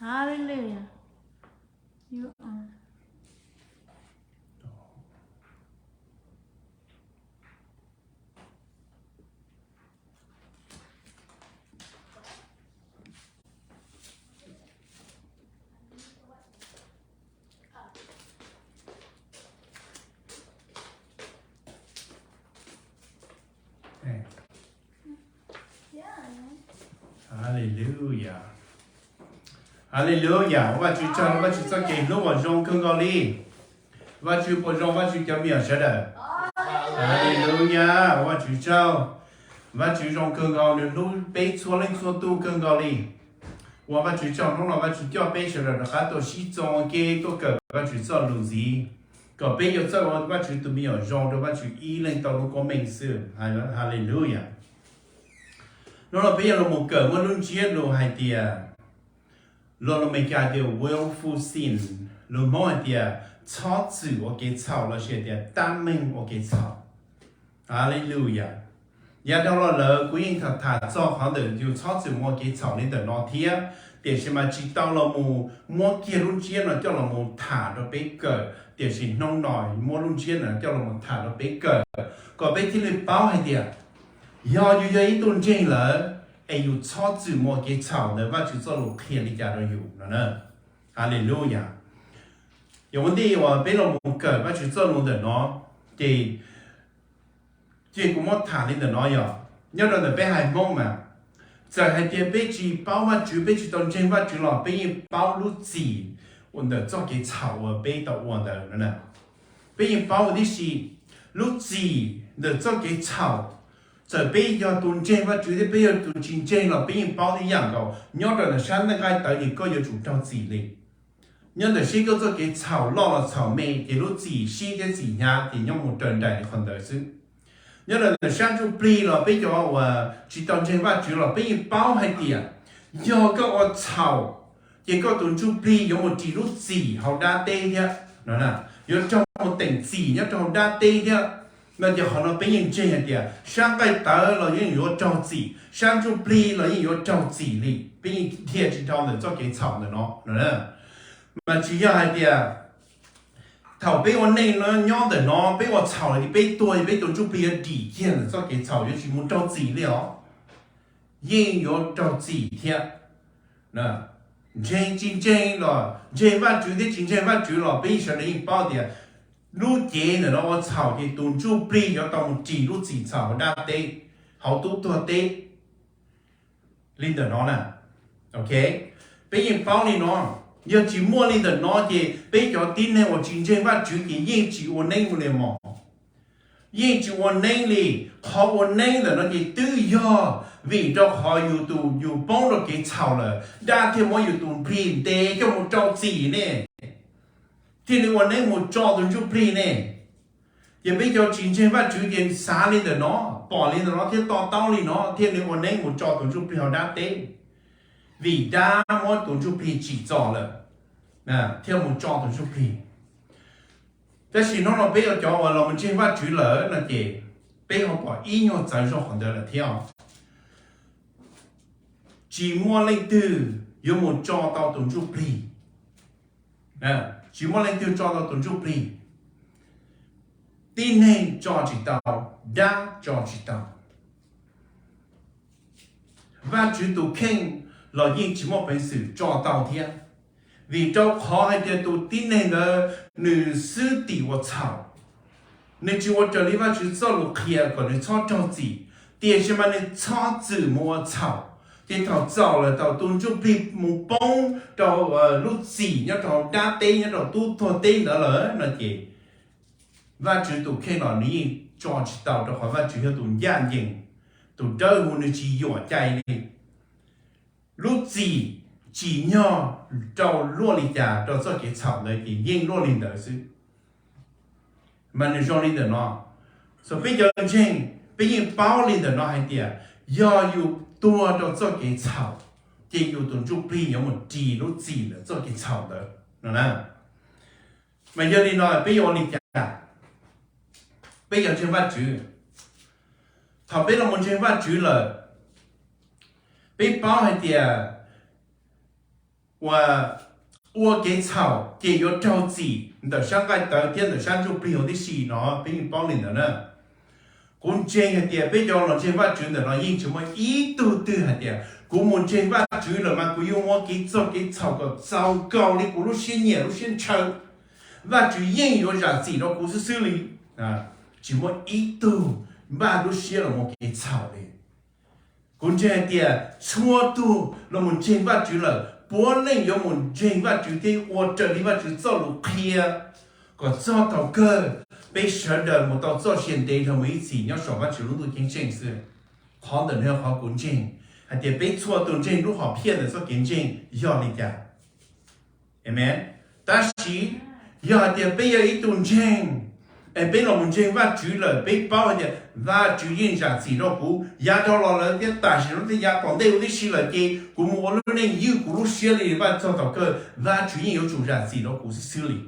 Hallelujah. You are. Hallelujah. Hallelujah. Ua Vajtswv tsaug, Vajtswv txoj kev hlub uas zoo kawg nkaus li. Vajtswv puas zoo Vajtswv cov me nyuam sawv daws? Hallelujah. Ua Vajtswv tsaug. Vajtswv zoo kawg nkaus, nws hlub peb txhua leej txhua tus kawg nkaus li. Ua Vajtswv tsaug hnub no Vajtswv coj peb sawv daws rov qab tuaj sib txuas ua ke tuaj kawm Vajtswv txoj lus ntxiv, kom peb yuav txawj ua Vajtswv tus me nyuam zoo rau Vajtswv ib leeg tau lub koob meej xwb. Hallelujah. Hnub no peb yuav los mus kawm muaj lub ntsiab lus hais tias, lus Meskas tias willful sin, lus Hmoob hais tias txhob txwm ua kev txhaum lossis tias tab meeg ua kev txhaum. Hallelujah. Yav dhau los lawm kuv yeej tham tham txog qhov ntawm yus txhob txwm mus ua kev txhaum li ntawm no thiab, tiam sis mas tsis tau los mus muab kiag lub ntsiab no coj los mus tham rau peb kawm, tiam sis hnub no muab lub ntsiab no coj los mus tham rau peb kawm, kom peb thiaj li paub hais tias yog yus yog ib tug ntseeg lawm es yus txhob txwm mus ua kev txhaum ntawd Vajtswv txoj lus qhia li cas rau yus no na. Hallelujah. Yog ua ntej uas peb los mus kawm Vajtswv txoj lus ntawm no, ces, ces kuv muab tham li ntawm no yog, nyob rau ntawm peb haiv Hmoob mas, txawm hais tias peb tsis paub Vajtswv, peb tsis tau ntseeg Vajtswv los peb yeej paub lub txim ntawm txoj kev txhaum uas peb tau ua ntawd no na. Peb yeej paub ua tib si lub txim ntawm txoj kev txhaum. Txawm peb yog tus ntseeg Vajtswv thiab peb yog tus tsis ntseeg los peb yeej paub tib yam nkaus. Nyob rau ntawm sab nqaij tawv ces koj yuav tsum raug txim li. Nyob ntawm seb koj txoj kev txhaum loj los txhaum me ces lub txim sib thiab txim hnyav ces nyob mus raws nraim li qhov ntawd xwb. Nyob rau ntawm sab ntsuj plig los peb cov uas tsis tau ntseeg Vajtswv los peb yeej paub hais tias yog koj ua txhaum ces koj tus ntsuj plig yuav mus ris lub txim hauv dab teb thiab no, yuav raug mus teem txim nyob rau hauv dab teb thiab. No ces qhov no peb yeej ntseeg hais tias sab nqaij tawv los yeej yuav raug txim, sab ntsuj plig los yeej yuav raug txim li, peb yeej dhia tsis dhau ntawm txoj kev txhaum ntawm no no. Mas tsis yog hais tias thaum peb ua neej no nyob ntawm no peb ua txhaum ces peb tuag ces peb tus ntsuj plig yuav dim kiag ntawm txoj kev txhaum, yuav tsis mus raug txim li os. Yeej yuav raug txim thiab. Ntseeg tsis ntseeg los, ntseeg Vajtswv thiab tsis ntseeg Vajtswv los peb sawv daws yeej paub tias lub cev ntawm no ua txhaum ces tus ntsuj plig yuav tau mus ris lub txim txhaum hauv dab teb, hauv tub tuag teb li ntawm no na. Ok, peb yeej paub li no. Yog tsis muaj li ntawm no ces peb cov tib neeg uas tsis ntseeg Vajtswv ces yeej tsis ua neeb mus li mog. Yeej tsis ua neeb li. Qhov ua neeb ntawm no ces twb yog vim rau qhov yus tus yus poob rau kev txhaum lawm, dab thiaj muab yus tus nplig ntes coj mus rau txim ne, thiaj li ua neeb mus tso tus ntsuj plig ne. Ces peb cov tsis ntseeg Vajtswv ces xav li ntawm no, pom li ntawm no thiab to taub li no thiaj li ua neeb mus tso tus ntsuj plig hauv dab teb, vim dab muab tus ntsuj plig tsim txom lawm, thiaj mus tso tus ntsuj plig. Tab sis hnub no peb cov uas los mus ntseeg Vajtswv lawm no ces peb ho pom ib nyuag txawv zog qhov ntawd lawm thiab. Tsis muaj leej twg yuav mus tso tau tus ntsuj plig. Tsis muaj leej twg tso tau tus ntsuj plig. Tib neeg tso tsis tau, dab tso tsis tau. Vajtswv tus kheej los yeej tsis muaj peev xwm tso tau thiab, vim rau qhov hais tias tus tib neeg ntawd nws xwb tim ua txhaum, nws tsis ua raws li Vajtswv txoj lus qhia kom nws txhob raug txim, tiam sis mas nws txhob txwm mus ua txhaum. Ces thaum txaus lawm thaum tus ntsuj plig mus poob rau lub txim nyob rau dab teb nyob rau tub tuag teb ntawd lawm no ces Vajtswv tus kheej los nws yeej tso tsis tau rau qhov Vajtswv yog tus ncaj ncees, tus dawb huv, nws tsis yuam cai li. Lub txim tsim nyog rau luaj li cas rau txoj kev txhaum ntawd ces yeej luaj li ntawd xwb. Mas nws zoo li ntawm no, txawm peb cov ntseeg peb yeej paub li ntawm no hais tias yog yus tuag rau txoj kev txhaum ces yus tus ntsuj plig yuav mus ris lub txim ntawm txoj kev txhaum ntawd no na. Mas yog li no peb yuav ua li cas? Peb cov ntseeg Vajtswv, thaum peb los mus ntseeg Vajtswv lawm, peb paub hais tias uas ua kev txhaum ces yuav raug txim ntawm sab nqaij tawv thiab ntawm sab ntsuj plig huv tib si no, peb yeej paub li ntawd na. Kuv ntseeg hais tias peb cov los ntseeg Vajtswv ntawm no yeej tsis muaj ib tug twg hais tias kuv mus ntseeg Vajtswv lawm mas kuv yuav muaj kev txog kev txhaum kom txaus nkaus li kuv lub siab nyiam lub siab ntshaw. Vajtswv yeej yuav zam txim rau kuv xwb xwb li. Tsis muaj ib tug npaj lub siab los mus kev txhaum li. Kuv ntseeg hais tias txhua tug los mus ntseeg Vajtswv lawm puav leej yuav mus ntseeg Vajtswv thiab ua raws li Vajtswv txoj lus qhia kom txog thaum kawg peb sawv daws mus tau txoj sia ntev dhau mus ib txhis nyob saum Vajtswv lub ntuj ceeb tsheej xwb. Qhov ntawm no yog qhov kuv ntseeg hais tias peb txhua tus ntseeg lub hom phiaj ntawm txoj kev ntseeg yog li cas. Amen. Tab sis yog hais tias peb yog ib tug ntseeg es peb los mus ntseeg Vajtswv lawm, peb paub hais tias Vajtswv yeej zam txim rau kuv, yav dhau los lawm thiab tam sim no thiab yav tom ntej huv tib si lawm ces kuv mus ua lub neej ywj kuv lub siab li Vajtswv txog thaum kawg Vajtswv yeej yuav tsum zam txim rau kuv xwb xwb li.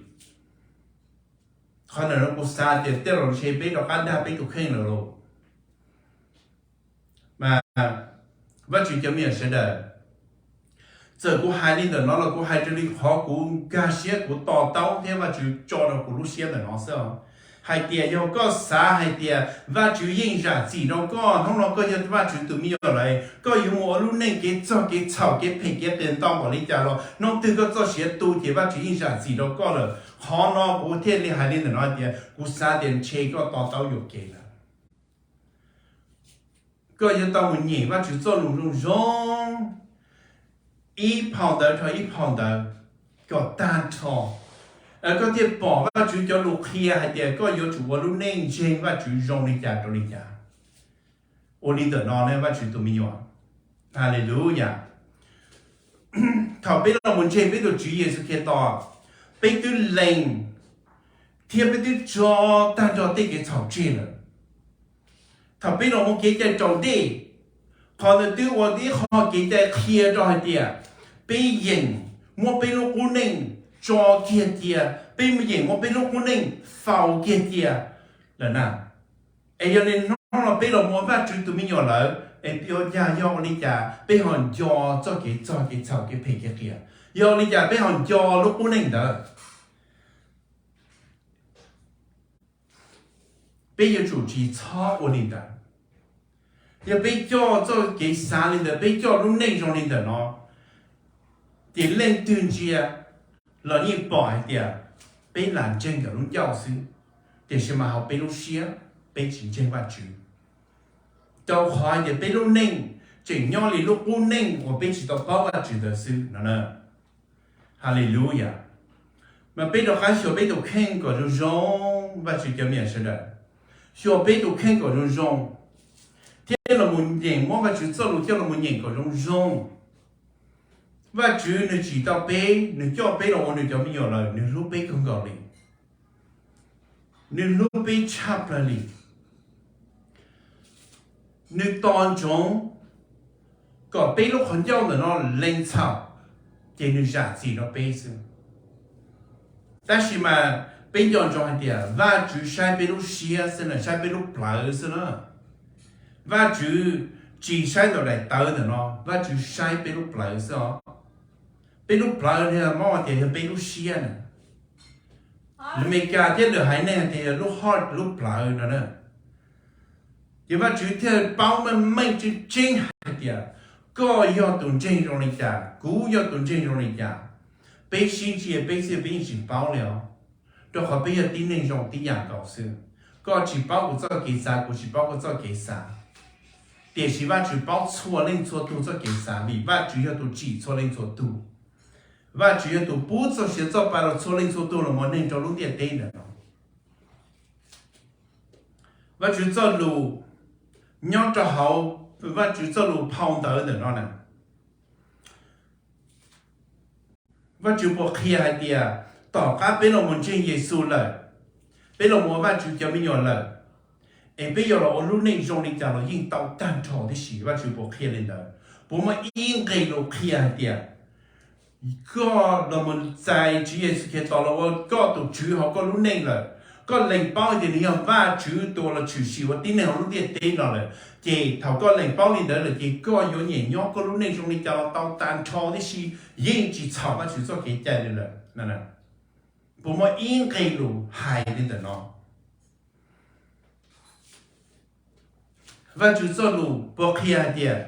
Qhov ntawm no kuv xav tias tej zaum ntshe peb rov qab dag peb tus kheej lawm lauj. Mas Vajtswv cov me nyuam sawv daws, txawm kuv hais li ntawm no los kuv hais raws li qhov kuv nkag siab kuv to taub thiab Vajtswv tso rau kuv lub siab ntawm no xwb os. Hais tias yog koj xav hais tias Vajtswv yeej zam txim rau koj, hnub no koj yog Vajtswv tus me nyuam lawm, koj yuav mus ua lub neej kev txog kev txhaum kev phem kev qias ntau npaum li cas los hnub twg koj txoj sia tu ces Vajtswv yeej zam txim rau koj lawm. Qhov no kuv thiaj li hais li ntawm no tias kuv xav tias ntshe koj to taub yuam kev lawm. Koj yuav tau mus nyeem Vajtswv txoj lus zoo zoo, ib phau ntawv dhau ib phau ntawv kom tag nrho, koj thiaj pom Vajtswv cov lus qhia hais tias koj yuav tsum ua lub neej ntseeg Vajtswv zoo li cas rau li cas. Ua li ntawm no ne Vajtswv tus me nyuam. Hallelujah. Thaum peb los mus ntseeg peb tus Tswv Yexus Khetos, peb twb lees thiab peb twb tso tag nrho tej kev txhaum tseg lawm. Thaum peb los mus kev cai raus dej, qhov ntawd twb ua ib qho kev cai qhia rau hais tias peb yeem muab peb lub qub neej tso kiag cia, peb yeem muab peb lub qub neej faus kiag cia lawm na. Es yog li hnub no peb los mus ua Vajtswv tus me nyuam lawm es yuav cas yog ua li cas peb ho nco txoj kev txog kev txhaum kev phem kev qias? Yog ua li cas peb ho nco lub qub neej ntawd? Peb yuav tsum tsis txhob ua li ntawd. Yog peb coj txoj kev xav li ntawd, peb coj lub neej zoo li ntawm no, ces leej twg ntsia los yeej pom hais tias peb lam ntseeg ntawm lub ncauj xwb, tiam sis mas hauv peb lub siab peb tsis ntseeg Vajtswv, rau qhov hais tias peb lub neej tseem nyob li lub qub neej uas peb tsis tau paub Vajtswv ntawd xwb no na. Hallelujah. Mas peb rov qab xyuas peb tus kheej kom zoo zoo, Vajtswv cov me nyuam sawv daws, xyuas peb tus kheej kom zoo zoo, thiab los mus nyeem, muab Vajtswv txoj lus coj los mus nyeem kom zoo zoo. Vajtswv nws tsim tau peb, nws coj peb los ua nws cov me nyuam lawm, nws hlub peb kawg nkaus li. Nws hlub peb tshaj plaws li. Nws tos ntsoov kom peb lub qhov ncauj ntawm no lees txhaum, ces nws zam txim rau peb xwb. Tab sis mas peb nco ntsoov hais tias Vajtswv saib peb lub siab xwb na, saib peb lub plawv xwb na. Vajtswv tsis saib ntawm daim tawv ntawm no, Vajtswv saib peb lub plawv xwb os. Peb lub plawv no mob tias yog peb lub siab na. Lus Amelikas thiab lwm haiv neeg tias yog lub heart, lub plawv no na. Ces Vajtswv thiaj paub meej meej tseeb tseeb hais tias koj yog tus ntseeg zoo li cas, kuv yog tus ntseeg zoo li cas. Peb sib ntsia peb xwb peb yeej tsis paub li os, rau qhov peb yog tib neeg zoo tib yam nkaus xwb. Koj tsis paub kuv txoj kev xav, kuv tsis paub koj txoj kev xav. Tiam sis Vajtswv paub txhua leej txhua tus txoj kev xav vim Vajtswv yog tus tsim txhua leej txhua tus. Vajtswv yog tus pub txoj sia txoj pa rau txhua leej txhua tus los mus neeg rau lub ntiaj teb ntawm no. Vajtswv txoj lus nyob rau hauv Vajtswv txoj lus phau ntawv ntawm no na, Vajtswv puas qhia hais tias tom qab peb los mus ntseeg Yexus lawm, peb los mus ua Vajtswv cov me nyuam lawm, es peb yuav los ua lub neej zoo li cas los yeej tau tag nrho tib si? Vajtswv puas qhia li ntawd? Puas muaj ib nqe lus qhia hais tias koj los mus txais Tswv Yexus Khetos los ua koj tus Tswv hauv koj lub neej lawm, Koj lees paub tias nws yog Vajtswv tus los tshwm sim ua tib neeg hauv lub ntiaj teb no lawm, ces thaum koj lees paub li ntawd lawm ces koj yuav nyiam nyob koj lub neej zoo li cas los tau tag nrho tib si, yeej tsis txhaum Vajtswv txoj kev cai li lawm. Puas muaj ib nqe lus hais li ntawm no? Vajtswv txoj lus puas qhia hais tias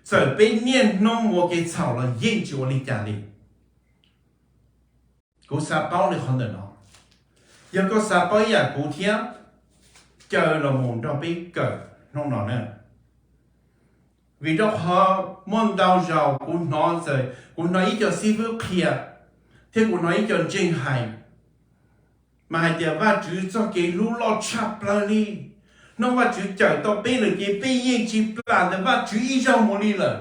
txawm peb niaj hnub mus ua kev txhaum los yeej tsis ua li cas li? Kuv xav paub li qhov ntawm no. Yog koj xav paub ib yam kuv thiab, caw los mus nrog peb kawm hnub no na. Vim rau qhov muaj ntau zaus kuv hnov, kuv hnov ib co xib fwb qhia, thiab kuv hnov ib co ntseeg hais, mas hais tias Vajtswv txoj kev hlub loj tshaj plaws li. Hnub Vajtswv cawm tau peb lawm ces peb yeej tsis plam ntawm Vajtswv ib zaug mus li lawm.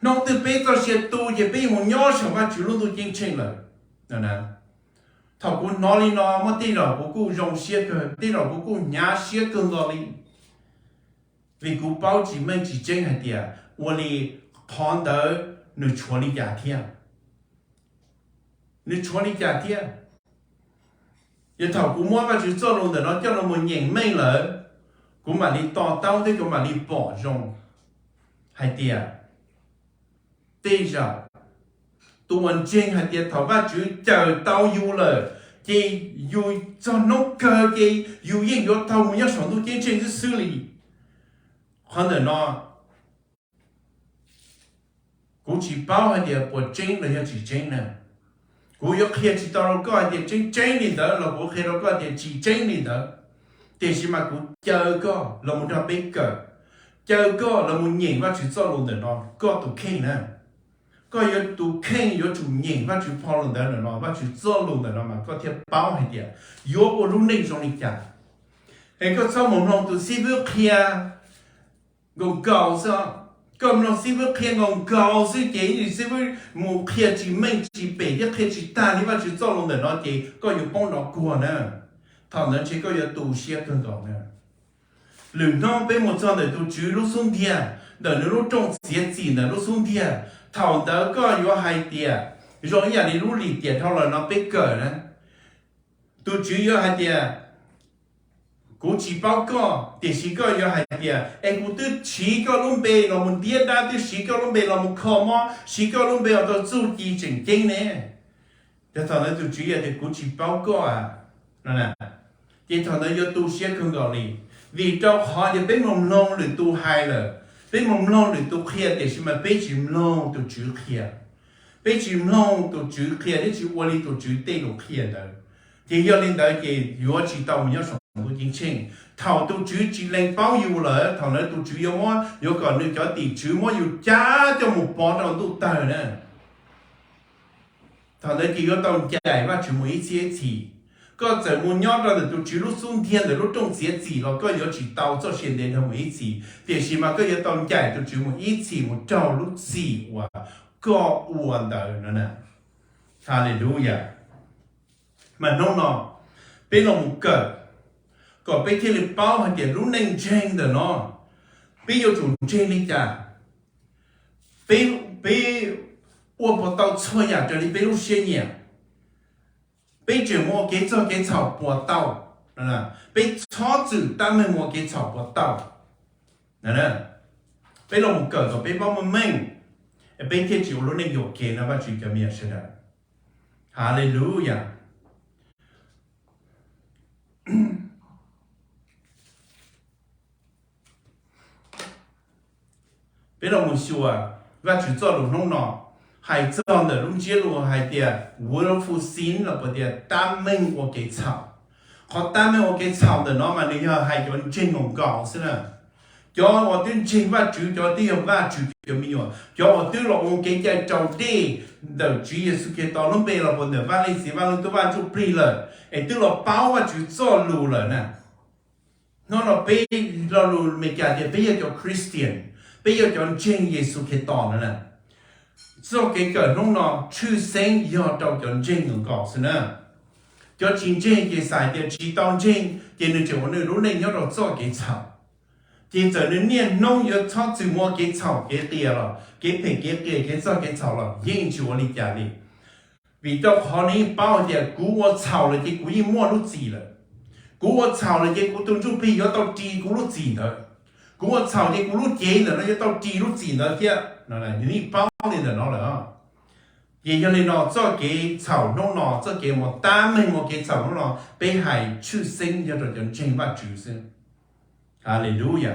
Hnub twg peb txoj sia tu ces peb yeej mus nyob saum Vajtswv lub ntuj ceeb tsheej lawm. Thaum kuv hnov li no, muaj tej zaum kuv kuj zoo siab kawg, tej zaum kuv kuj hnyav siab kawg nkaus li. Vim kuv paub tsis meej tsis tseeb hais tias ua li qhov ntawd nws tshuav li cas thiab. Nws tshuav li cas thiab? Yog thaum kuv muab Vajtswv txoj lus ntawm no coj los mus nyeem meej lawm, kuv mam li to taub thiab kuv mam li pom zoo hais tias tej zaum tus uas ntseeg hais tias thaum Vajtswv cawm tau yus lawm, ces yus txog hnub kawg ces yus yeej yuav tau mus nyob saum ntuj ceeb tsheej xwb xwb li. Qhov ntawm no kuv tsis paub hais tias puas tseeb los yog tsis tseeb na. Kuv yuav qhia tsis tau rau koj hais tias tseeb tseeb li ntawd los kuv qhia rau koj tias tsis tseeb li ntawd. Tiam sis mas kuv caw koj los mus nrog peb kawm, caw koj los mus nyeem Vajtswv txoj lus ntawm no koj tus kheej na. Koj yuav tus kheej yuav tsum nyeem Vajtswv phau lus ntawd ntawm no, Vajtswv txoj lus ntawm no mas koj thiaj paub hais tias yuav ua lub neej zoo li cas. Es koj txhob mus mloog tus xib fwb qhia nkaus nkaus xwb. Koj mloog xib fwb qhia nkaus nkaus xwb ces xib fwb mus qhia tsis meej tsis pem thiab qhia tsis tag li Vajtswv txoj lus ntawm no ces koj yuav poob nrov kuag na. Thaum ntawd ntshe koj yuav tu siab kawg nkaus na. Lwm hnub peb mus txog ntawm tus Tswv lub xub ntiag, ntawm nws lub rooj txiav txim ntawm lub xub ntiag, thaum ntawd koj yuav hais tias zoo ib yam li lub lim tiam dhau los no peb kawm na. Tus Tswv yuav hais tias kuv tsis paub koj, tiam sis koj yuav hais tias es kuv twb siv koj lub npe los mus ntiab dab, twb siv koj lub npe los mus kho mob, siv koj lub npe los tau txuj ci tseem ceeb ne. Ces thaum ntawd tus Tswv yuav tias kuv tsis paub koj a. Ces thaum ntawd yuav tu siab kawg nkaus li, vim rau qhov tias peb mus mloog lwm tus hais lawm, peb mus mloog lwm tus qhia tiam sis mas peb tsis mloog tus Tswv qhia. Peb tsis mloog tus Tswv qhia thiab tsis ua li tus Tswv tej lus qhia ntawd, ces yog li ntawd ces yuav tsis tau mus nyob saum ntuj ceeb tsheej. Thaum tus Tswv tsis lees paub yus lawm, thaum ntawd tus Tswv yuav muab, yuav kom nws cov tim tswv muab yus cab coj mus pov rau ntuj tawg na. Thaum ntawd ces yuav tau ncaim Vajtswv mus ib txhiab ib txhis. Koj txawm mus nyob rau ntawm tus Tswv lub xub ntiag ntawm lub rooj txiav txim los koj yuav tsis tau txoj sia ntev dhau mus ib txhis, tiam sis mas koj yuav tau ncaim tus Tswv mus ib txhis mus raug lub txim uas koj ua ntawd no na. Haleluya. Mas hnub no peb los mus kawm kom peb thiaj li paub hais tias lub neej ntseeg ntawm no peb yuav tsum ntseeg li cas. Peb, peb ua puas tau txhua yam raws li peb lub siab nyiam? Peb tseem mus ua kev txog kev txhaum puas tau? Peb txhob txwm tab meeg mus ua kev txhaum puas tau? Peb los mus kawm kom peb paub meej meej, peb thiaj tsis ua lub neej yuam kev no Vajtswv cov me nyuam sawv daws. Haleluya. Peb los mus xyuas Vajtswv txoj lus hnub no hais txog ntawm lub ntsiab lus hais tias willful sin los puas tias tab meeg ua kev txhaum. Qhov tab meeg ua kev txhaum ntawm no mas nws yog hais cov ntseeg nkaus nkaus xwb na. Cov uas twb ntseeg Vajtswv, cov twb yog Vajtswv cov me nyuam, cov uas twb los ua kev cai raus dej ntawm Tswv Yexus Khetos lub npe los puas ntawm Vaj Leej Txiv, Vaj Leej Tub, Vaj Ntsuj Plig lawm, es twb los paub Vajtswv txoj lus lawm na. Hnub no peb lo lus Meskas tias peb yog cov Christian, peb yog cov ntseeg Yexus Khetos no na. Txoj kev kawm hnub no tshwj xeeb yog rau cov ntseeg nkaus nkaus xwb na. Cov tsis ntseeg ces xav tias tsis tau ntseeg ces nws tseem ua nws lub neej nyob rau txoj kev txhaum. Ces txawm nws niaj hnub yuav txhob txwm ua kev txhaum kev qias los kev phem kev qias kev txog kev txhaum los yeej tsis ua li cas li. Vim rau qhov nws yeej paub hais tias kuv ua txhaum lawm ces kuv yeej muaj lub txim lawm. Kuv ua txhaum lawm ces kuv tus ntsuj plig yuav tau ris kuv lub txim ntawd. Kuv ua txhaum ces kuv lub cev ntawm no yuav tau ris lub txim ntawd thiab. Nws yeej paub li ntawm no lawm. Ces yog li no txoj kev txhaum hnub no, txoj kev mus tab meeg ua kev txhaum hnub no, peb hais tshwj xeeb yog rau cov ntseeg Vajtswv xwb. Haleluya.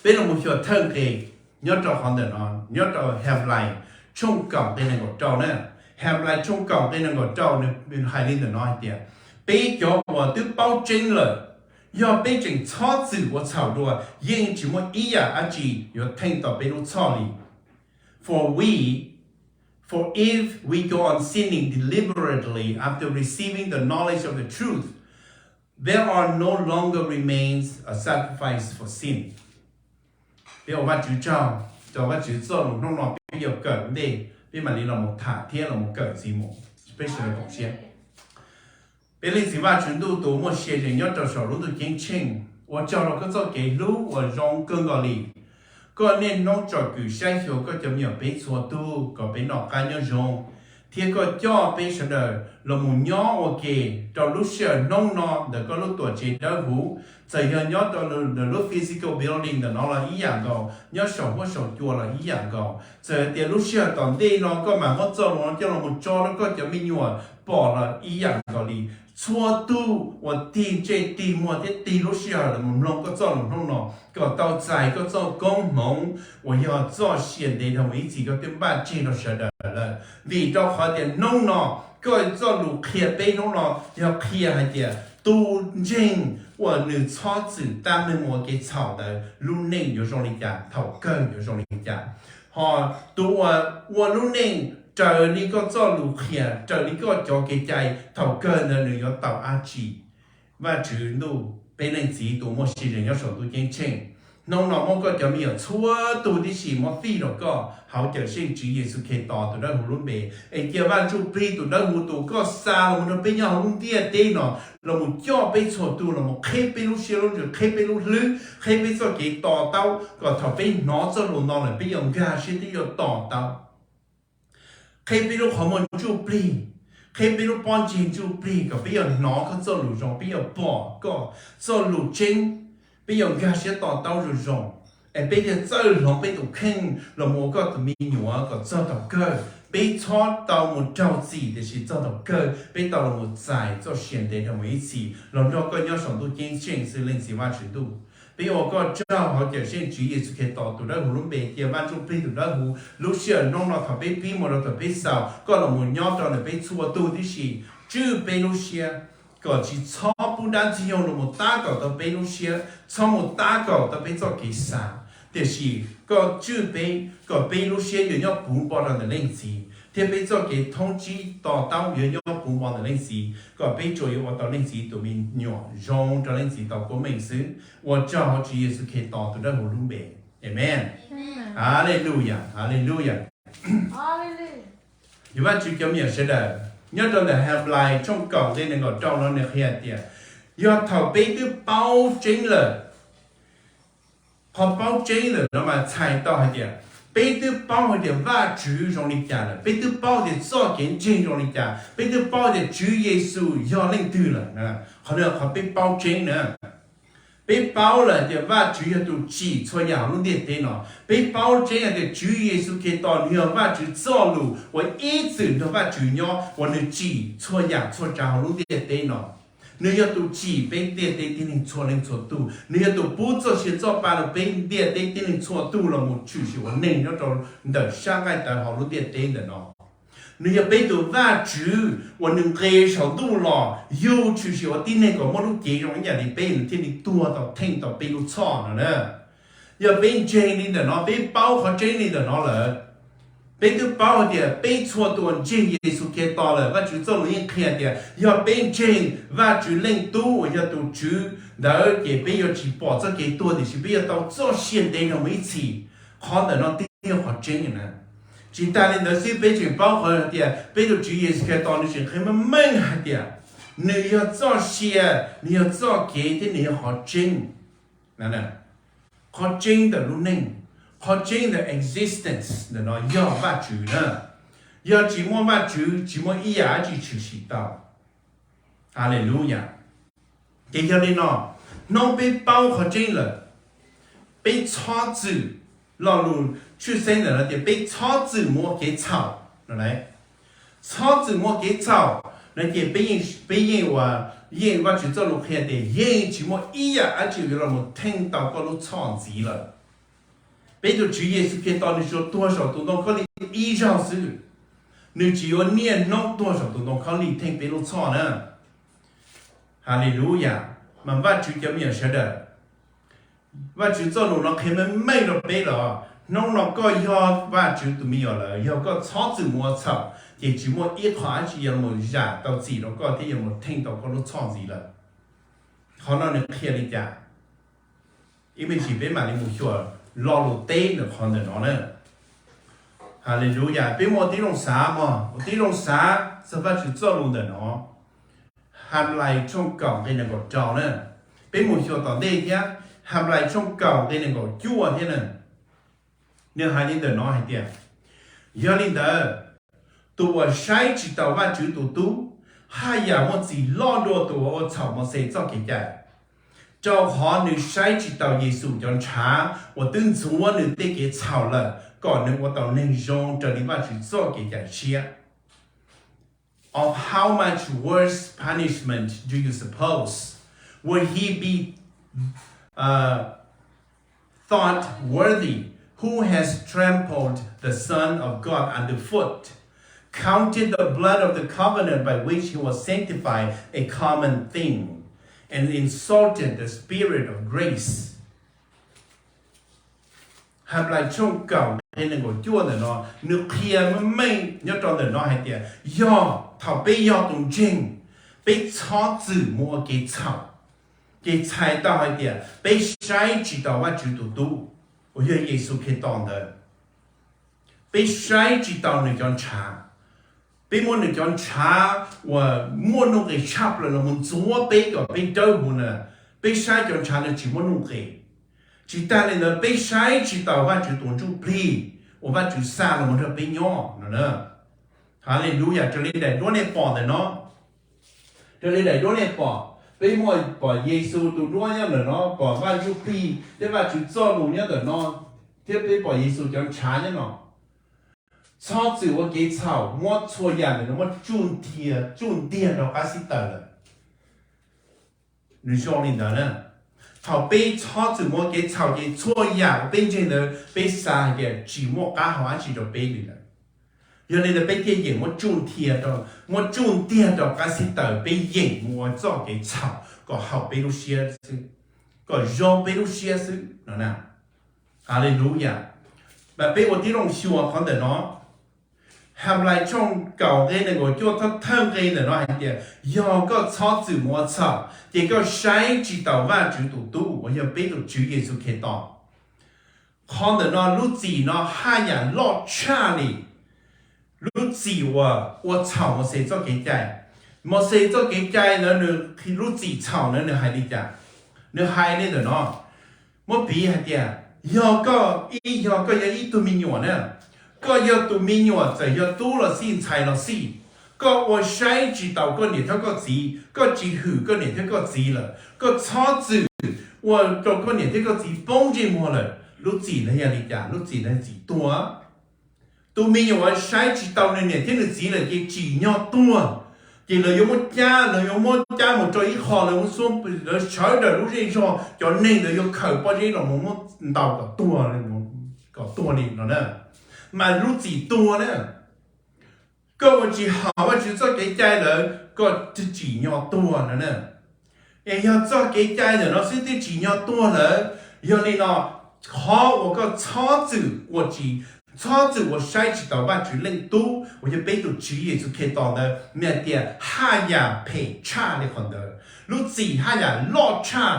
Peb los mus xyuas thawj nqe nyob rau qhov ntawm no, nyob rau Henplais tshooj kaum nqe nees nkaum rau na. Henplais tshooj kaum nqe nees nkaum rau nws hais li ntawm no hais tias, peb cov uas twb paub tseeb lawm, yog peb tseem txhob txwm ua txhaum dua, yeej tsis muaj ib yam dab tsi yuav theej tau peb lub txhoj li. For we, for if we go on sinning deliberately after receiving the knowledge of the truth, there are no longer remains a sacrifice for sin. Peb ua Vajtswv tsaug, rau Vajtswv txoj lus hnub no peb yuav kawm ntej, peb mam li los mus tham thiab los mus kawm ntxiv mus, peb sawv daws koom siab. Peb Leej Txiv Vajtswv ntuj tus muaj sia ze nyob rau saum lub ntuj ceeb tsheej, ua tsaug rau koj txoj kev hlub uas zoo kawg nkaus li. Koj niaj hnub tsom kwm saib xyuas koj cov me nyuam peb txhua tug kom peb noj qab nyob zoo, thiab koj coj peb sawv daws los mus nyob ua ke rau lub sij hawm hnub no ntawm koj lub tuam tsev dawb huv. Txawm yog nyob rau lub physical building ntawm no los ib yam nkaus, nyob saum huab saum cua los ib yam nkaus, txawm tias lub sij hawm tom ntej no koj mam muab txoj lus no coj los mus tso rau koj cov me nyuam pom los ib yam nkaus li. Txhua tug uas tig ntsej tig muag thiab tig lub sij hawm los mus mloog koj txoj lus hnub no, kom tau txais koj txoj koob hmoov uas yog txoj sia ntev dhau mus ib txhis koj twb npaj tseg rau sawv daws lawm. Vim rau qhov tias hnub no koj txoj lus qhia peb hnub no yog qhia hais tias tus ntseeg uas nws txhob txwm tab meeg ua kev txhaum ntawd lub neej yuav zoo li cas, thaum kawg yuav zoo li cas. Ho tus uas ua lub neej raws li koj txoj lus qhia, raws li koj cov kev cai, thaum kawg ntawd nws yuav tau dab tsi? Vajtswv ntuj, peb Leej Txiv tus muaj sia ze nyob saum ntuj ceeb tsheej, hnub no muab koj cov me nyuam txhua tug tib si muab fij rau koj hauv Cawmseej Tswv Yexus Khetos tus dawb huv lub npe, es cia Vaj Ntsujplig tus dawb huv tus koj xa los rau peb nyob hauv lub ntiaj teb no, los mus coj peb txhua tug, los mus qheb peb lub siab lub ntsws, qheb peb lub hlwb, qheb peb txoj kev to taub, kom thaum peb hnov txoj lus no lawm peb yuav nkag siab thiab yuav to taub. Qheb peb lub qhov muag ntsuj plig, qheb peb lub pob ntseg ntsuj plig kom peb yuav hnov koj txoj lus zoo, peb yuav pom koj txoj lus tseeb, peb yuav nkag siab to taub zoo zoo, es peb thiaj txawj hloov peb tus kheej los mus ua koj tus me nyuam kom txog thaum kawg. Peb txhob tau mus raug txim, tiam sis txog thaum kawg peb tau los mus txais txoj sia ntev dhau mus ib txhis los nrog koj nyob saum ntuj ceeb tsheej xwb Leej Txiv Vajtswv ntuj. Peb ua koj tsaug hauv Cawmseej Tswv Yexus Khetos tus dawb huv lub npe, cia Vaj Ntsujplig tus dawb huv lub sij hawm hnub no thaum peb pib mus rau thaum peb xaus, koj los mus nyob rau ntawm peb txhua tug tib si, tswj peb lub siab, kom tsis txhob pub dab ntxwg nyoog los mus tab kaum tau peb lub siab, txhob mus tab kaum tau peb txoj kev xav, tiam sis koj tswj peb kom peb lub siab yuav nyob puv npo rau ntawm Leej Txiv, thiab peb txoj kev thoob tsib to taub yuav nyob puv npo ntawm Leej Txiv, kom peb tsuas yuav ua tau Leej Txiv tus me nyuam zoo rau Leej Txiv tau koob meej xwb. Ua tsaug hauv Tswv Yexus Khetos tus dawb huv lub npe. Amees. Haleluya, haleluya. Yog Vajtswv cov me nyuam sawv daws, nyob rau ntawm Henplais tshooj kaum nqe nees nkaum rau no nws qhia tias, yog thaum peb twb paub tseeb lawm, qhov paub tseeb ntawm no mas txhais tau hais tias peb twb paub hais tias Vajtswv zoo li cas lawm, peb twb paub tias txoj kev ntseeg zoo li cas, peb twb paub tias Tswv Yexus yog leej twg lawm. Qhov no qhov peb paub tseeb na. Peb paub lawm tias Vajtswv yog tus tsim txhua yam hauv lub ntiaj teb no. Peb paub tseeb hais tias Tswv Yexus Khetos nws yog Vajtswv txoj lus uas ib txwm nrog Vajtswv nyob, uas nws tsim txhua yam txhua tsav hauv lub ntiaj teb no. Nws yog tus tsim peb ntiaj teb tib neeg txhua leej txhua tug, nws yog tus pub txoj sia txoj pa rau peb ntiaj teb tib neeg txhua tug los mus tshwm sim ua neeg nyob rau ntawm sab nqaij tawv hauv lub ntiaj teb ntawm no. Nws yog peb tus Vajtswv uas nws nqes saum ntuj los yug tshwm sim ua tib neeg kom muaj lub cev zoo ib yam li peb, nws thiaj li tuag tau theej tau peb lub txhoj no na. Yog peb ntseeg li ntawm no, peb paub qhov tseeb li ntawm no lawm, peb twb paub hais tias peb txhua tus uas ntseeg Yexus Khetos lawm, Vajtswv txoj lus yeej qhia tias yog peb ntseeg Vajtswv Leej Tub uas yog tus Tswv ntawd ces peb yuav tsis pom txoj kev tuag, tiam sis peb yuav tau txoj sia ntev dhau mus ib txhis. Qhov ntawm no twb yog qhov tseeb na. Tsis tas li ntawd xwb, peb tseem paub qhov tias peb tus Tswv Yexus Khetos nws tseem qhia meej meej hais tias nws yog txoj sia, nws yog txoj kev thiab nws yog qhov tseeb. Qhov tseeb ntawm lub neej, qhov tseeb ntawm existence ntawm no yog Vajtswv na. Yog tsis muaj Vajtswv tsis muaj ib yam dab tsi tshwm sim tau. Haleluya. Ces yog li no, hnub peb paub qhov tseeb lawm, peb txhob txwm, lo lus tshwj xeeb ntawm no tias peb txhob txwm mus ua kev txhaum no. Txhob txwm mus ua kev txhaum no ces peb yeej ua, yeej Vajtswv txoj lus qhia tias yeej tsis muaj ib yam dab tsi yuav los theej tau koj lub txhoj ntxiv lawm. Peb tus Tswv Yexus Khetos nws tsuas tuag saum tus ntoo khaub lig ib zaug xwb, nws tsis yuav niaj hnub tuag saum tus ntoo khaub lig theej peb lub txhoj na. Haleluyas, mas Vajtswv cov me nyuam sawv daws, Vajtswv txoj lus no qhia meej meej rau peb los hnub no koj yog Vajtswv tus me nyuam lawm, yog koj txhob txwm mus ua txhaum ces tsis muaj ib qho dab tsi yuav los zam tau txim rau koj thiab yuav los theej tau koj lub txhoj ntxiv lawm. Qhov no nws qhia li cas? Ib me ntsis peb mam li mus xyuas lo lus teb ntawm qhov ntawm no na. Haleluyas, peb muaj ua tib zoo xav mog, ua tib zoo xav txog Vajtswv txoj lus ntawm no. Hamlais tshooj kaum nqe nees nkaum rau na, peb mus xyuas tom ntej thiab, Hamlais tshooj kaum nqe nees nkaum cuaj thiab na. Nws hais li ntawm no hais tias, yog li ntawd, tus uas saib tsis taus Vajtswv tus Tub, haj yam muaj txim loj dua tus uas ua txhaum Mauxes txoj kev cai, rau qhov nws saib tsis taus Yexus cov ntshav uas twb ntxuav nws tej kev txhaum lawm kom nws ua tau neeg zoo raws li Vajtswv txoj kev cai tshiab. Of how much worse punishment do you suppose will he be uh, thought worthy who has trampled the Son of God underfoot, counted the blood of the covenant by which he was sanctified a common thing, and insulted the Spirit of grace? Hamlais tshooj kaum nqe nees nkaum cuaj ntawm no, nws qhia meej meej nyob rau ntawm no hais tias yog thaum peb yog tus ntseeg, peb txhob txwm mus ua kev txhaum, ces txhais tau hais tias peb saib tsis taus Vajtswv tus Tub uas yog Yexus Khetos ntawd. Peb saib tsis taus nws cov ntshav, peb muab nws cov ntshav uas muaj nuj nqis tshaj plaws los mus ntxuav peb kom peb dawb huv na, peb saib cov ntshav no tsis muaj nuj nqis. Tsis tas li ntawd, peb saib tsis taus Vajtswv tus ntsuj plig uas Vajtswv xa los mus nrog peb nyob no. Haleluyas, raws li daim duab nej pom ntawm no, raws li daim duab nej pom, peb muaj pom Yexus tus duab nyob ntawm no, pom Vaj Ntsuj Plig thiab Vajtswv txoj lus nyob ntawm no, thiab peb pom Yexus cov ntshav nyob no. Txhob txwm ua kev txhaum, muab txhua yam ntawm no muab tsuj ntiag, tsuj ntiag rau qab xib taws lawm. Nws zoo li ntawd na. Thaum peb txhob txwm ua kev txhaum ces txhua yam uas peb ntseeg ntawd peb xav hais tias tsis muaj qab hau dab tsi rau peb li lawm. Yog li ntawd peb thiaj yeem muab tsuj ntiag rau, muab tsuj ntiag rau qab xib taws, peb yeem mus ua txoj kev txhaum kom haum peb lub siab xwb, kom zoo peb lub siab xwb no na. Haleluyas. Mas peb ua tib zoo xyuas qhov ntawm no. Hamlais tshooj kaum nqe nees nkaum cuaj thawj thawj nqe ntawm no hais tias yog koj txhob txwm mus ua txhaum ces koj saib tsis taus Vajtswv tus Tub uas yog peb tus Tswv Yexus Khetos. Qhov ntawm no lub txim no haj yam loj tshaj li lub txim uas ua txhaum Mauxes txoj kev cai. Mauxes txoj kev cai ntawd nws, lub txim txhaum ntawd nws hais li cas? Nws hais li ntawm no, muab piv hais tias, yog koj ib, yog koj yog ib tug me nyuam na, koj yog tus me nyuam txawm yog tub los xij ntxhais los xij, koj ua saib tsis taus koj niam thiab koj txiv, koj tsis hwm koj niam thiab koj txiv lawm, koj txhob txwm ua rau koj niam thiab koj txiv poob ntsej muag lawm, lub txim ntawd yog li cas? Lub txim ntawd txim tuag. Tus me nyuam uas saib tsis taus nws niam thiab nws txiv lawm ces tsim nyog tuag. Ces lawv yuav muab cab, lawv yuav muab cab mus rau ib qho, lawv muab xub, lawv sawv daws lub zej zog cov neeg ntawd yuav khaws pob zeb los mus muab ntaus kom tuag, kom tuag li no na. Mas lub txim tuag na. Koj ua tsis haum Vajtswv txoj kev cai lawm koj tsim nyog tuag no na. Es yog txoj kev cai ntawm no xwb twb tsim nyog tuag lawm, yog li no qhov uas koj txhob txwm ua tsis, txhob txwm ua saib tsis taus Vajtswv leej Tub uas yog peb tus Tswv Yexus Khetos ntawd, nws hais tias haj yam phem tshaj li qhov ntawd, lub txim haj yam loj tshaj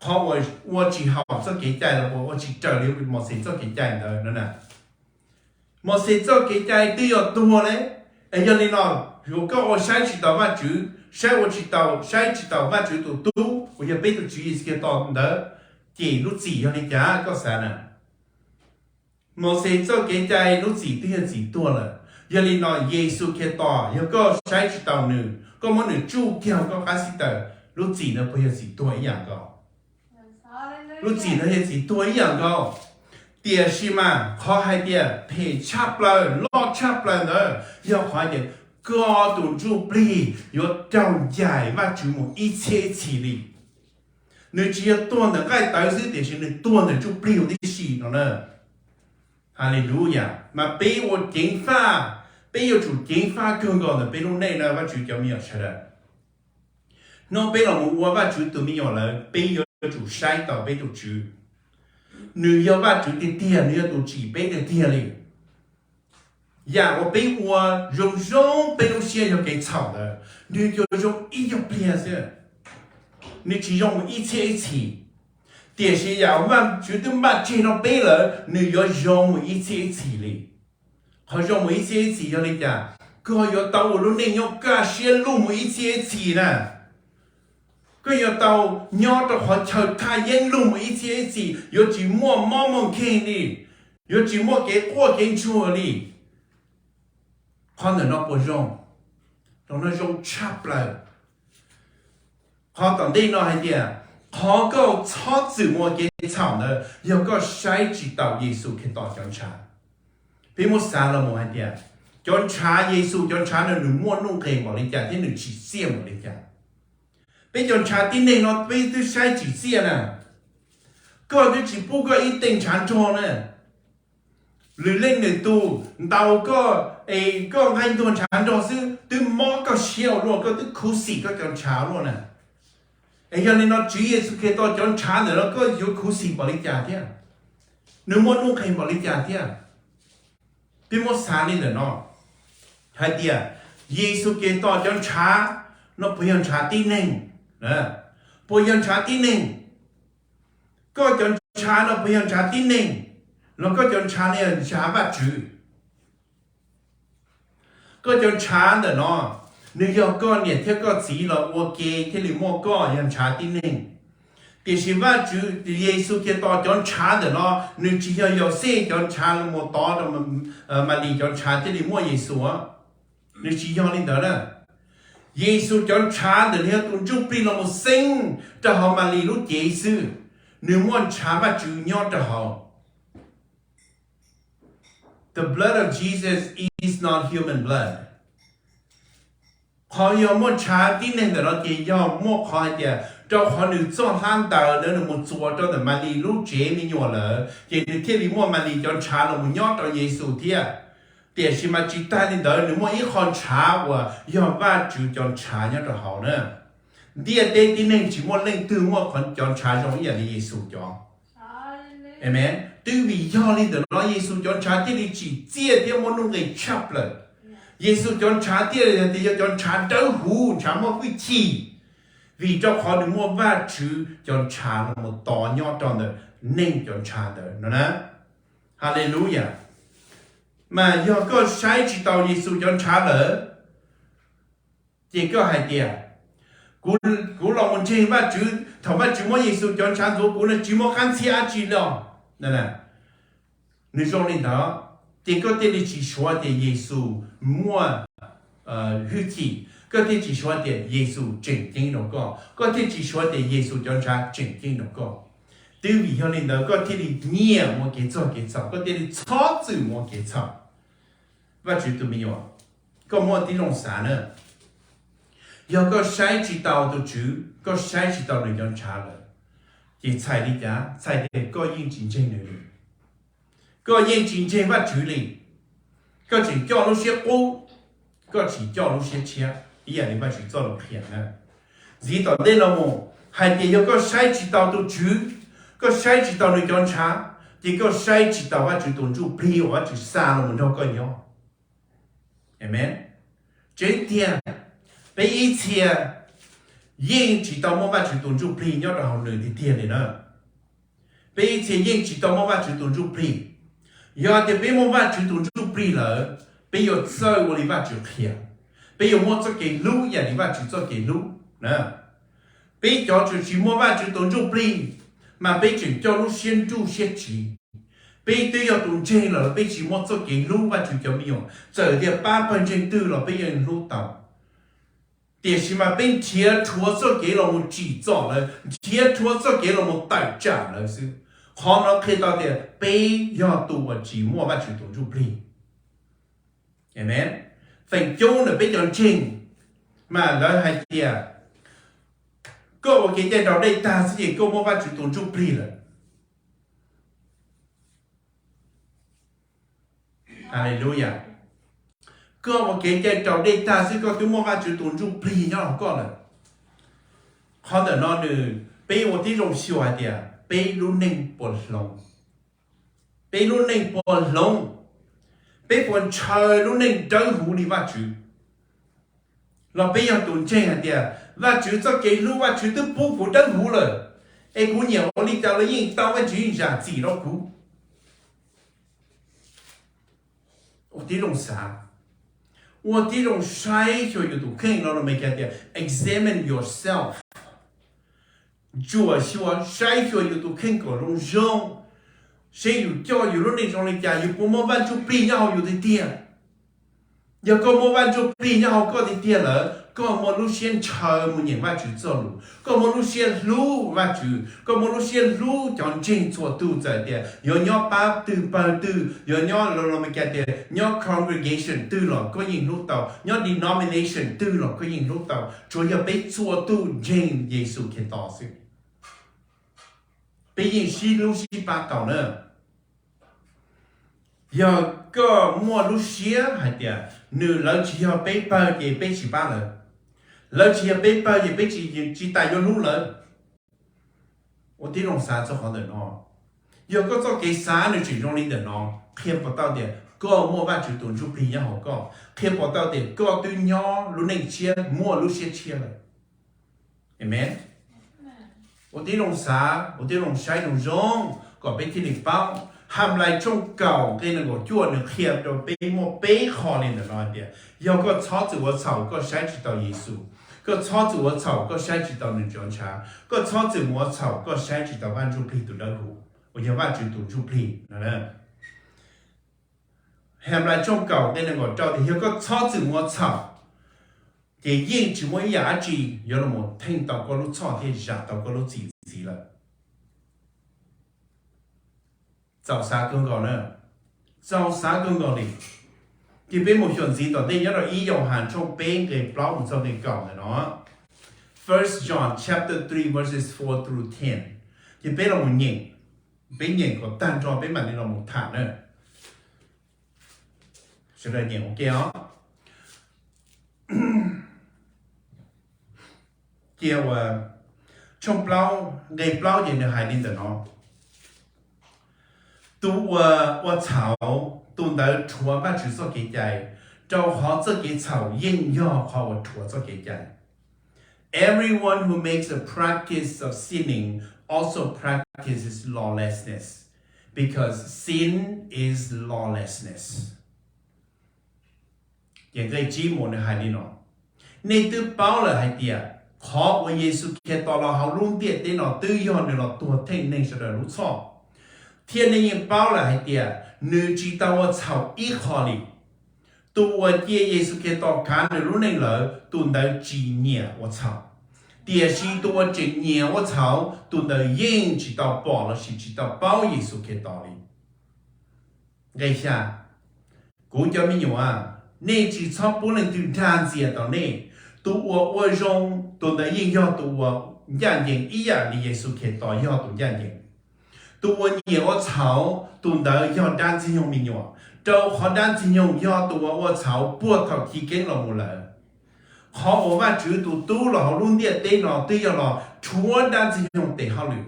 qhov uas ua tsis haum txoj kev cai los ua tsis raws li Mauxes txoj kev cai ntawd no na. Mauxes txoj kev cai twb yog tuag li, es yog li no, yog koj ua saib tsis taus Vajtswv, saib ua tsis taus, saib tsis taus Vajtswv tus Tub uas yog peb tus Tswv Yexus Khetos ntawd, ces lub txim yog li cas koj xav na? Mauxes txoj kev cai lub txim twb yog txim tuag lawm, yog li no Yexus Khetos yog koj saib tsis taus nws, koj muab nws tsuj kiag koj qab xib taws, Lub txim ntawd puas yog txim tuag ib yam nkaus? Lub txim ntawd yog txim tuag ib yam nkaus. Tiam sis mas qhov hais tias phem tshaj plaws, loj tshaj plaws ntawd yog qhov hais tias koj tus ntsuj plig yuav raug ncaim Vajtswv mus ib txhiab ib txhis li. Nws tsis yog tuag ntawm nqaij tawv xwb, tiam sis nws tuag ntawm ntsuj plig huv tib si no na. Haleluya. Mas peb ua ceev faj, peb yuav tsum ceev faj kawg nkaus ntawm peb lub neej na Vajtswv cov me nyuam sawv daws. Hnub peb los mus ua Vajtswv tus me nyuam lawm, peb yuav tsum saib taus peb tus Tswv. Nws yog Vajtswv tiag tiag, nws yog tus tsim peb tiag tiag li. Yam uas peb ua zoo zoo peb lub siab yog kev txhaum ntawd, nws yuav zoo ib nyuag pliag xwb, nws tsis zoo mus ib txhiab ib txhis. Tiam sis yam uas Vajtswv twb npaj tseg rau peb lawm, nws yuav zoo mus ib txhiab ib txhis li. Qhov zoo mus ib txhiab ib txhis yog li cas? Koj yuav tau ua lub neej nyob kaj siab lug mus ib txhiab ib txhis na. Koj yuav tau nyob rau qhov chaw thaj yeeb lug mus ib txhiab ib txhis, yuav tsis muaj mob muaj nkeeg li, yuav tsis muaj kev quaj kev ntsuag li. Qhov ntawm no puas zoo? Qhov no zoo tshaj plaws. Qhov tom ntej no hais tias, qhov koj txhob txwm mus ua kev txhaum ntawd yog koj saib tsis taus Yexus Khetos cov ntshav. Peb muab xav los mus hais tias, cov ntshav, Yexus cov ntshav no nws muaj nuj nqis npaum li cas thiab nws tsim txiaj npaum li cas? Peb cov ntshav tib neeg no peb twb saib tsis txiaj na. Koj twb tsis pub koj ib teej ntshav nrog na. Lwm leej lwm tus ntaus koj es koj nqaij ntuag ntshav nrog xwb twb mob koj siab ua luaj, koj twb khuv xim koj cov ntshav ua luaj na. Es yog li no Tswv Yexus Khetos cov ntshav ntawm no koj yuav khuv xim npaum li cas thiab? Nws muaj nuj nqis npaum li cas thiab? Peb muab xav li ntawm no hais tias, Yexus Khetos cov ntshav no puas yog ntshav tib neeg? Puas yog ntshav tib neeg? Koj cov ntshav no puas yog ntshav tib neeg, los koj cov ntshav no yog ntshav Vajtswv? Koj cov ntshav ntawm no, nws yog koj niam thiab koj txiv los ua ke thiaj li muaj koj, yog ntshav tib neeg. Tiam sis Vajtswv, Yexus Khetos cov ntshav ntawm no, nws tsis yog Yauxej cov ntshav los mus tov rau Malis cov ntshav thiaj li muaj Yexus. Nws tsis yog li ntawd na. Yexus cov ntshav ntawm no yog tus ntsuj plig los mus xeeb rau hauv Malis lub cev xwb, nws muaj ntshav Vajtswv nyob rau hauv. The blood of Jesus is not human blood. Qhov yog muaj ntshav tib neeg ntawm no ces yog muaj qhov hais tias rau qhov nws txoj hlab ntaws ntawd nws mus txuas rau ntawm Malis lub tsev me nyuam lawm, ces nws thiaj li muaj Malis cov ntshav los mus nyob rau Yexus thiab. Tiam sis mas tsis tag li ntawd, nws muaj ib qho ntshav uas yog Vajtswv cov ntshav nyob rau hauv na. Ntiaj teb tib neeg tsis muaj leej twg muaj qhov cov ntshav zoo ib yam li Yexus cov. Amen. Twb vim yog li ntawm no Yexus cov ntshav thiaj li tsim txiaj thiab muaj nuj nqis tshaj plaws. Yexus cov ntshav thiaj li hais tias yog cov ntshav dawb huv, ntshav muaj hwj chim, vim rau qhov nws muaj Vajtswv cov ntshav los mus tov nyob rau ntawm neeg cov ntshav ntawd no na. Haleluya. Mas yog koj saib tsis taus Yexus cov ntshav lawm, ces koj hais tias, kuv, kuv los mus ntseeg Vajtswv, thaum Vajtswv muab Yexus cov ntshav ntxuav kuv no tsis muaj qab ntxhiab dab tsi li os. Nws zoo li ntawd, ces koj thiaj li tsis suav tias Yexus muaj hwj chim, koj thiaj tsis suav tias Yexus tseem ceeb rau koj, koj thiaj tsis suav tias Yexus cov ntshav tseem ceeb rau koj. Twb vim yog li ntawd koj thiaj li nyiam mus ua kev txog kev txhaum, koj thiaj li txhob txwm mus ua kev txhaum. Vajtswv tus me nyuam, koj muaj tib zoo xav na. Yog koj saib tsis taus tus Tswv, koj saib tsis taus nws cov ntshav lawm, ces txhais li cas? Txhais tias koj yeej tsis ntseeg nws li. Koj yeej tsis ntseeg Vajtswv li. Koj tseem coj lub siab qub, koj tsis coj lub siab tshiab ib yam li Vajtswv txoj lus qhia na. Ntxiv tom ntej no mus hais tias yog koj saib tsis taus tus Tswv, koj saib tsis taus nws cov ntshav, ces koj saib tsis taus Vajtswv tus ntsuj plig uas Vajtswv xa los nrog koj nyob. Amen. Tseeb tiag, peb ib txhia yeej tsis tau muaj Vajtswv tus ntsuj plig nyob rau hauv nws tiag tiag li na. Peb ib txhia yeej tsis tau muaj Vajtswv tus ntsuj plig. Yog tias peb muaj Vajtswv tus ntsuj plig lawm, peb yuav txawj ua li Vajtswv qhia, peb yuav muaj txoj kev hlub ib yam li Vajtswv txoj kev hlub na. Peb cov tseem tsis muaj Vajtswv tus ntsuj plig, mas peb tseem coj lub siab nruj siab tsiv. Peb twb yog tus ntseeg lawm los peb tsis muaj txoj kev hlub Vajtswv cov me nyuam, txawm tias pab pawg ntseeg twg los peb yeej hlub tau. Tiam sis mas peb nrhiav rhuav txoj kev los mus tsim txom lawv, nrhiav rhuav txoj kev los mus tawm tsam lawv xwb. Qhov no qhia tau tias peb yog tus uas tsis muaj Vajtswv tus ntsuj plig. Amen. Feem coob ntawm peb cov ntseeg mas lawv hais tias koj ua kev cai raus dej tag xwb ces koj muaj Vajtswv tus ntsuj plig lawm. Haleluya. Koj ua kev cai raus dej tag xwb koj twb muaj Vajtswv tus ntsuj plig nyob hauv koj lawm. Qhov ntawm no nws, peb ua tib zoo xyuas hais tias peb lub neej puas hloov, peb lub neej puas hloov, peb puas ntshaw lub neej dawb huv li Vajtswv, los peb yog tus ntseeg hais tias Vajtswv txoj kev hlub Vajtswv twb pub kuv dawb huv lawm, es kuv nyiam ua li cas los yeej tau, Vajtswv yeej zam txim rau kuv. Ua tib zoo xav, ua tib zoo saib xyuas yus tus kheej no, Meskas tias examine yourself. Ntsuam xyuas saib xyuas yus tus kheej kom zoo zoo, seb yus coj yus lub neej zoo li cas, yus puas muaj Vaj Ntsujplig nyob hauv yus tiag tiag. Yog koj muaj Vaj Ntsujplig nyob hauv koj tiag tiag lawm, koj muaj lub siab ntshaw mus nyeem Vajtswv txoj lus, koj muaj lub siab hlub Vajtswv, koj muaj lub siab hlub cov ntseeg txhua tus, txawm tias yuav nyob pab twg pawg twg, yuav nyob los Meskas tias nyob congregation twg los koj yeej hlub tau, nyob denomination twg los koj yeej hlub tau, tsuas yog peb txhua tus ntseeg Yexus Khetos xwb, peb yeej sib hlub sib pab tau na. Yog koj muaj lub siab hais tias nws, lawv tsis yog peb pawg ces peb tsis pab lawv, lawv tsis yog peb pawg ces peb tsis, tsis tas yuav hlub lawv. Ua tib zoo xav txog qhov ntawm no. Yog koj txoj kev xav nws tseem zoo li ntawm no, qhia pom tau tias koj muaj Vajtswv tus Ntsujplig nyob hauv koj, qhia pom tau tias koj twb nyob lub neej tshiab muaj lub siab tshiab lawm. Amen. Ua tib zoo xav, ua tib zoo saib zoo zoo kom peb thiaj li paub. Hamlais tshooj kaum nqe nees nkaum cuaj nws qhia rau peb muaj peb qho li ntawm no hais tias yog koj txhob txwm ua txhaum koj saib tsis taus Yexus, koj txhob txwm ua txhaum koj saib tsis taus nws cov ntshav, koj txhob txwm ua txhaum koj saib tsis taus Vaj Ntsujplig tus dawb huv uas yog Vajtswv tus Ntsujplig no. Hamlais tshooj kaum nqe nees nkaum rau tias yog koj txhob txwm ua txhaum ces yeej tsis muaj ib yam dab tsi yuav los theej tau koj lub txhoj thiab zam tau koj lub txim ntxiv lawm. Txaus xav kawg nkaus na, txaus xav kawg nkaus li. Ces peb mus xyuas ntxiv tom ntej nyob rau ib Yauhas tshooj peb nqe plaub mus txog nqe kaum ntawm no. First John chapter three verses four through ten. Ces peb los mus nyeem, peb nyeem kom tag nrho peb mam li los mus tham na. Sawv daws nyeem ua ke os. Cia ua tshooj plaub nqe plaub ces nws hais li ntawm no: Tus uas ua txhaum, tus ntawd rhuav Vajtswv txoj kev cai, rau qhov txoj kev txhaum yeej yog qhov uas rhuav txoj kev cai. Everyone who makes a practice of sinning also practices lawlessness, because sin is lawlessness. Ces nqe tsib mus nws hais li no: Nej twb paub lawm hais tias qhov uas Yexus Khetos los hauv lub ntiaj teb no twb yog nws los tuag theej neeg sawv daws lub txhoj, thiab nej yeej paub lawm hais tias nws tsis tau ua txhaum ib qho li. Tus uas cia Yexus Khetos kav nws lub neej lawm, tus ntawd tsis nyiam ua txhaum. Tiam sis tus uas tseem nyiam ua txhaum, tus ntawd yeej tsis tau pom lossis tsis tau paub Yexus Khetos li. Nqe xya: Kuv cov me nyuam, nej tsis txhob pub leej twg dag ntxias tau nej. Tus uas ua zoo, tus ntawd yeej yog tus uas ncaj ncees ib yam li Yexus Khetos yog tus ncaj ncees. Tus uas nyiam ua txhaum, tus ntawd yog dab Ntxwg Nyoog me nyuam, rau qhov dab Ntxwg Nyoog yog tus uas ua txhaum puag thaum chiv keeb los mus lawm. Qhov uas Vajtswv tus Tub los hauv lub ntiaj teb no twb yog los rhuav dab Ntxwg Nyoog tes hauj lwm.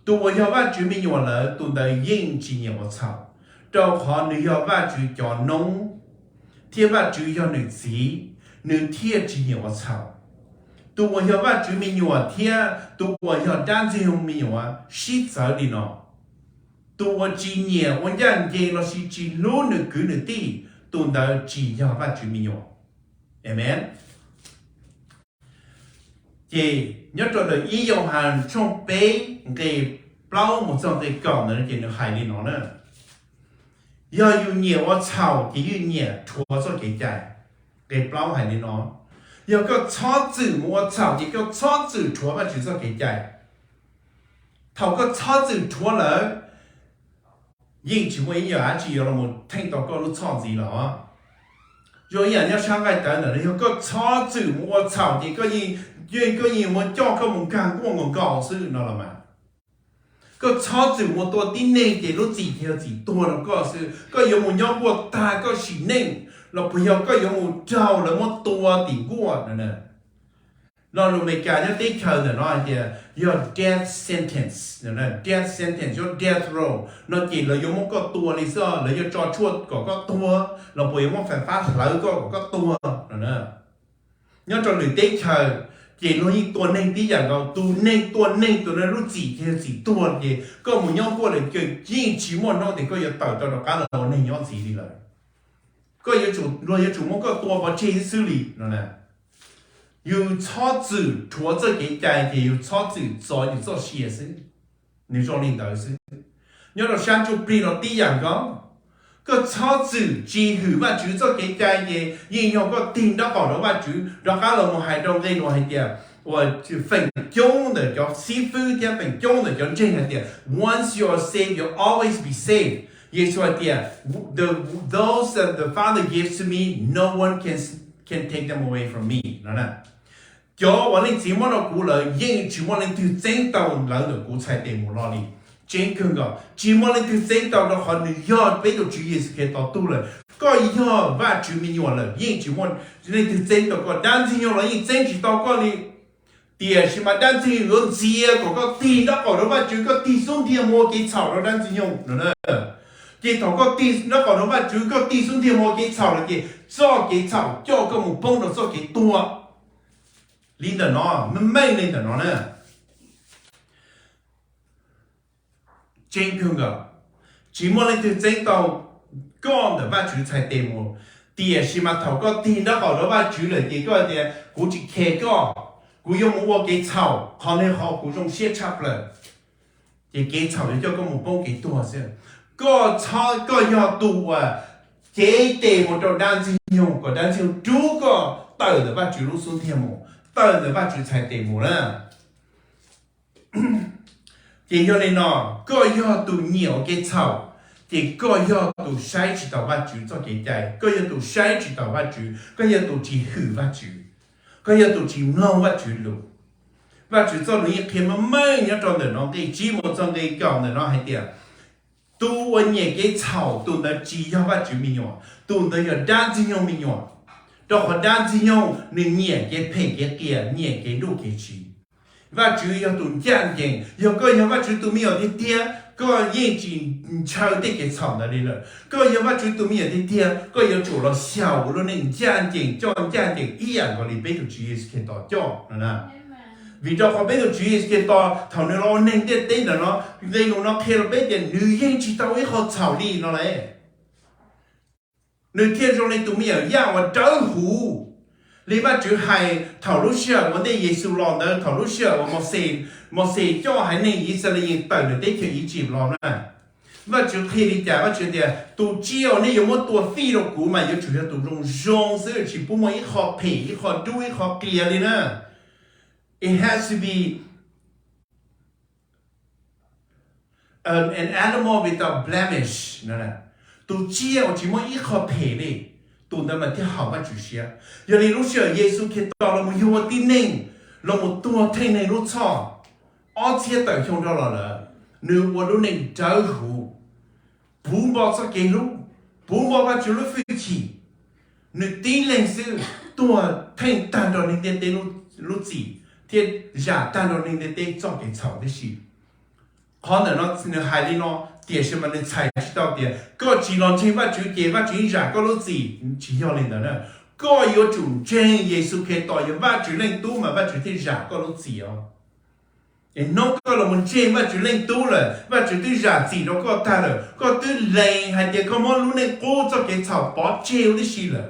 Tus uas yog Vajtswv me nyuam lawm, tus ntawd yeej tsis nyiam ua txhaum, rau qhov nws yog Vajtswv cov noob, thiab Vajtswv yog nws Txiv, nws thiaj tsis nyiam ua txhaum. Tus uas yog Vajtswv me nyuam thiab tus uas yog dab Ntxwg Nyoog me nyuam sib txawv li no: tus uas tsis nyiam ua ncaj ncees lossis tsis hlub nws kwv nws tij, tus ntawd tsis yog Vajtswv me nyuam. Amen. Ces nyob rau ntawm ib Yauhas tshooj peb nqe plaub mus txog nqe kaum ntawd ces nws hais li no na: Yog yus nyiam ua txhaum ces yus nyiam rhuav txoj kev cai. Nqe plaub hais li no: Yog koj txhob txwm mus ua txhaum ces koj txhob txwm rhuav Vajtswv txoj kev cai. Thaum koj txhob txwm rhuav lawm, yeej tsis muaj ib yam dab tsi yuav los theej tau koj lub txhoj ntxiv los. Zoo ib yam nyob sab nqaij tawv ntawm no, yog koj txhob txwm mus ua txhaum ces koj yeej, koj yeej yuav muaj coj koj mus nkag nkuaj nkaus nkaus xwb no los mas. Koj txhob txwm mus tua tib neeg ces lub txim ces yog txim tuag rau koj xwb. Koj yuav mus nyob nkuaj tag koj sim neej, los puas yog koj yuav mus raug lawv muab tua tim nkuaj no. Lo lus Amelikas nyob teb chaws ntawm no hais tias yog death sentence, death sentence, yog death row no ces lawv yuav muab koj tua li xwb, lawv yuav tso tshuaj kom koj tuag los puas yuav muab fais fab hlawv koj kom koj tuag no. Nyob rau lwm teb chaws ces luag yeej tua neeg tib yam nkaus, tus neeg tua neeg tus no lub txim ces yog txim tuag ces koj mus nyob nkuaj lawm ces yeej tsis muaj hnub tias koj yuav tawm tau rov qab los ua neeg nyob ntxiv li lawm. Koj yuav tsum, luag yuav tsum muab koj tua pov tseg xwb li no. Yus txhob txwm rhuav txoj kev cai ces yus txhob txwm txov yus txoj sia xwb. Nws zoo li ntawd xwb. Nyob rau sab ntsuj plig los tib yam nkaus. Koj txhob txwm tsis hwm Vajtswv txoj kev cai ces yeej yog koj tig nraub qaum rau Vajtswv. Rov qab los mus hais rau nqe luag hais tias, uas feem coob ntawm cov xib fwb thiab feem coob ntawm cov ntseeg hais tias, once you are saved, you'll always be saved. Yexus hais tias, the, those that the Father gives to me, no one can, can take them away from me no. Cov uas Leej Txiv muab rau kuv lawm yeej tsis muaj leej twg txeeb tau lawv ntawm kuv txhais tes mus los li. Tseeb kawg nkaus, tsis muaj leej twg txeeb tau rau qhov nws yog peb tus Tswv Yexus Khetos tug lawm. Koj yog Vajtswv me nyuam lawm yeej tsis muaj leej twg txeeb tau koj, dab ntxwg nyoog los yeej txeeb tsis tau koj li. Tiam sis mas dab ntxwg nyoog yuav ntxias kom koj tig nraub qaum rau Vajtswv, koj tig xub ntiag mus ua kev txhaum rau dab ntxwg nyoog no. Ces thaum koj tig nraub qaum rau Vajtswv, koj tig xub ntiag mus ua kev txhaum lawm ces txoj kev txhaum coj koj mus poob rau txoj kev tuag. Li ntawm no, meej meej li ntawm no na. Tseeb kawg nkaus, tsis muaj leej twg txeeb tau koj ntawm Vajtswv txhais tes mus. Tiam sis mas thaum koj tig nraub qaum rau Vajtswv lawm ces koj tias kuv tsis khe koj, kuv yuav mus ua kev txhaum, qhov no qhov kuv zoo siab tshaj plaws. Ces kev txhaum yuav coj koj mus poob kev tuag xwb. Koj txhob, koj yog tus uas cev tes mus rau dab ntxwg nyoog kom dab ntxwg nyoog rub koj tawm ntawm Vajtswv lub xub ntiag mus, tawm ntawm Vajtswv txhais tes mus na. Ces yog li no, koj yog tus nyiam ua kev txhaum, ces koj yog tus saib tsis taus Vajtswv txoj kev cai, koj yog tus saib tsis taus Vajtswv, koj yog tus tsis hwm Vajtswv, koj yog tus tsis mloog Vajtswv lus. Vajtswv txoj lus yeej qhia meej meej nyob rau ntawm no nqe tsib mus txog nqe kaum ntawm no hais tias, tus uas nyiam kev txhaum tus ntawd tsis yog Vajtswv me nyuam, tus ntawd yog dab ntxwg nyoog me nyuam. Rau qhov dab ntxwg nyoog nws nyiam kev phem kev qias, nyiam kev nruj kev tsiv. Vajtswv yog tus ncaj ncees, yog koj yog Vajtswv tus me nyuam tiag tiag, koj yeej tsis ntshaw tej kev txhaum ntawd li lawm. Koj yog Vajtswv tus me nyuam tiag tiag, koj yuav tsum los xyaum ua lub neej ncaj ncees, coj ncaj ncees ib yam nkaus li peb tus Tswv Yexus Khetos coj no na. Vim rau qhov peb tus Tswv Yexus Khetos thaum nws los ua neeg ntiaj teb ntawm no, nqe lus no qhia rau peb tias nws yeej tsis tau ib qho txhaum li no lauj. Nws thiaj zoo li tus me nyuam yaj uas dawb huv li Vajtswv hais thaum lub sij hawm ua ntej Yexus los ntawd, thaum lub sij hawm uas Mauxes, Mauxes coj haiv neeg Yixalayees tawm ntawm teb chaws Iziv los na. Vajtswv qhia li cas? Vajtswv tias tus tsiaj uas nej yuav muab tua fij rau kuv mas yuav tsum yog tus zoo zoo xwb, tsis pub muaj ib qho phem, ib qho dub, ib qho qias li na. It has to be an animal without blemish. Tus tsiaj uas tsis muaj ib qho phem li, tus ntawd mas thiaj haum Vajtswv siab. Yog li lub sij hawm Yexus Khetos los mus yug ua tib neeg, los mus tuag theej neeg lub txhoj, ob txhiab tawm xyoo dhau los lawm, nws ua lub neej dawb huv, puv npo txoj kev hlub, puv npo Vajtswv lub hwj chim. Nws tib leeg xwb tuag theej tag nrho neeg ntiaj teb lub txim, thiab zam tag nrho neeg ntiaj teb txoj kev txhaum tib si. Qhov ntawm no nws hais li no, tiam sis mas nws txhais tsis tau tias koj tsis los ntseeg Vajtswv ces Vajtswv zam koj lub txim, tsis yog li ntawd na. Koj yuav tsum ntseeg Yexus Khetos yog Vajtswv Leej Tub mas Vajtswv thiaj zam koj lub txim os. Es hnub koj los mus ntseeg Vajtswv Leej Tub lawm, Vajtswv twb zam txim rau koj tag lawm, koj twb lees hais tias koj muab lub neej qub txoj kev txhaum pov tseg huv tib si lawm,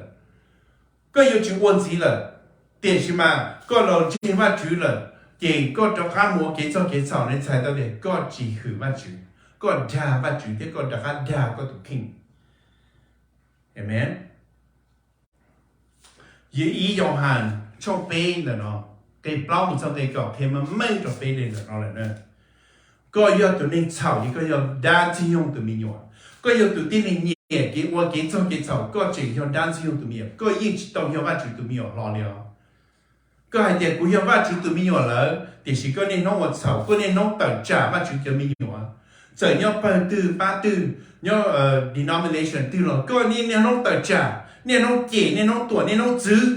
koj yuav tsis ua ntxiv lawm. Tiam sis mas koj los ntseeg Vajtswv lawm, ces koj rov qab mus ua kev txog kev txhaum, nws txhais tau tias koj tsis hwm Vajtswv, koj dag Vajtswv thiab koj rov qab dag koj tus kheej. Amen. Yog ib Yauhas tshooj peb ntawm no, nqe plaub mus txog nqe kaum qhia meej meej rau peb li ntawm no lawm na. Koj yog tus neeg txhaum ces koj yog dab ntxwg nyoog tus me nyuam. Koj yog tus tib neeg nyiam kev ua kev txog kev txhaum, koj tseem yog dab ntxwg nyoog tus me nyuam, koj yeej tsis tau yog Vajtswv tus me nyuam hlo li os. Koj hais tias kuv yog Vajtswv tus me nyuam lawm, tiam sis koj niaj hnub ua txhaum, koj niaj hnub tawm tsam Vajtswv cov me nyuam. Txawm nyob pawg twg pab twg, nyob denomination twg los koj niaj hnub tawm tsam, niaj hnub cem, niaj hnub tuam, niaj hnub txwv,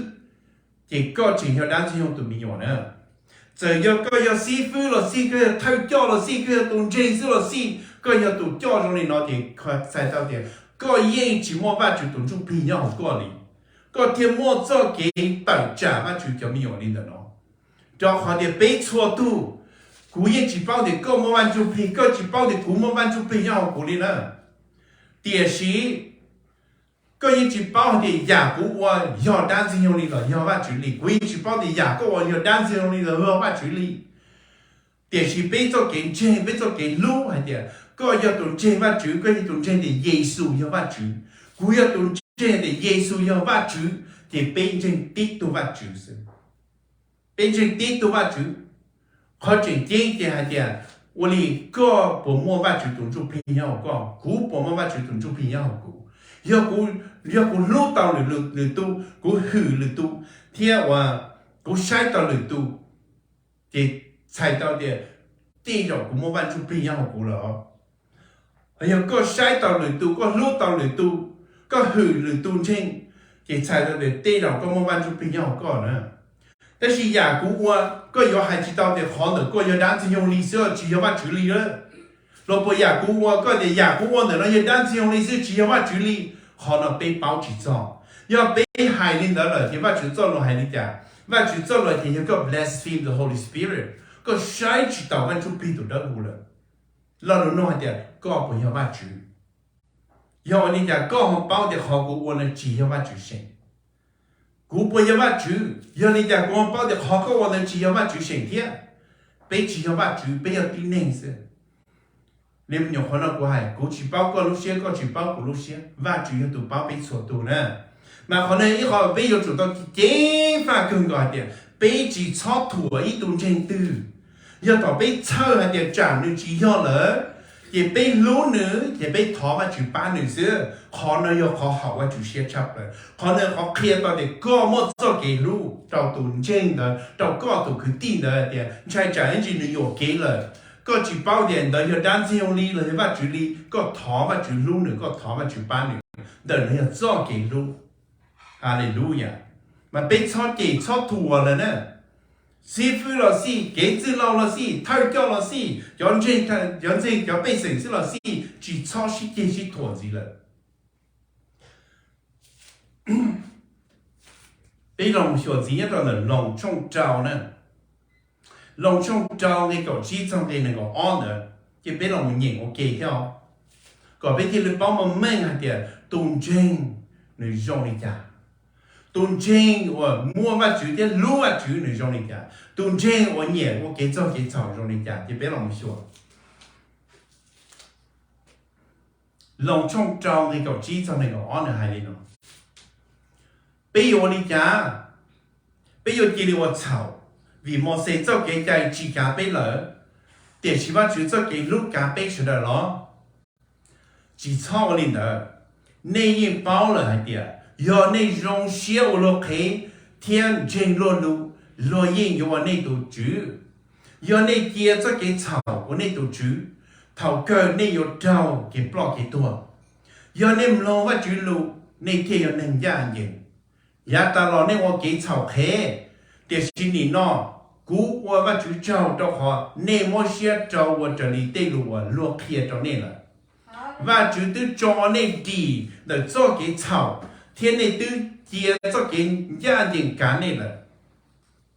ces koj tseem yog dab ntxwg nyoog tus me nyuam na. Txawm yog koj yog xib fwb los xij, koj yog thawj coj los xij, koj yog tus ntseeg xwb los xij, koj yog tus coj zoo li no ces txhais tau tias koj yeej tsis muaj Vajtswv tus Ntsuj Plig nyob hauv koj li. Koj thiaj muaj txoj kev tawm tsam Vajtswv cov me nyuam li ntawm no. Rau qhov tias peb txhua tus, kuv yeej tsis paub tias koj muaj Vaj Ntsuj Plig, koj tsis paub tias kuv muaj Vaj Ntsuj Plig nyob hauv kuv li na. Tiam sis koj yeej tsis paub hais tias yam kuv ua yog dab ntxwg nyoog li los yog Vajtswv li, kuv yeej tsis paub tias yam koj ua yog dab ntxwg nyoog li los yog Vajtswv li. Tiam sis peb txoj kev ntseeg, peb txoj kev hlub hais tias koj yog tus ntseeg Vajtswv, koj yog tus ntseeg tias Yexus yog Vajtswv, kuv yog tus ntseeg tias Yexus yog Vajtswv, ces peb ntseeg tib tug Vajtswv xwb. Peb ntseeg tib tug Vajtswv. Qhov tseem ceeb ces hais tias, ua li koj puas muaj Vajtswv tus Ntsuj Plig nyob hauv koj, kuv puas muaj Vajtswv tus Ntsuj Plig nyob hauv kuv? Yog kuv, yog kuv hlub tau lwm, lwm tus, kuv hwm lwm tus, thiab uas kuv saib tau lwm tus, ces txhais tau tias tej zaum kuv muaj Vaj Ntsuj Plig nyob hauv kuv lawm. Yog koj saib tau lwm tus, koj hlub tau lwm tus, koj hwm lwm tus ntseeg, ces txhais tau tias tej zaum koj muaj Vaj Ntsuj Plig nyob hauv koj na. Tab sis yam kuv ua, koj yuav hais tsis tau tias qhov ntawm koj yog dab ntxwg nyoog li xwb, tsis yog Vajtswv li lawm. Los puas yam kuv ua, koj tias yam kuv ua ntawm no yog dab ntxwg nyoog li xwb, tsis yog Vajtswv li. Qhov no peb paub tsis txog. Yog peb hais li ntawd lawm ces Vajtswv txoj lus hais li cas? Vajtswv txoj lus ces yog koj blaspheme the Holy Spirit, koj saib tsis taus Vaj Ntsuj Plig tus dawb huv lawm. Lo lus no hais tias koj puas yog Vajtswv? Yog ua li cas koj ho paub tias qhov kuv ua no tsis yog Vajtswv seem? Kuv puas yog Vajtswv? Yog li cas kuv ho paub tias qhov koj ua ntawd tsis yog Vajtswv seem thiab? Peb tsis yog Vajtswv, peb yog tib neeg xwb. Li me nyuam qhuav no kuv hais, kuv tsis paub koj lub siab, koj tsis paub kuv lub siab, Vajtswv yog tus paub peb txhua tus na. Mas qhov no ib qho peb yuav tsum tau ceev faj kawg nkaus hais tias peb tsis txhob thuam ib tug ntseeg twg. Yog thaum peb txhawj hais tias tsam nws tsis yog lawm, ces peb hlub nws, ces peb thov Vajtswv pab nws xwb. Qhov no yog qhov haum Vajtswv siab tshaj plaws. Qhov no qhov qhia tau tias koj muaj txoj kev hlub rau tus ntseeg ntawd, rau koj tus kwv tij ntawd tias ntshai tsam ib ntsis nws yuam kev lawm. Koj tsis paub tias ntawd yog dab ntxwg nyoog li los yog Vajtswv li, koj thov Vajtswv hlub nws, koj thov Vajtswv pab nws. Ntawm no yog txoj kev hlub. Haleluya. Mas peb txhob cem txhob thuam lawm na. Xib fwb los xij, kev txwj laug los xij, thawj coj los xij, cov ntseeg, cov ntseeg cov pej xeem xwb los xij, tsis txhob sib ceg sib thuam ntxiv lawm. Peb los mus xyuas ntxiv nyob rau ntawm Loos tshooj rau na. Loos tshooj rau nqe kaum tsib txog nqe nees nkaum ob ntawd, ces peb los mus nyeem ua ke thiab os, kom peb thiaj li paub meej meej hais tias tus ntseeg nws zoo li cas. Tus ntseeg uas muaj Vajtswv thiab hlub Vajtswv nws zoo li cas. Tus ntseeg uas nyiam ua kev txog kev txhaum zoo li cas, ces peb los mus xyuas. Loos tshooj rau nqe kaum tsib txog nees nkaum ob nws hais li no: Peb yuav ua li cas? Peb yuav cia li ua txhaum, vim Mauxes txoj kev cai tsim kav peb lawm, tiam sis Vajtswv txoj kev hlub kav peb sawv daws los? Tsis txhob ua li ntawd. Nej yeej paub lawm hais tias yog nej zoo siab ua luag qhev thiab ntseeg luag lus, luag yeej yuav ua nej tus tswv. Yog nej cia txoj kev txhaum ua nej tus tswv, thaum kawg nej yuav raug kev ploj kev tuag. Yog nej mloog Vajtswv lus, nej thiaj yog neeg ncaj ncees. Yav tas los nej ua kev txhaum qhev, tiam sis nim no kuv ua Vajtswv tsaug rau qhov nej muab siab rau ua raws li tej lus uas luag qhia rau nej lawm. Vajtswv twb tso nej dim ntawm txoj kev txhaum, thiab nej twb cia txoj kev ncaj ncees kav nej lawm.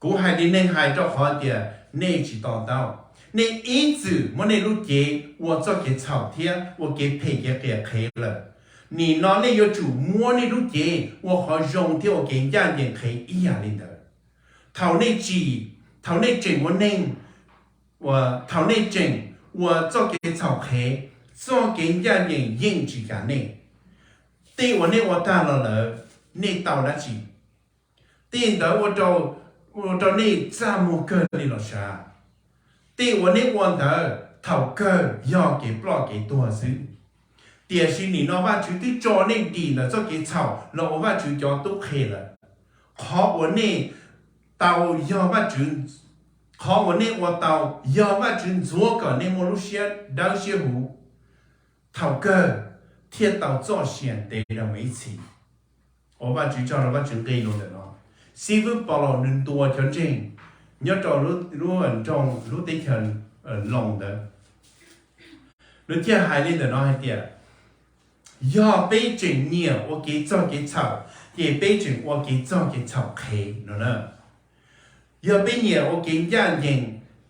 Kuv hais li neeg hais rau qhov tias nej tsis to taub. Nej ib txwm muab nej lub cev ua txoj kev txhaum thiab ua kev phem kev qias qhev lawm. Nim no nej yuav tsum muab nej lub cev ua qhov zoo thiab ua kev ncaj ncees qhev ib yam li ntawd. Thaum nej tsim, thaum nej tseem ua neeg, thaum nej tseem ua txoj kev txhaum qhev, txoj kev ncaj ncees yeej tsis kav nej. Tej uas nej ua tag los lawm, nej tau dab tsi? Tej ntawd ua rau nej txaj muag kawg li los sav. Tej uas nej ua ntawd thaum kawg yog kev ploj kev tuag xwb. Tiam sis nim no Vajtswv twb tso nej dim ntawm txoj kev txhaum los ua Vajtswv cov tub qhe lawm. Qhov uas nej tau yog Vajtswv, qhov uas nej ua tau yog Vajtswv ntxuav kom nej muaj lub siab dawb siab huv, thaum kawg thiaj tau txoj sia ntev rau mus ib txhis. Ua Vajtswv tsaug rau Vajtswv nqe lus ntawm no. Xib fwb Paulus nws ntuas cov ntseeg nyob rau lub nroog, lub teb chaws Loos ntawd, nws thiaj hais li ntawm no hais tias, yog peb tseem nyiam ua kev txog kev txhaum, ces peb tseem ua kev txog kev txhaum qhev no na. Yog peb nyiam ua kev ncaj ncees,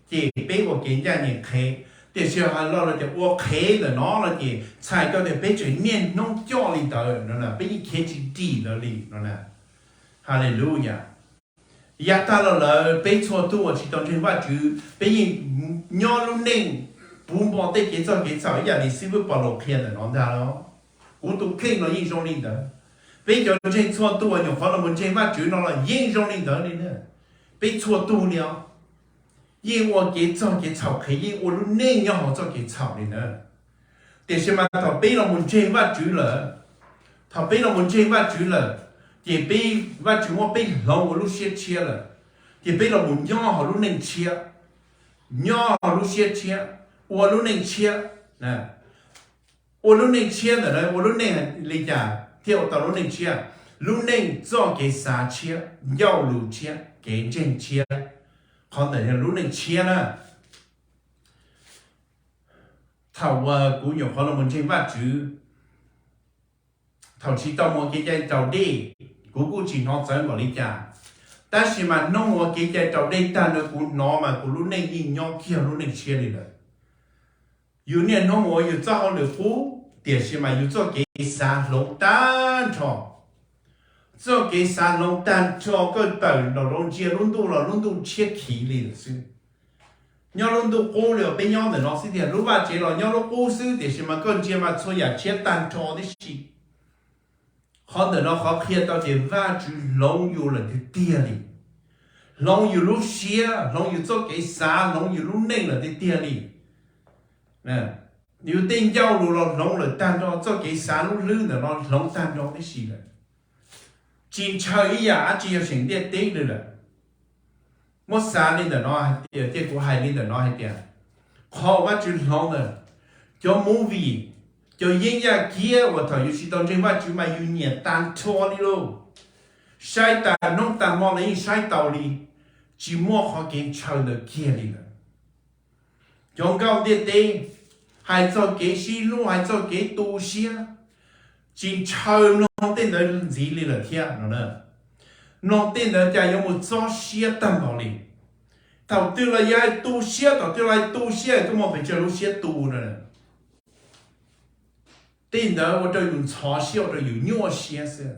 ces peb ua kev ncaj ncees qhev. Tiam sis hais los lawv tias ua qhev ntawm no no ces txhais tau tias peb tseem niaj hnub coj li ntawd no, peb yeej khiav tsis dim ntawd li no na. Haleluyas. Yav tag los lawm peb txhua tus uas tsis tau ntseeg Vajtswv, peb yeej nyob lub neej puv npo tej kev txog kev txhaum ib yam li xib fwb Paulus qhia ntawm no ntag los. Kuv tus kheej los yeej zoo li ntawd. Peb cov ntseeg txhua tus uas nyuam qhuav los mus ntseeg Vajtswv no los yeej zoo li ntawd li na. Peb txhua tus li os, yeej ua kev txog kev txhaum qhev, yeej ua lub neej nyob hauv txoj kev txhaum li na. Tiam sis mas thaum peb los mus ntseeg Vajtswv lawm, thaum peb los mus ntseeg Vajtswv lawm, ces peb, Vajtswv muab peb hloov ua lub siab tshiab lawm, ces peb los mus nyob hauv lub neej tshiab, nyob hauv lub siab tshiab, ua lub neej tshiab. Ua lub neej tshiab ntawm no ua lub neej li cas thiaj ua tau lub neej tshiab? Lub neej txoj kev xav tshiab, ncauj lus tshiab, kev ntseeg tshiab. Qhov ntawm yog lub neej tshiab na. Thaum uas kuv nyuam qhuav los mus ntseeg Vajtswv, thaum tsis tau mus kev cai raus dej, kuv kuj tsis hnov txawv npaum li cas. Tab sis mas hnub ua kev cai raus dej tag no kuv hnov mas kuv lub neej yeej nyob kiag lub neej tshiab li lawm. Yus niaj hnub ua yus txoj hauj lwm qub, tiam sis mas yus txoj kev xav hloov tag nrho. Txoj kev xav hloov tag nrho, koj tawm nraum zoov ntsia lub ntuj los lub ntuj tshiab khiv li lawm xwb. Nyob lub ntuj qub li uas peb nyob ntawm no xwb tiag, lub vaj tsev los nyob lub qub xwb, tiam sis mas koj ntsia mas txhua yam tshiab tag nrho tib si. Qhov ntawm no qhov qhia tau tias Vajtswv hloov yus lawm tiag tiag li. Hloov yus lub siab, hloov yus txoj kev xav, hloov yus lub neej lawm tiag tiag li. Yus tej ncauj lus los hloov lawm tag nrho, txoj kev xav lub hlwb ntawm no hloov tag nrho tib si lawm. Tsis ntshaw ib yam dab tsi yog seem ntiaj teb li lawm. Muab xav li ntawm no hais tias, thiab kuv hais li ntawm no hais tias, qhov uas Vajtswv hloov ntawd, cov movie, cov yeeb yaj kiab uas thaum yus tsis tau ntseeg Vajtswv mas yus nyiam tag nrho li lauj. Saib tag hnub tag hmo los yeej saib tau li, tsis muaj qhov kev ntshaw ntawd kiag li lawm. Cov nkauj ntiaj teb hais txog kev sib hlub, hais txog kev tu siab, tsis ntshaw mloog tej ntawd ntxiv li lawm thiab no. Mloog tej ntawd cas yuav mus txob siab tag npaum li. Thaum twg los yog tu siab, thaum twg los tu siab tuaj muaj pes tsawg lub siab tu no. Tej ntawd ua rau yus ntxhov siab, ua rau yus nyuaj siab xwb,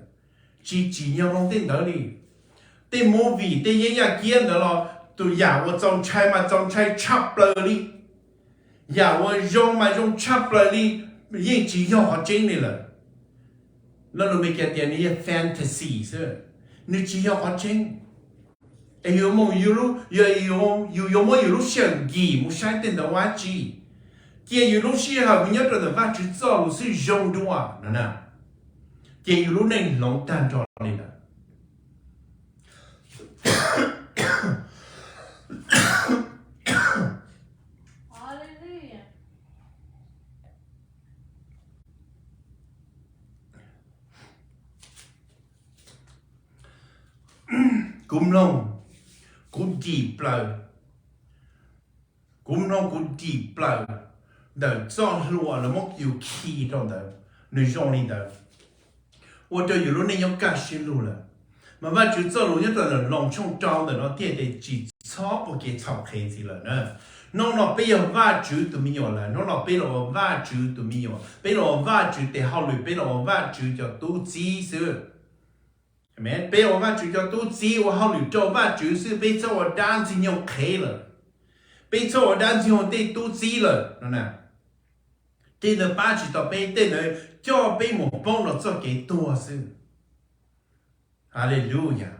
tsis tsim nyog mloog tej ntawd li. Tej movie, tej yeeb yaj kiab ntawd los tus yam uas txaus ntshai mas txaus ntshai tshaj plaws li, yam uas zoo mas zoo tshaj plaws li, yeej tsis yog qhov tseeb li lawm. Lo lus Meskas tias nws yog fantasy xwb, nws tsis yog qhov tseeb. Es yus, yus yuav muab yus lub sij hawm nkim mus saib tej ntawd ua dab tsi? Cia yus lub sij hawm mus nyob rau ntawm Vajtswv txoj lus xwb zoo dua no na, ces yus lub neej hloov tag nrho li lawm. Kuv mloog, kuv dim plaws, kuv mloog kuv dim plaws ntawm txoj hlua lawv muab yus khi rau ntawd, nws zoo li ntawd, ua rau yus lub neej nyob kaj siab lug lawm. Mas Vajtswv txoj lus nyob rau ntawm Loos tshooj rau ntawm no thiaj tias tsis txhob ua kev txhaum qhev ntxiv lawm na. Hnub no peb yog Vajtswv tus me nyuam lawm, hnub no peb los ua Vajtswv tus me nyuam, peb los ua Vajtswv tes hauj lwm, peb los ua Vajtswv cov tub txib xwb. Peb ua Vajtswv cov tub txib ua hauj lwm rau Vajtswv xwb, peb txhob ua dab ntxwg nyoog qhev lawm. Peb txhob ua dab ntxwg nyoog tej tub txib lawm no. Tej ntawd pab tsis tau peb, tej ntawd coj peb mus poob rau txoj kev tuag xwb. Haleluyas.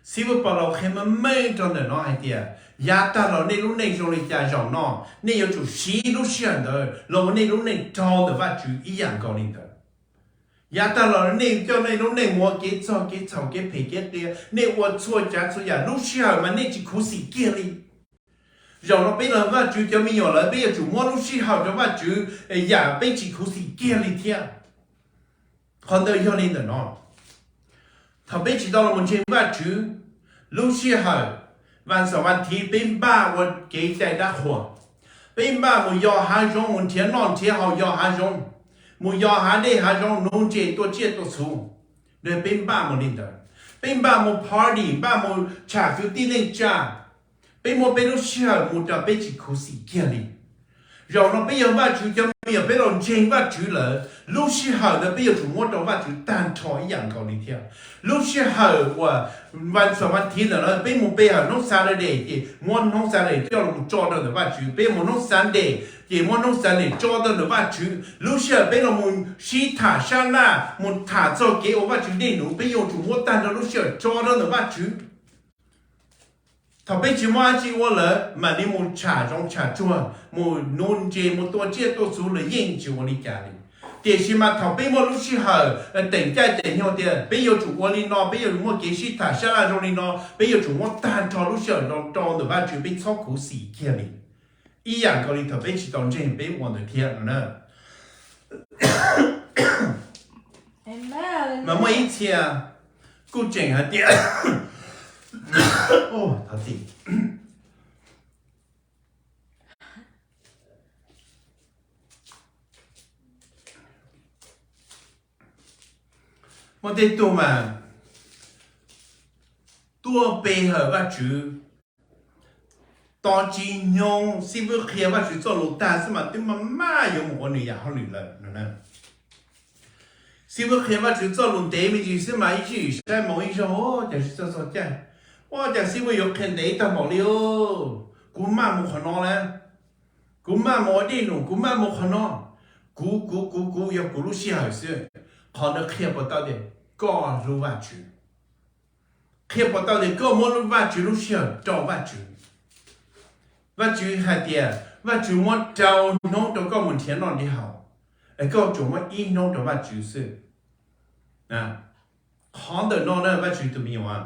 Xib fwb Paulus qhia meej meej rau ntawm no hais tias, yav tag los nej lub neej zoo li cas zaum no, nej yuav tsum siv lub sij hawm ntawd los ua nej lub neej rau ntawm Vajtswv ib yam nkaus li ntawd. Yav tag los nej coj nej lub neej mus ua kev txog kev txhaum kev phem kev qias, nej ua txhua tsav txhua yam, lub sij hawm mas nej tsis khuv xim kiag li. Zaum no peb los Vajtswv cov me nyuam lawm, peb yuav tsum muab lub sij hawm rau Vajtswv yam peb tsis khuv xim kiag li thiab. Qhov ntawd yog li ntawm no, thaum peb tsis tau los mus ntseeg Vajtswv, lub sij hawm vas xaum vas thiv peb npaj ua kev cai dab qhuas, peb npaj mus yos hav zoov, mus nrhiav noj nrhiav haus yos hav zoov, mus yos hav dej hav zoov nuv ntses tua tsiaj tua txhu. Peb npaj mus li ntawd, peb npaj mus party, npaj mus tsham kwv tij neej tsa, peb muab peb lub sij hawm mus rau peb tsis khuv xim kiag li. Zaum no peb yog Vajtswv cov me nyuam, peb los ntseeg Vajtswv lawm, lub sij hawm ntawd peb yuav tsum muab rau Vajtswv tag nrho ib yam nkaus li thiab. Lub sij hawm uas vas xaum vas thiv ntawm no peb mus pe hawm hnub Saturday ces muab hnub Saturday coj los tso rau ntawm Vajtswv, peb mus hnub Sunday ces muab hnub Sunday tso rau ntawm Vajtswv. Lub sij hawm peb los mus sib tham sab laj, mus tham txog kev ua Vajtswv dej num, peb yuav tsum muab tag nrho lub sij hawm tso rau ntawm Vajtswv. Thaum peb tsis muaj dab tsi ua lawm mam li mus tsham zoov tsham tsuag, mus nuv ntses, mus tua tsiaj tua txhu los yeej tsis ua li cas li. Tiam sis mas thaum peb muaj lub sij hawm teem caij teem nyoog tias peb yuav tsum ua li no, peb yuav tsum muaj kev sib tham sab laj zoo li no, peb yuav tsum muab tag nrho lub sij hawm no rau ntawm Vajtswv, peb txhob khuv xim kiag li. Ib yam nkaus li thaum peb tsis tau ntseeg peb ua ntawd thiab no na. Mas muaj ib txhia kuj tseem hais tias, muaj tej tug mas tuaj pe hawm Vajtswv, tos tsis nyoog xib fwb qhia Vajtswv txoj lus tag xwb mas twb maj maj yuav mus ua nws yam hauj lwm lawm no na. Xib fwb qhia Vajtswv txoj lus ntev me ntsis xwb mas ib tsam saib moos ib zaug, cas tsis txog txog caij, ua cas xib fwb yuav qhia ntev tag npaum li. Kuv maj mus qhov no na, kuv maj mus ua dej num, kuv maj mus qhov no, kuv kuv kuv kuv yog kuv lub sij hawm xwb. Qhov ntawd qhia puas tau tias koj hlub Vajtswv? Qhia puas tau tias koj muab Vajtswv lub sij hawm rau Vajtswv? Vajtswv hais tias Vajtswv muab rau hnub rau koj mus nrhiav noj nrhiav haus, es koj tsuas muab ib hnub rau Vajtswv xwb. Qhov ntawm no na Vajtswv tus me nyuam,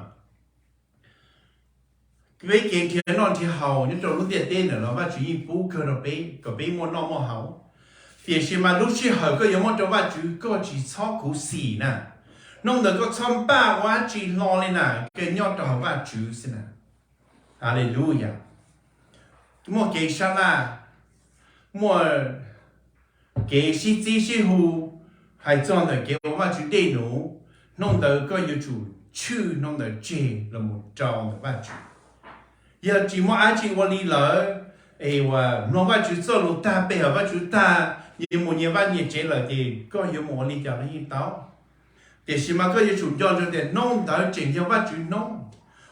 peb kev nrhiav noj nrhiav haus nyob rau lub ntiaj teb ntawm no Vajtswv yeej pub kawg rau peb kom peb muaj noj muaj haus. Tiam sis mas lub sij hawm koj yuav muab rau Vajtswv koj tsis txhob khuv xim na. Hnub ntawd koj txhob npaj ua dab tsi hlo li na, koj nyob rau hauv Vajtswv xwb na. Haleluya. Muaj kev sab laj, muaj kev sib txib sib hu hais txog ntawm kev ua Vajtswv dej num, hnub ntawd koj yuav tsum tshwj hnub ntawd tseg los mus rau ntawm Vajtswv. Yog tsis muaj dab tsi ua li lawm, es uas mloog Vajtswv txoj lus tag, pe hawm Vajtswv tag, nyias mus nyias vaj nyias tsev lawm ces koj yuav mus ua li cas los yeej tau. Tiam sis mas koj yuav tsum nco ntsoov tias hnub ntawd tseem yog Vajtswv hnub.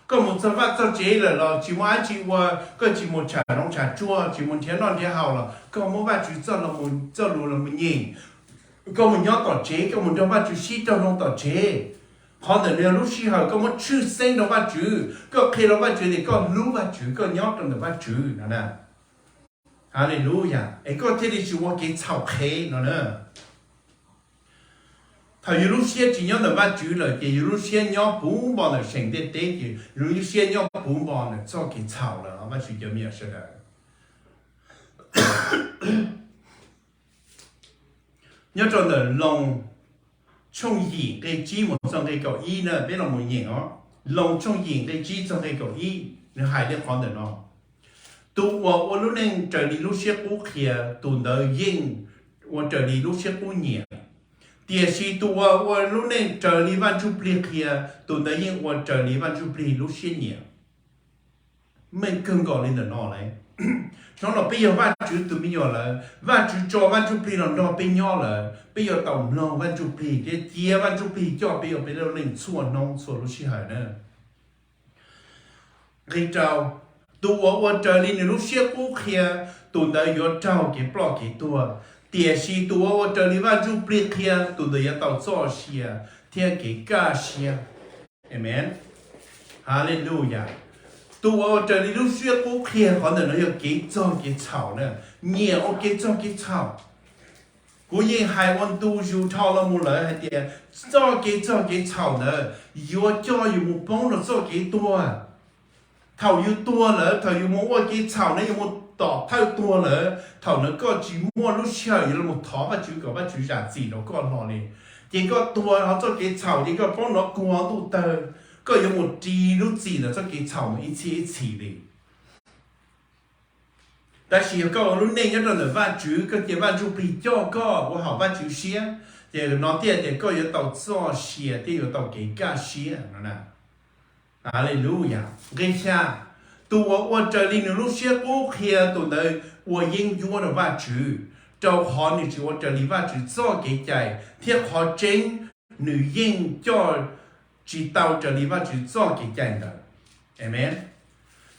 Koj mus txog vaj txog tsev lawm los tsis muaj dab tsi ua, koj tsis mus tsham zoov tsham tsuag, tsis mus nrhiav noj nrhiav haus los koj muab Vajtswv txoj lus los mus nyeem. Koj mus nyob tom tsev, koj mus nrog Vajtswv sib raug zoo tom tsev. Qhov ntawm no yog lub sij hawm koj muab tshwj xeeb rau Vajtswv, koj qhia rau Vajtswv tias koj hlub Vajtswv, koj nyob rau ntawm Vajtswv no na. Haleluya. Es koj thiaj li tsis ua kev txhaum qhev no na. Thaum yus lub siab tsis nyob ntawm Vajtswv lawm ces yus lub siab nyob puv npo ntawm seem ntiaj teb ces yus lub siab nyob puv npo ntawm txoj kev txhaum lawm os Vajtswv cov me nyuam sawv daws. Nyob rau ntawm Loos tshooj yim nqe tsib mus txog nqe kaum ib na, peb los mus nyeem os. Loos tshooj yim nqe tsib txog nqe kaum ib, nws hais li qhov ntawm no: Tus uas ua lub neej raws li lub siab qub qhia, tus ntawd yeej ua raws li lub siab qub nyiam. Tiam sis tus uas ua lub neej raws li Vaj Ntsujplig qhia, tus ntawd yeej ua raws li Vaj Ntsujplig lub siab nyiam. Meej kawg nkaus li ntawm no lawm. Hnub no peb yog Vajtswv tus me nyuam lawm, Vajtswv tso Vaj Ntsujplig los nrog peb nyob lawm, peb yuav tau mloog Vaj Ntsujplig thiab cia Vaj Ntsujplig coj peb ua peb lub neej txhua hnub txhua lub sij hawm na. Nqe rau: Tus uas ua raws li nws lub siab qub qhia, tus ntawd yuav raug kev ploj kev tuag. Tiam sis tus uas ua raws li Vaj Ntsujplig qhia, tus ntawd yuav tau txoj sia thiab kev kaj siab. Amen. Haleluya. Tus uas ua raws li lub siab qub qhia qhov ntawm no yog kev txog kev txhaum na, nyiam ua kev txog kev txhaum. Kuv yeej hais ua ntu zus dhau los mus lawm hais tias txoj kev txog kev txhaum ntawd yuav coj yus mus poob rau txoj kev tuag. Thaum yus tuag lawm, thaum yus mus ua kev txhaum na, yus mus tom thawj tuag lawm, thaum ntawd koj tsis muaj lub sij hawm yuav los thov Vajtswv kom Vajtswv zam txim rau koj hlo li. Ces koj tuag hauv txoj kev txhaum ces koj poob nrov kuag ntuj tawg, koj yuav mus ris lub txim ntawm txoj kev txhaum mus ib txhiab ib txhis li. Tab sis yog koj ua lub neej nyob rau ntawm Vajtswv, koj cia Vaj Ntsujplig coj koj ua haum Vajtswv siab, ces no thiaj tias koj yuav tau txoj sia thiab yuav tau kev kaj siab no na. Haleluya. Nqe xya, tus uas ua raws li nws lub siab qub qhia tus ntawd ua yeeb ncuab rau Vajtswv, rau qhov nws tsis ua raws li Vajtswv txoj kev cai, thiab qhov tseeb nws yeej coj tsis tau raws li Vajtswv txoj kev cai ntawd. Amen.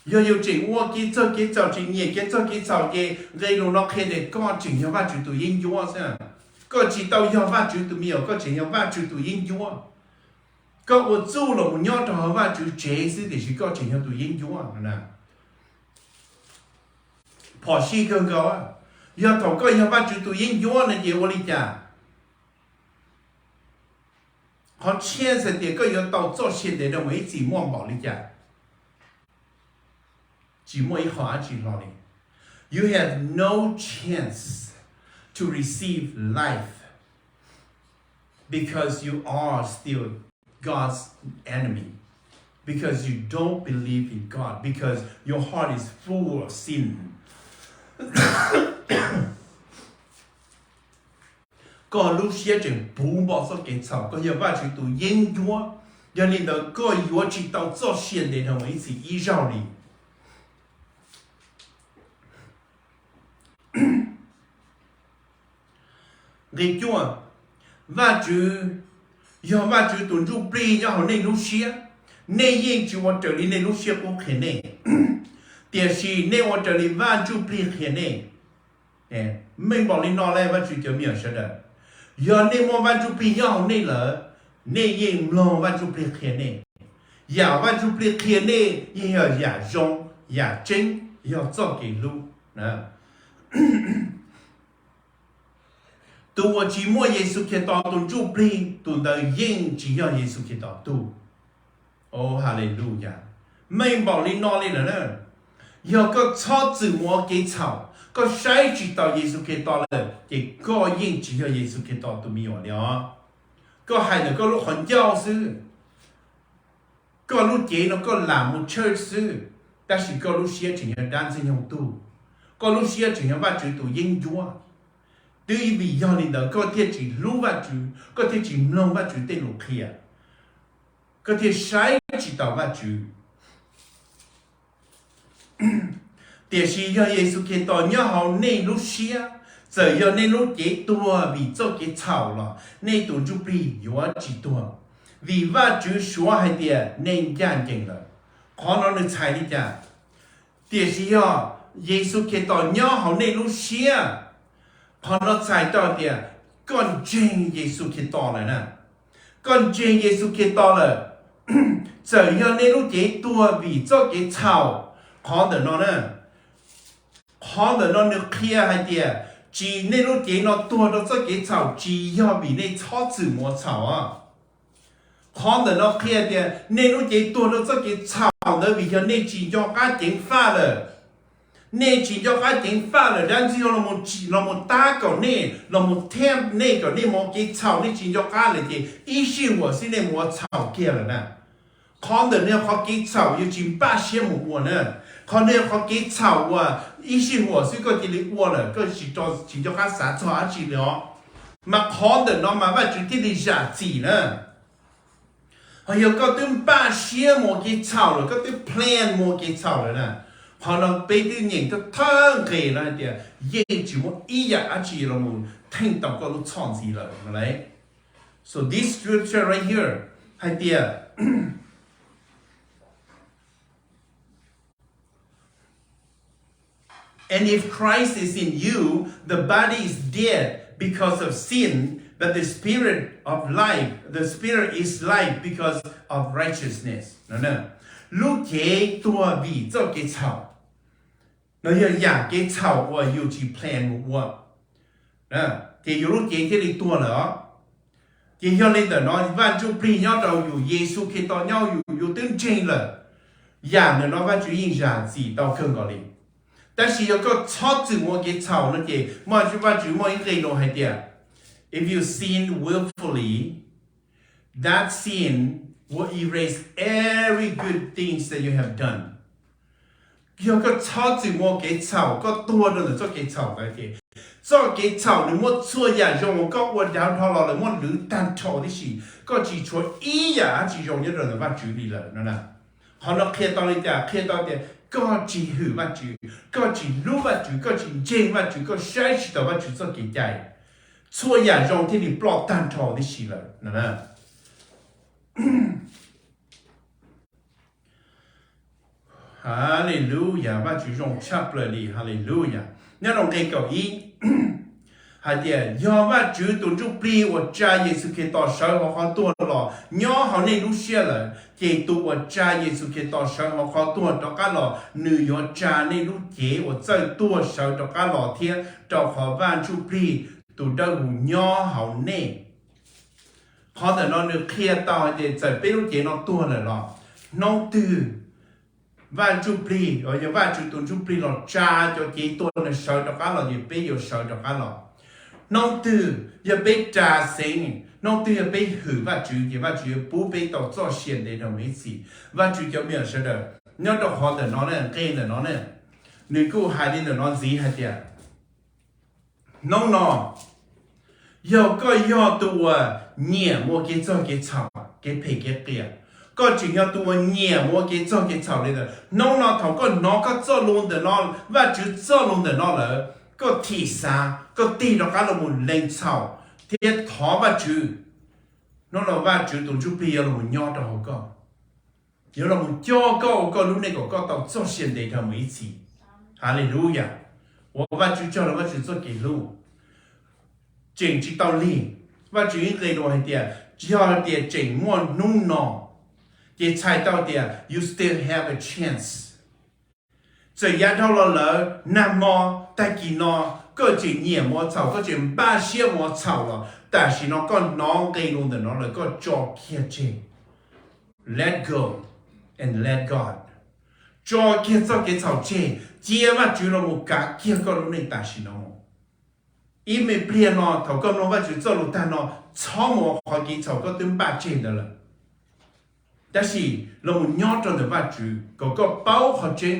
Yog yus tseem ua kev txog kev txhaum, tseem nyiam kev txog kev txhaum ces nqe lus no qhia tias koj tseem yog Vajtswv tus yeeb ncuab xwb. Koj tsis tau yog Vajtswv tus me nyuam, koj tseem yog Vajtswv tus yeeb ncuab. Koj ua txuj los mus nyob rau hauv Vajtswv tsev xwb tiam sis koj tseem yog tus yeeb ncuab na. Phom sij kawg nkaus, yog thaum koj yog Vajtswv tus yeeb ncuab no ces ua li cas? Qhov tseeb tias koj yuav tau txoj sia ntev dhau mus ib txhis muaj npaum li cas? Tsis muaj ib qho dab tsi hlo li. You have no chance to receive life because you are still God's enemy, because you don't believe in God, because your heart is full of sin. Koj lub siab tseem puv npo txoj kev txhaum, koj yog Vajtswv tus yeeb ncuab, yog li ntawd koj yuav tsis tau txoj sia ntev dhau mus ib txhis ib zaug li. Nqe cuaj, Vajtswv yog Vajtswv tus Ntsujplig nyob hauv nej lub siab, nej yeej tsis ua raws li nej lub siab qub qhia nej, tiam sis nej ua raws li Vaj Ntsujplig qhia nej. Meej npaum li no le Vajtswv cov me nyuam sawv daws, yog nej muaj Vaj Ntsujplig nyob hauv nej lawm, nej yeej mloog Vaj Ntsujplig qhia nej. Yam Vaj Ntsujplig qhia nej yeej yog yam zoo, yam tseeb, yog txoj kev hlub. Tus uas tsis muaj Yexus Khetos tus Ntsujplig, tus ntawd yeej tsis yog Yexus Khetos tug. Haleluya. Meej npaum li no li lawm na. Yog koj txhob txwm mus ua kev txhaum, koj saib tsis taus Yexus Khetos lawm ces koj yeej tsis yog Yexus Khetos tus me nyuam li os. Koj hais ntawm koj lub qhov ncauj xwb. Koj lub cev no koj lam mus church xwb, tab sis koj lub siab tseem yog dab Ntxwg Nyoog tug. Koj lub siab tseem yog Vajtswv tus yeeb ncuab. Twb vim yog li ntawd koj thiaj tsis hlub Vajtswv, koj thiaj tsis mloog Vajtswv tej lus qhia, koj thiaj saib tsis taus Vajtswv. Tiam sis yog Yexus Khetos nyob hauv nej lub siab, txawm yog nej lub cev tuag vim txoj kev txhaum los nej tus ntsuj plig yuav tsis tuag, vim Vajtswv suav hais tias nej ncaj ncees lawm. Qhov no nws txhais li cas? Tiam sis yog Yexus Khetos nyob hauv nej lub siab, qhov no txhais tau tias koj ntseeg Yexus Khetos lawm na. Koj ntseeg Yexus Khetos lawm, txawm yog nej lub cev tuag vim txoj kev txhaum, qhov ntawm no na, qhov ntawm no nws qhia hais tias tsis, nej lub cev no tuag rau txoj kev txhaum tsis yog vim nej txhob txwm mus ua txhaum. Qhov ntawm no qhia tias nej lub cev tuag rau txoj kev txhaum ntawd vim yog nej tsis nco qab ceev faj lawm. Nej tsis nco qab ceev faj lawm, dab Ntxwg Nyoog los mus tab kaum nej, los mus thempt nej kom nej mus ua kev txhaum, nej tsis nco qab lawm ces ib sij huam xwb nej mus ua txhaum kiag lawm na. Qhov ntawm no yog qhov kev txhaum yuav tsis npaj siab mus ua na. Qhov no yog qhov kev txhaum uas ib sij huam xwb koj cia li ua lawm, koj tsis nco qab xav txog dab tsi li os. Mas qhov ntawm no mas Vajtswv thiaj li zam txim na. Ho yog koj twb npaj siab mus ua kev txhaum lawm, koj twb plan mus ua kev txhaum lawm na, qhov no peb twb nyeem thawj thawj nqe no hais tias yeej tsis muaj ib yam dab tsi los mus theej tau koj lub txhoj ntxiv lawm no lauj. So this scripture right here hais tias, And if Christ is in you, the body is dead because of sin, but the spirit of life, the spirit is life because of righteousness. No, no. Lub cev tuag vim txoj kev txhaum. No yog yam kev txhaum uas yus tsis plan mus ua, ces yus lub cev thiaj li tuag lawm os. Ces yog li ntawm no Vaj Ntsujplig nyob rau yus, Yexus Khetos nyob yus, yus twb ntseeg lawm, yam ntawm no Vajtswv yeej zam txim tau kawg nkaus li. Tab sis yog koj txhob txwm mus ua kev txhaum no ces muaj, Vajtswv muaj ib nqe lus hais tias, if you sin willfully, that sin will erase every good things that you have done. Yog koj txhob txwm mus ua kev txhaum, koj tuag rau ntawm txoj kev txhaum ntawd ces txoj kev txhaum nws muab txhua yam zoo uas koj ua dav dhau los lawm muab lwv tag nrho tib si, koj tsis tshuav ib yam dab tsi zoo nyob rau ntawm Vajtswv li lawm no na. Qhov no qhia tau li cas? Qhia tau tias koj tsis hwm Vajtswv, koj tsis hlub Vajtswv, koj tsis ntseeg Vajtswv, koj saib tsis taus Vajtswv txoj kev cai, txhua yam zoo thiaj li ploj tag nrho tib si lawm no na. Haleluyas, Vajtswv zoo tshaj plaws li, haleluyas. Nyob rau nqe kaum ib hais tias, yog Vajtswv tus Ntsujplig uas tsa Yexus Khetos sawv hauv qhov tuag los nyob hauv nej lub siab lawm, ces tus uas tsa Yexus Khetos sawv hauv qhov tuag rov qab los, nws yuav tsa nej lub cev uas txawj tuag sawv rov qab los thiab, rau qhov Vaj Ntsujplig tus Dawbhuv nyob hauv nej. Qhov ntawm no nws qhia tau hais tias txawm peb lub cev no tuag lawm los, hnub twg Vaj Ntsujplig, yog Vajtswv tus Ntsujplig los tsa cov cev tuag no sawv rov qab los ces peb yuav sawv rov qab los. Hnub twg yog peb ras xeev, hnub twg yog peb hwm Vajtswv ces Vajtswv yuav pub peb tau txoj sia ntev dhau mus ib txhis. Vajtswv cov me nyuam sawv daws, nyob rau qhov ntawm no ne, nqe ntawm no ne, nws kuj hais li ntawm no ntxiv hais tias, hnub no yog koj yog tus uas nyiam mus ua kev txog kev txhaum, kev phem kev qias, koj tseem yog tus uas nyiam mus ua kev txog kev txhaum li ntawd, hnub no thaum koj hnov koj txoj lus ntawm no, Vajtswv txoj lus ntawm no lawm, koj thim xav, koj tig rov qab los mus lees txhaum thiab thov Vajtswv. Hnub no Vajtswv tus Ntsujplig yuav los nyob rau hauv koj, yuav los coj koj ua koj lub neej kom koj tau txoj sia ntev dhau mus ib txhis. Haleluyas. Ua Vajtswv tsaug rau Vajtswv txoj kev hlub. Tseem tsis tau lig, Vajtswv ib nqe dua hais tias, yog hais tias tseem muaj hnub no, ces txhais tau tias you still have a chance. Txawm yav dhau los lawm, nag hmo, tag kis no, koj tseem nyiam mus ua txhaum, koj tseem npaj siab mus ua txhaum los tam sim no koj hnov nqe lus ntawm no lawm koj tso kiag tseg. Let go and let God. Tso kiag txoj kev txhaum tseg, cia Vajtswv los mus kav kiag koj lub neej tam sim no. Ib me pliag no thaum koj mloog Vajtswv txoj lus tag no, txhob mus ua qhov kev txhaum koj twb npaj tseg ntawd lawm. Tab sis los mus nyob rau ntawm Vajtswv kom koj paub qhov tseeb,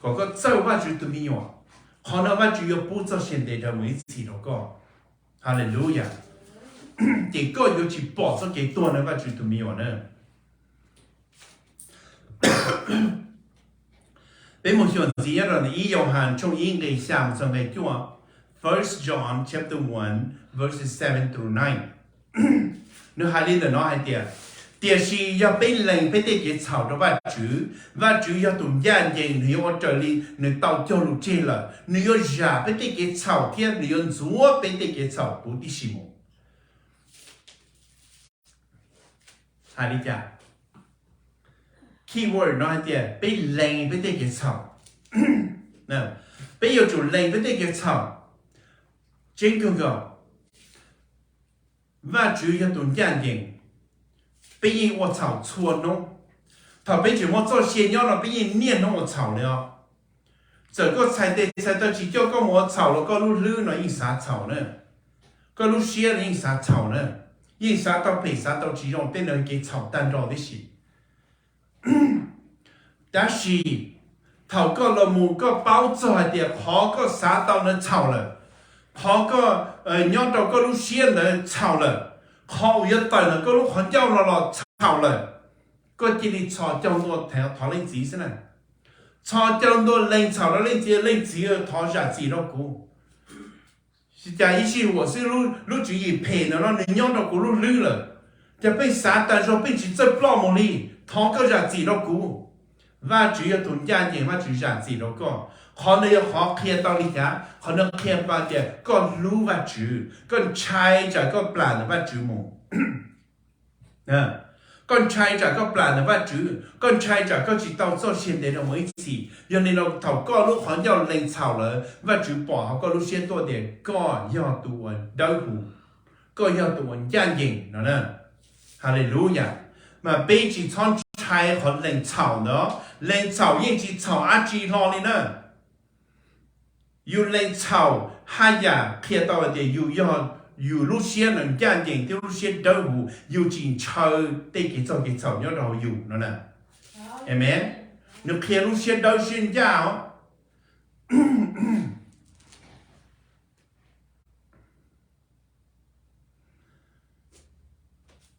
kom koj txawj Vajtswv tus me nyuam. Qhov no Vajtswv yuav pub txoj sia ntev dhau mus ib txhis rau koj. Haleluyas. Ces koj yuav tsis pom txoj kev tuag na Vajtswv tus me nyuam na. Peb mus xyuas ntxiv nyob rau ntawm ib Yauhas tshooj ib nqe xya mus txog nqe cuaj. First John chapter one, verses seven through nine. Nws hais li ntawm no hais tias, tiam sis yog peb lees peb tej kev txhaum rau Vajtswv, Vajtswv yog tus ncaj ncees, nws yuav ua raws li nws tau cog lus tseg lawm, nws yuav zam peb tej kev txhaum thiab nws yuav ntxuav peb tej kev txhaum huv tib si mus. Hais li cas? Keyword no hais tias peb lees peb tej kev txhaum. Peb yuav tsum lees peb tej kev txhaum. Tseeb kawg nkaus, Vajtswv yog tus ncaj ncees, peb yeej ua txhaum txhua hnub. Thaum peb tseem muaj txoj sia nyob no peb yeej niaj hnub ua txhaum li os. Txawm koj txhais tes txhais taw tsis coj koj mus ua txhaum los koj lub hlwb no yeej xav txhaum na, koj lub siab no yeej xav txhaum na, yeej xav tau phem xav tau tsis zoo tej no kev txhaum tag nrho tib si. Tab sis thaum koj los mus koj paub txog hais tias qhov koj xav tau ntawd txhaum lawm, qhov koj nyob rau koj lub siab ntawd txhaum lawm, qhov uas yuav tawm ntawm koj lub qhov ncauj no los txhaum lawm, koj cia li txhos caug ntua thov Leej Txiv xwb na. Txhos caug ntua lees txhaum rau Leej Txiv, Leej Txiv thov zam txim rau kuv. Cas ib sij huam xwb lub tswv yim phem ntawm no nws nyob rau kuv lub hlwb lawm, cas pheej xav tas zog pheej tsis txawj ploj mus li, thov koj zam txim rau kuv. Vajtswv yog tus ncaj ncees, Vajtswv zam txim rau koj. Qhov no yog qhov qhia tau li cas? Qhov no qhia tau tias koj hlub Vajtswv, koj ntshai tsam koj plam ntawm Vajtswv mus. Koj ntshai tsam koj plam ntawm Vajtswv, koj ntshai tsam koj tsis tau txoj sia ntev rau Mus Ib Txhis. Yog li no thaum koj lub qhov ncauj lees txhaum lawm, Vajtswv pom hauv koj lub siab tuaj tias koj yog tus uas dawb huv, koj yog tus uas ncaj ncees no na. Haleluyas. Mas peb tsis txhob ntshai qhov lees txhaum ntawd, lees txhaum yeej tsis txhaum dab tsi hlo li na. Yus lees txhaum haj yam qhia tau hais tias yus yog, yus lub siab no ncaj ncees thiab lub siab dawb huv, yus tsis ntshaw tej kev txog kev txhaum nyob rau hauv yus no na. Amen. Nws qhia lub siab dawb siab ncaj os.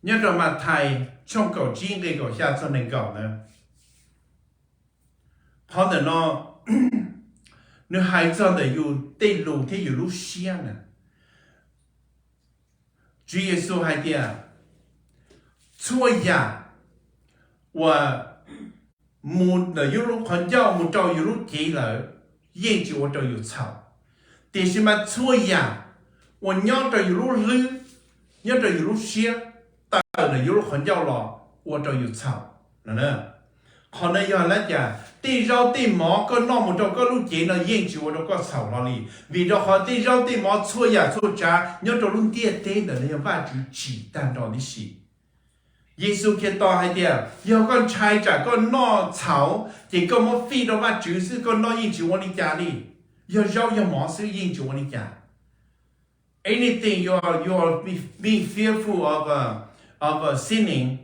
Nyob rau Mathais tshooj kaum tsib nqe kaum xya txog nees nkaum ntawd, qhov ntawm no nws hais txog ntawm yus tej lus thiab yus lub siab na. Tswv Yexus hais tias txhua yam uas mus ntawm yus lub qhov ncauj mus rau yus lub cev lawm yeej tsis ua rau yus txhaum, tiam sis mas txhua yam uas nyob rau yus lub hlwb, nyob rau yus lub siab, tawm ntawm yus lub qhov ncauj los ua rau yus txhaum. Qhov no yog li cas? Tej zaub tej mov koj noj mus rau koj lub cev no yeej tsis ua rau koj txhaum hlo li, vim rau qhov tej zaub tej mov txhua yam txhua tsav nyob rau lub ntiaj teb ntawm no yog Vajtswv tsim tag nrho tib si. Yexus Khetos hais tias yog koj ntshai tsam koj noj txhaum ces koj muab fij rau Vajtswv xwb, koj noj yeej tsis ua li cas li. Yog zaub yog mov xwb yeej tsis ua li cas. Anything you are, you are being fearful of, uh, of uh, sinning,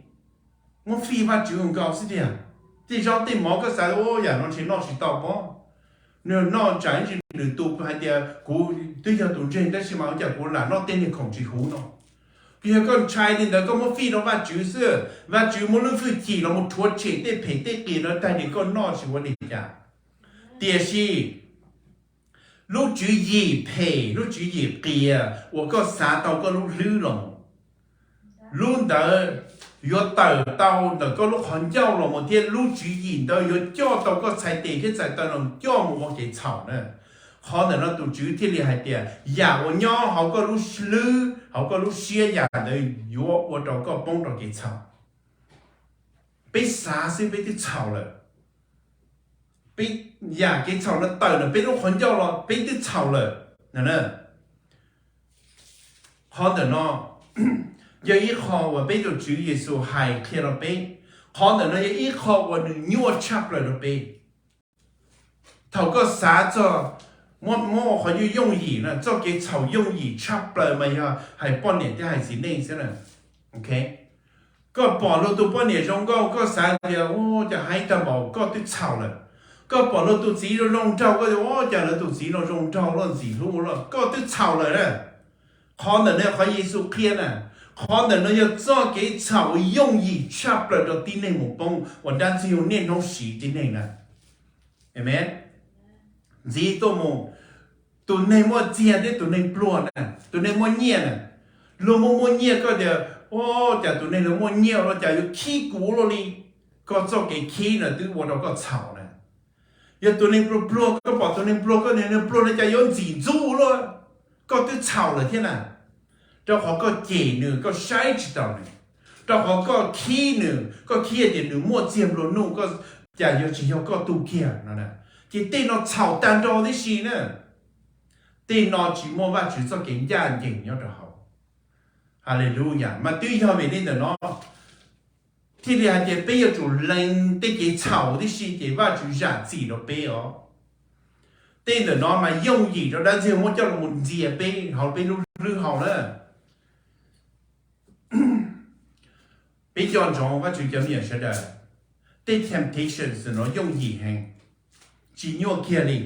muab fij Vajtswv nkaus xwb tiag. Tej zaub tej mov koj xav ua yam no ntshe noj tsis tau pob. Nws noj tsam ntsis nws tus hais tias kuv twb yog tus ntseeg tab sis mas ua cas kuv lam noj tej niag khoom tsis huv no. Yog koj ntshai li ntawd koj muab fij rau Vajtswv xwb, Vajtswv muab lub hwj chim los mus rhuav tshem tej phem tej qias no tag ces koj noj tsis ua li cas. Tiam sis lub tswv yim phem, lub tswv yim qias uas koj xav tau koj lub hlwb los, lub ntawd yuav tawm tau ntawm koj lub qhov ncauj los mus thiab lub tswv yim ntawd yuav coj tau koj txhais tes thiab txhais taw los coj mus ua kev txhaum na. Qhov ntawm no tus Tswv thiaj li hais tias yam uas nyob hauv koj lub hlwb, hauv koj lub siab, yam ntawd yuav ua rau koj poob rau kev txhaum. Peb xav xwb peb twb txhaum lawm. Peb, yam kev txhaum no tawm ntawm peb lub qhov ncauj los peb twb txhaum lawm. Qhov ntawm no yog ib qho uas peb tus Tswv Yexus hais qhia rau peb. Qhov ntawm no yog ib qho uas nws nyuaj tshaj plaws rau peb. Thaum koj xav txog, muab, muab qhov yooj yooj yim na, txoj kev txhaum yooj yim tshaj plaws mas yog hais poj niam thiab hais txiv neej xwb na. Koj pom luag tus poj niam zoo nkauj koj xav tias ua cas heev tag npaum, koj twb txhaum lawm. Koj pom luag tus txiv zoo zoo nraug koj tias ua cas lawv tus txiv no zoo nraug luaj ntxim hlub luaj, koj twb txhaum lawm na. Qhov ntawm no qhov Yexus qhia na, qhov ntawm no yog txoj kev txhaum uas yooj yim tshaj plaws rau tib neeg mus poob uas dab ntxwg nyoog niaj hnub siv tib neeg na. Amen. Ntxiv tuaj mus, tus neeg muaj txiag thiab tus neeg pluag na, tus neeg muaj nyiaj na, luag muaj muaj nyiaj koj tias ua cas tus neeg no muaj nyiaj ua cas yuav khib kuv luaj li, koj txoj kev khib no twb ua rau koj txhaum na. Yog tus neeg pluag pluag koj pom tus neeg pluag koj tias neeg pluag no cas yuav ntxim ntxub luaj, koj twb txhaum lawm thiab na. Rau qhov koj cem nws, koj saib tsis taus nws, rau qhov koj khib nws, koj khib tias nws muaj txiag nplua nuj, koj, cas yog tsis yog koj tu kiag no. Ces tej no txhaum tag nrho tib si na. Tej no tsis muaj Vajtswv txoj kev ncaj ncees nyob rau hauv. Haleluya. Mas twb yog vim li ntawm no thiaj li hais tias peb yuav tsum lees tej kev txhaum tib si ces Vajtswv zam txim rau peb os. Tej ntawm no mas yooj yim rau dab ntxwg muab coj los ntxias peb hauv peb lub hlwb hau na. Peb nco ntsoov Vajtswv cov me nyuam sawv daws, tej temptations no yooj yim heev, tsis nyuaj kiag li.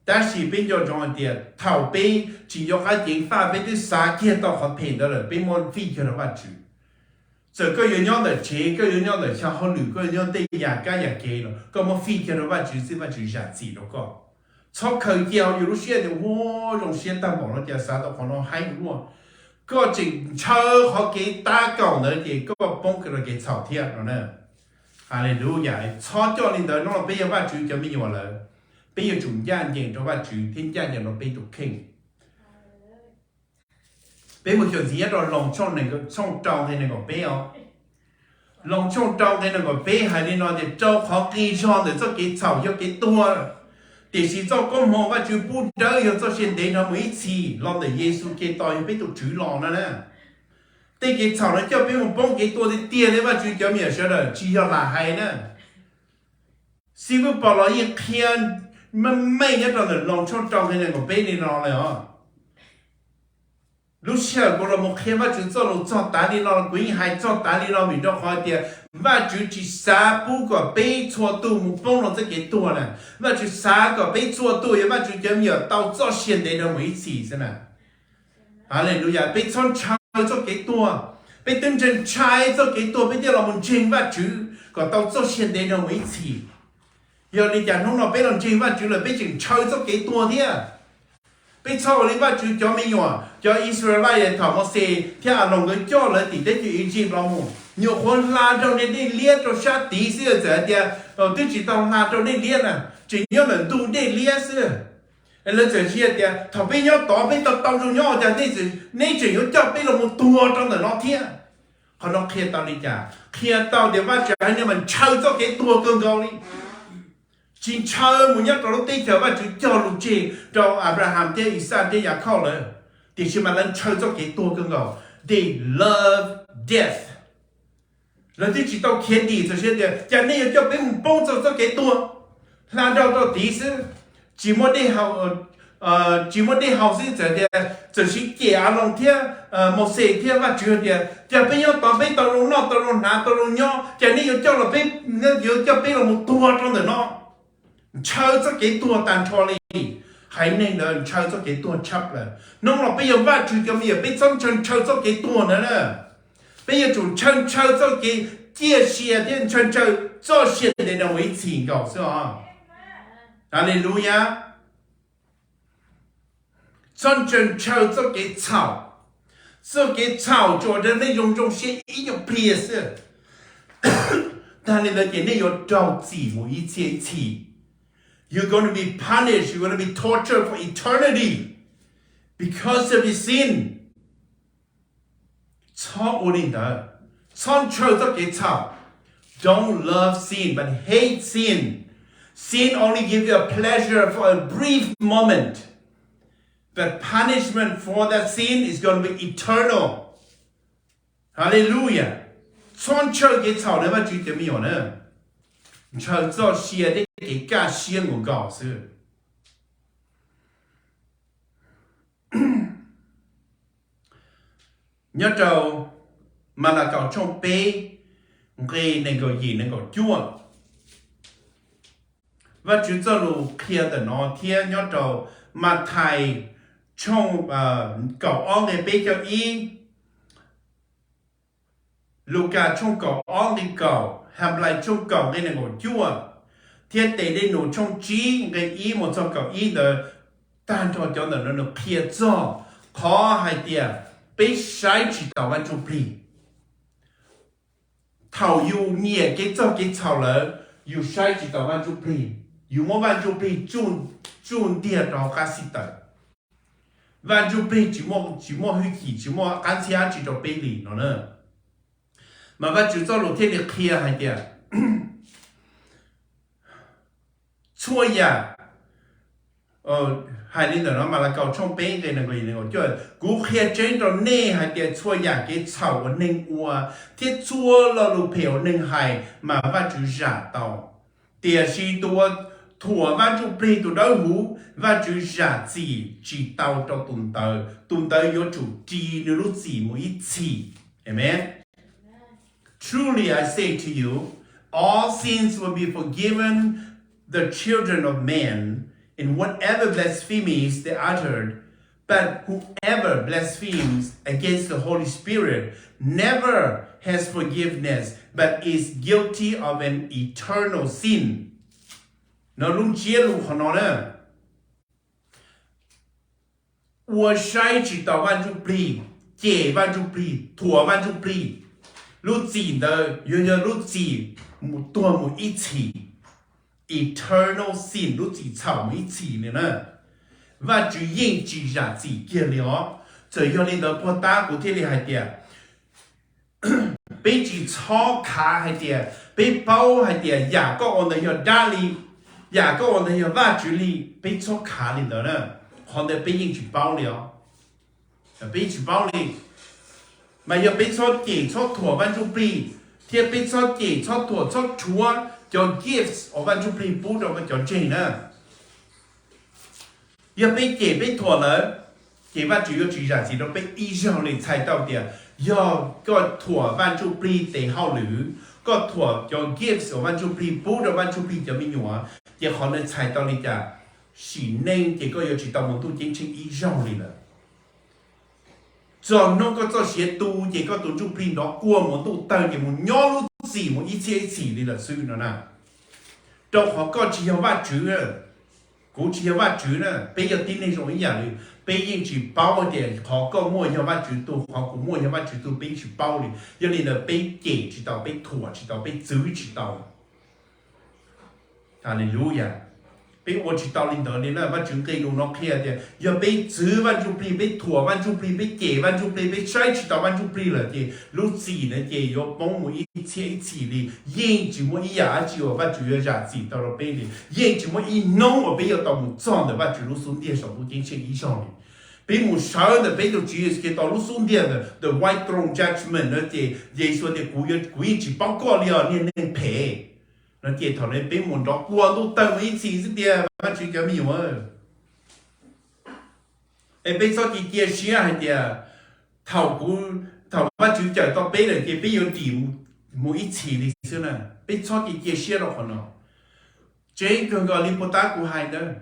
Tab sis peb nco ntsoov hais tias thaum peb tsis nco qab ceev faj peb twb xav kiag tau qhov phem ntawd lawm peb muab fij kiag rau Vajtswv. Txawm koj yuav nyob ntawm tsev, koj yuav nyob ntawm xyov hauj lwm, koj yuav nyob tej yam kab yam kev los koj muab fij kiag rau Vajtswv xwb Vajtswv zam txim rau koj. Txhob khaws cia hauv yus lub siab tias ua zoo siab tag npaum no cas xav tau qhov no heev luaj. Koj tseem ntshaw qhov kev tab kaum ntawd ces koj poob rau kev txhaum thiab no na. Haleluya. Txhob coj li ntawd no, peb yog Vajtswv cov me nyuam lawm, peb yuav tsum ncaj ncees rau Vajtswv thiab ncaj ncees rau peb tus kheej. Peb mus xyuas ntxiv nyob rau Loos tshooj rau nqe nees nkaum peb os. Loos tshooj rau nqe nees nkaum peb hais li no tias, rau qhov nqi zog ntawm txoj kev txhaum yog kev tuag, tiam sis txoj koob hmoov Vajtswv pub dawb yog txoj sia ntev dhawv mus ib txhis los ntawm Yexus Khetos yog peb tus Tswv los no na. Tej kev txhaum no coj peb mus poob kev tuag tiag tiag li. Vajtswv cov me nyuam sawv daws, tsis yog lam hais na. Xib fwb Paulus yeej qhia meej meej nyob rau ntawm Loos tshooj rau nqe nees nkaum peb li no lawm os. Lub sij hawm kuv los mus qhia Vajtswv txoj lus txog tav li no, kuv yeej hais txog tav li no vim rau qhov tias Vajtswv tsis xav pub kom peb txhua tus mus poob rau txoj kev tuag na. Vajtswv xav kom peb txhua tus yog Vajtswv cov me nyuam tau txoj sia ntev dhawv mus ib txhis xwb na. Haleluya, peb txhob ntshaw txoj kev tuag. Peb twb ntshai ntshai txoj kev tuag peb thiaj los mus ntseeg Vajtswv kom tau txoj sia ntev dhawv mus ib txhis. Yog li cas hnub no peb los ntseeg Vajtswv lawm peb tseem ntshaw txoj kev tuag thiab? Peb txhob ua li Vajtswv cov me nyuam, cov Israelite thaum Mauxes thiab Aloos nkawd coj lawv tim teb chaws Egypt los mus, nyuam qhuav hla rau niag dej liab rau sab tid xwb, txawm hais tias twb tsis tau hla rau dej liab na, tseem nyob ntawm ntug dej liab xwb. Lawv txawm ntsia tias thaum peb nyob tod peb tau tau zoo nyob, cas neb tseem yuav coj peb los mus tuag rau ntawm no thiab? Qhov no qhia tau li cas? Qhia tau tias Vajtswv haiv neeg mas ntshaw txoj kev tuag kawg nkaus li. Tsis ntshaw mus nyob rau lub teb chaws Vajtswv cog lus tseg rau Abraham thiab Ixaj thiab Yakhauj lawm, tiam sis mas lawv ntshaw txoj kev tuag kawg nkaus. They love death. Lawv twb tsis tau khiav dim txog siab tias cas nej yuav coj peb mus poob txog txoj kev tuag, hla nrog rau tid xwb. Tsis muaj dej haus, tsis muaj dej haus xwb, txawm tias txawm siv cem Aloos thiab Mauxes thiab Vajtswv hais tias cas peb nyob tod peb tau zoo noj tau zoo hnav tau zoo nyob, cas nej yuav coj los peb, yuav coj peb los mus tuag rau ntawm no. Ntshaw txoj kev tuag tag nrho li. Haiv neeg ntawd ntshaw txoj kev tuag tshaj plaws. Hnub no peb yog Vajtswv cov me nyuam peb txhob ntshaw ntshaw txoj kev tuag ntawd na. Peb yuav tsum ntshaw ntshaw txoj kev ciaj sia thiab ntshaw ntshaw txoj sia ntev dhawv mus ib txhis nkaus xwb os. Haleluya. Txhob ntshaw ntshaw txoj kev txhaum. Txoj kev txhaum tsuas ua rau nej zoo zoo siab ib nyuag pliag xwb, tag li ntawd ces nej yuav raug txim mus ib txhis ib txhis. You're going to be punished, you're going to be tortured for eternity because of your sin. Txhob ua li ntawd. Txhob ntshaw txoj kev txhaum. Don't love sin, but hate sin. Sin only give you a pleasure for a brief moment, but punishment for that sin is going to be eternal. Hallelujah. Txhob ntshaw kev txhaum na Vajtswv cov me nyuam na. Ntshaw txoj sia thiab kev kaj siab nkaus nkaus xwb. Nyob rau Malakaus tshooj peb nqe nees nkaum yim nees nkaum cuaj, Vajtswv txoj lus qhia ntawm no thiab nyob rau Mathais tshooj kaum ob nqe peb caug ib, Lukas tshooj kaum ob nqe kaum, Henplais tshooj kaum nqe nees nkaum cuaj, thiab Tes Dej Nus tshooj tsib nqe ib mus txog kaum ib ntawd, tag nrho cov ntawm no nws qhia txog qhov hais tias peb saib tsis taus Vaj Ntsujplig. Thaum yus nyiam kev txog kev txhaum lawm, yus saib tsis taus Vaj Ntsujplig, yus muab Vaj Ntsujplig tsuj ntiag rau hauv qab xib taws. Vaj Ntsujplig tsis muaj, tsis muaj hwj chim, tsis muaj qab ntxhiab dab tsi rau peb li no na. Mas Vajtswv txoj lus thiaj li qhia hais tias, txhua yam, hais li ntawm no Malakaus tshooj peb nqe nees nkaum yim nees nkaum cuaj, kuv qhia tseeb rau nej hais tias txhua yam kev txhaum uas neeg ua thiab txhua lo lus phem uas neeg hais mas Vajtswv zam tau. Tiam sis tus uas thuam Vaj Ntsujplig tus dawb huv, Vajtswv zam txim tsis tau rau tus ntawd, tus ntawd yuav tsum ris nws lub txim mus ib txhis. Amen. Truly I say to you, all sins will be forgiven the children of men in whatever blasphemies they uttered, but whoever blasphemes against the Holy Spirit never has forgiveness, but is guilty of an eternal sin. No lub ntsiab lus qhov no na, ua saib tsis taus Vaj Ntsujplig, cem Vaj Ntsujplig, thuam Vaj Ntsujplig, lub txim ntawd yuav yog lub txim tuag mus ib txhis, eternal sin, lub txim txhaum mus ib txhis li na. Vajtswv yeej tsis zam txim kiag li os. Txawm yog li ntawd puag ta kuv thiaj li hais tias peb tsis txhob khav hais tias peb paub hais tias yam koj ua ntawd yog dab li, yam koj ua ntawd yog Vajtswv li, peb txhob khav li ntawd na. Qhov ntawd peb yeej tsis paub li os. Peb yeej tsis paub li. Mas yog peb txhob cem txhob thuam Vaj Ntsuj Plig, thiab peb txhob cem txhob thuam txhob rhuav cov gifts uas Vaj Ntsuj Plig pub rau cov ntseeg na. Yog peb cem peb thuam lawm, ces Vajtswv yuav tsis zam txim rau peb ib zaug li. Txhais tau tias yog koj thuam Vaj Ntsuj Plig tes hauj lwm, koj thuam cov gifts uas Vaj Ntsuj Plig pub rau Vaj Ntsuj Plig cov me nyuam, ces qhov ntawd txhais tau li cas? Sim neej ces koj yuav tsis tau mus ntuj ceeb tsheej ib zaug li lawm. Txog hnub koj txoj sia tu ces koj tus ntsuj plig nrov quaj mus ntuj tawg ces mus nyob lub txim mus ib txhiab ib txhis li lawm xwb no na. Rau qhov koj tsis yog Vajtswv, kuv tsis yog Vajtswv na, peb yog tib neeg zoo ib yam li. Peb yeej tsis paub tias qhov koj muaj yog Vajtswv tug, qhov kuv muaj yog Vajtswv tug, peb yeej tsis paub li. Yog li ntawd peb cem tsis tau, peb thuam tsis tau, peb txwv tsis tau. Haleluya. Peb ua tsis tau li ntawd li na. Vajtswv nqe lus no qhia tias yog peb txwv Vaj Ntsuj Plig, peb thuam Vaj Ntsuj Plig, peb cem Vaj Ntsuj Plig, peb saib tsis taus Vaj Ntsuj Plig lawm ces lub txim ntawd ces yuav poob mus ib txhiab ib txhis li. Yeej tsis muaj ib yam dab tsi uas Vajtswv yuav zam txim tau rau peb li. Yeej tsis muaj ib hnub uas peb yuav tau mus txog ntawm Vajtswv lub xub ntiag saum ntuj ceeb tsheej ib zaug li. Peb mus sawv ntawm peb tus Tswv Yexus Khetos lub xub ntiag ntawm the white throne judgment no ces Yexus tias kuv, kuv yeej tsis paub koj li os niag neeg phem no ces thaum ntawd peb mus nrov quaj ntuj tawg mus ib txhis xwb tiag Vajtswv cov me nyuam. Es peb txhob cia cia siab hais tias thaum kuv, thaum Vajtswv cawm tau peb lawm ces peb yuav dim mus ib txhis li xwb na. Peb txhob cia cia siab rau qhov no. Tseeb kawg nkaus li puag ta kuv hais ntawd,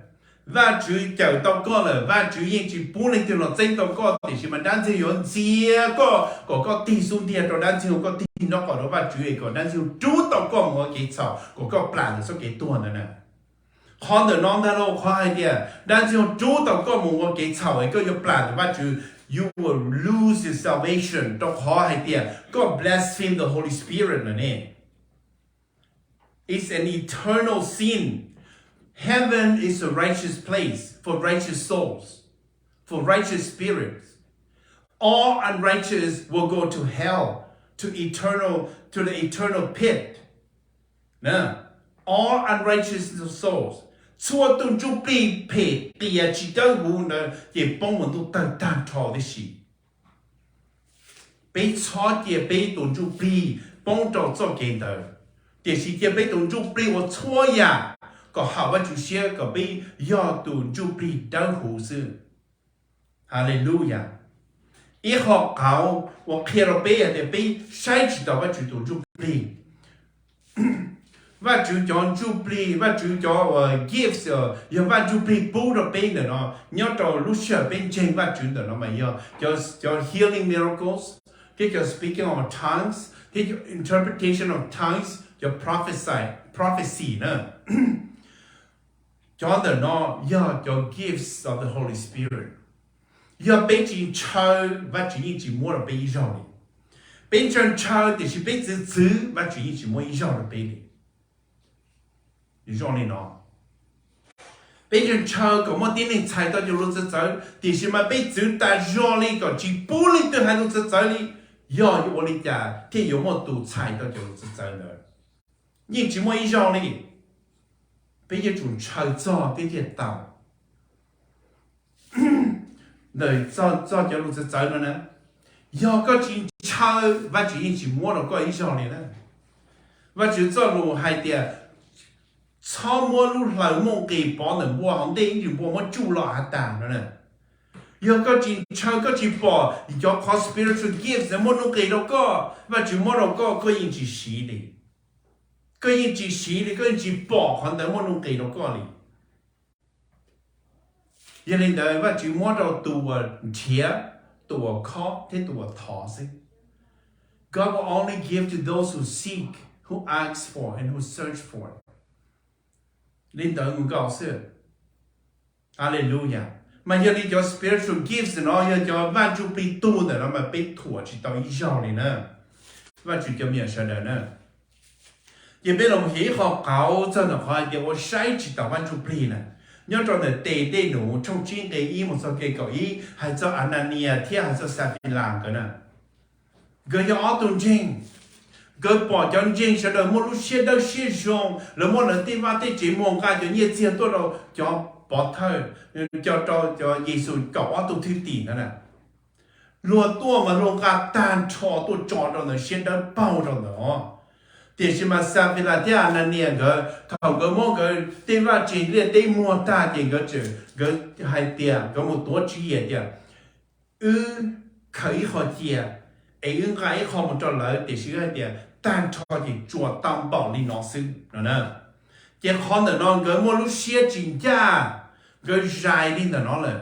Vajtswv cawm tau koj lawm, Vajtswv yeej tsis pub leej twg los txeeb tau koj, tiam sis mas dab ntxwg yuav ntxias koj kom koj tig xub ntiag rau dab ntxwg, koj tig nraub qaum rau Vajtswv es kom dab ntxwg rub tau koj mus ua kev txhaum kom koj plam ntawm txoj kev tuag ntawd na. Qhov ntawm no ntag lauj, qhov hais tias dab ntxwg rub tau koj mus ua kev txhaum es koj yuav plam ntawm Vajtswv, you will lose your salvation, rau qhov hais tias koj blaspheme the Holy Spirit no ne. It's an eternal sin. Heaven is a righteous place for righteous souls, for righteous spirits. All unrighteous will go to hell, to eternal, to the eternal pit. All unrighteous souls. Txhua tus ntsuj plig phem qias tsis dawb huv ntawd ces poob mus ntuj tawg tag nrho tib si. Peb txhob cia peb tus ntsuj plig poob rau txoj kev ntawd, tiam sis cia peb tus ntsuj plig ua txhua yam kom haum Vajtswv siab kom peb yog tus ntsuj plig dawb huv xwb. Haleluya. Ib qho qauv uas qhia rau peb hais tias peb saib tsis taus Vajtswv tus ntsuj plig. Vajtswv cov ntsuj plig, Vajtswv cov gifts, yog Vaj Ntsuj Plig pub rau peb ntawm no, nyob rau lub sij hawm peb ntseeg Vajtswv ntawm no mas yog cov healing miracles, thiab cov speaking of tongues, thiab cov interpretation of tongues, cov prophecy, prophecy na. Cov ntawm no yog cov gifts of the Holy Spirit. Yog peb tsis ntshaw, Vajtswv yeej tsis muab rau peb ib zaug li. Peb ntshaw ntshaw tiam sis peb txwv txwv, Vajtswv yeej tsis muab ib zaug rau peb li. Zoo li no, peb ntshaw ntshaw kom muaj tib neeg txhais tau cov lus txawv txawv, tiam sis mas peb txwv tas zog li kom tsis pub leej twg hais lus txawv txawv li. Yog yuav ua li cas thiaj yuav muaj tus txhais tau cov lus txawv txawv ntawd? Yeej tsis muaj ib zaug li. Peb yuav tsum ntshaw txog thiab thiaj tau. Ntawm txog cov lus txawv txawv no na, yog koj tsis ntshaw, Vajtswv yeej tsis muab rau koj ib zaug li na. Vajtswv txoj lus hais tias, txhob muab lub hlaws muaj nqis pov ntawm npua hauv ntej ib ntsis npua muab tsuj los hav tas no na. Yog koj tsis ntshaw, koj tsis pom cov qhov spiritual gifts muaj nuj nqis rau koj, Vajtswv muab rau koj, koj yeej tsis siv li. Koj yeej tsis siv li, koj yeej tsis pom qhov ntawd muaj nuj nqis rau koj li. Yog li ntawd Vajtswv muab rau tus uas nrhiav, tus uas khob thiab tus uas thov xwb. God will only give to those who seek, who ask for, and who search for. Li ntawd mus nkaus xwb. Haleluya. Mas yog li cov spiritual gifts no yog cov Vaj Ntsuj Plig tug ntawm no mas peb thuam tsis tau ib zaug li na. Vajtswv cov me nyuam sawv daws na, ces peb los mus xyuas ib qho qauv txog ntawm qhov hais tias ua saib tsis taus Vaj Ntsuj Plig na. Nyob rau ntawm Tes Dej Num tshooj tsib nqe ib mus txog ke kaum ib hais txog Ananias thiab hais txog Xafilas nkawd na. Nkawd yog ob tug ntseeg, nkawd pom cov ntseeg sawv daws muaj lub siab dawb siab zoo, lawv muab lawv tej vaj tej tsev muag nqa cov nyiaj txiag tuaj rau cov pov thawj, cov rau cov Yexus kaum ob tug thwj tim ntawd na. Luag tuaj mas luag nqa tag nrho tuaj tso rau ntawd, siab dawb paug rau ntawd os. Tiam sis mas Xafilas thiab Ananias nkawd, thaum nkawd muab nkawd tej vaj tsev liaj teb muag tag ces nkawd, nkawd hais tias, nkawd mus tuav tswv yim tias, wb khaws ib qho cia es wb nqa ib qho mus rau lawv, tiam sis wb hais tias tag nrho ces tsuas tau npaum li no xwb no na. Ces qhov ntawm no nkawd muaj lub siab tsis ncaj, nkawd zais li ntawm no lawm.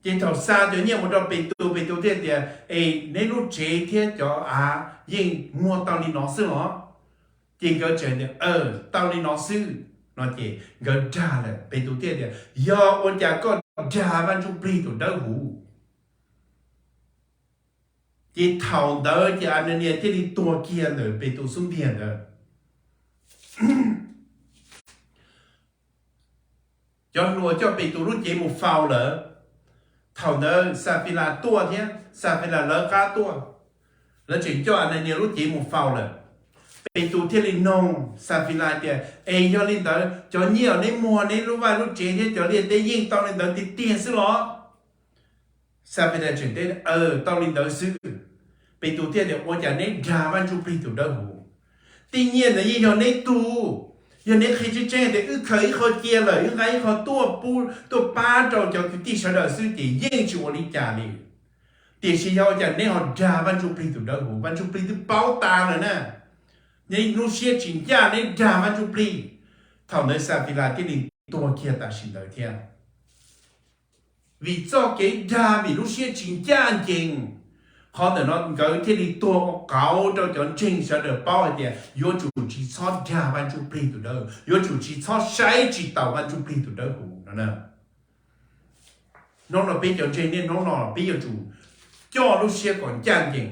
Ces thaum xa cov nyiaj mus rau Petus, Petus thiaj tias, es neb lub tsev thiab cov av yeej muag tau li no xwb los? Ces nkawd tseem tias, aw, tau li no xwb no ces nkawd dag lawm. Petus thiaj tias, yog ua cas koj dag Vaj Ntsujplig tus Dawbhuv? Ces thaum ntawd ces Ananias thiaj li tuag kiag ntawm Petus xub ntiag ntawd. Cov hluas coj Petus lub cev mus faus lawm. Thaum ntawd Xafilas tuaj thiab, Xafilas lawv qab tuaj, lawv tseem coj Ananias lub cev mus faus lawm. Petus thiaj li noog Xafilas tias, es yog li ntawd cov nyiaj uas neb muag, neb lub vaj lub tsev thiab cov liaj teb yeej tau li ntawd tiag tiag xwb los? Xafilas tseem teb, aw, tau li ntawd xwb. Petus thiaj tias, ua cas neb dag Vaj Ntsujplig tus Dawbhuv? Tej nyiaj ntawd yeej yog neb tug. Yog neb qhia tseeb tseeb tias wb khaws ib qho cia lawm, wb nqa ib qho tuaj pub, tuaj pab rau cov kwv tij sawv daws xwb ces yeej tsis ua li cas li. Tiam sis yog ua cas neb ho dag Vaj Ntsujplig tus Dawbhuv? Vaj Ntsujplig twb paub tas lawm na. Neb lub siab tsis ncaj, neb dag Vaj Ntsujplig. Thaum ntawd Xafilas thiaj li tuag kiag tam sim ntawd thiab. Vim txoj kev dag, vim lub siab tsis ncaj ncees, qhov ntawm no nkawd thiaj li tuag ua qauv rau cov ntseeg sawv daws paub hais tias yuav tsum tsis txhob dag Vaj Ntsujplig tus Dawb, yuav tsum tsis txhob saib tsis taus Vaj Ntsujplig tus Dawbhuv no. Hnub no peb cov ntseeg niaj hnub no peb yuav tsum coj lub siab kom ncaj ncees,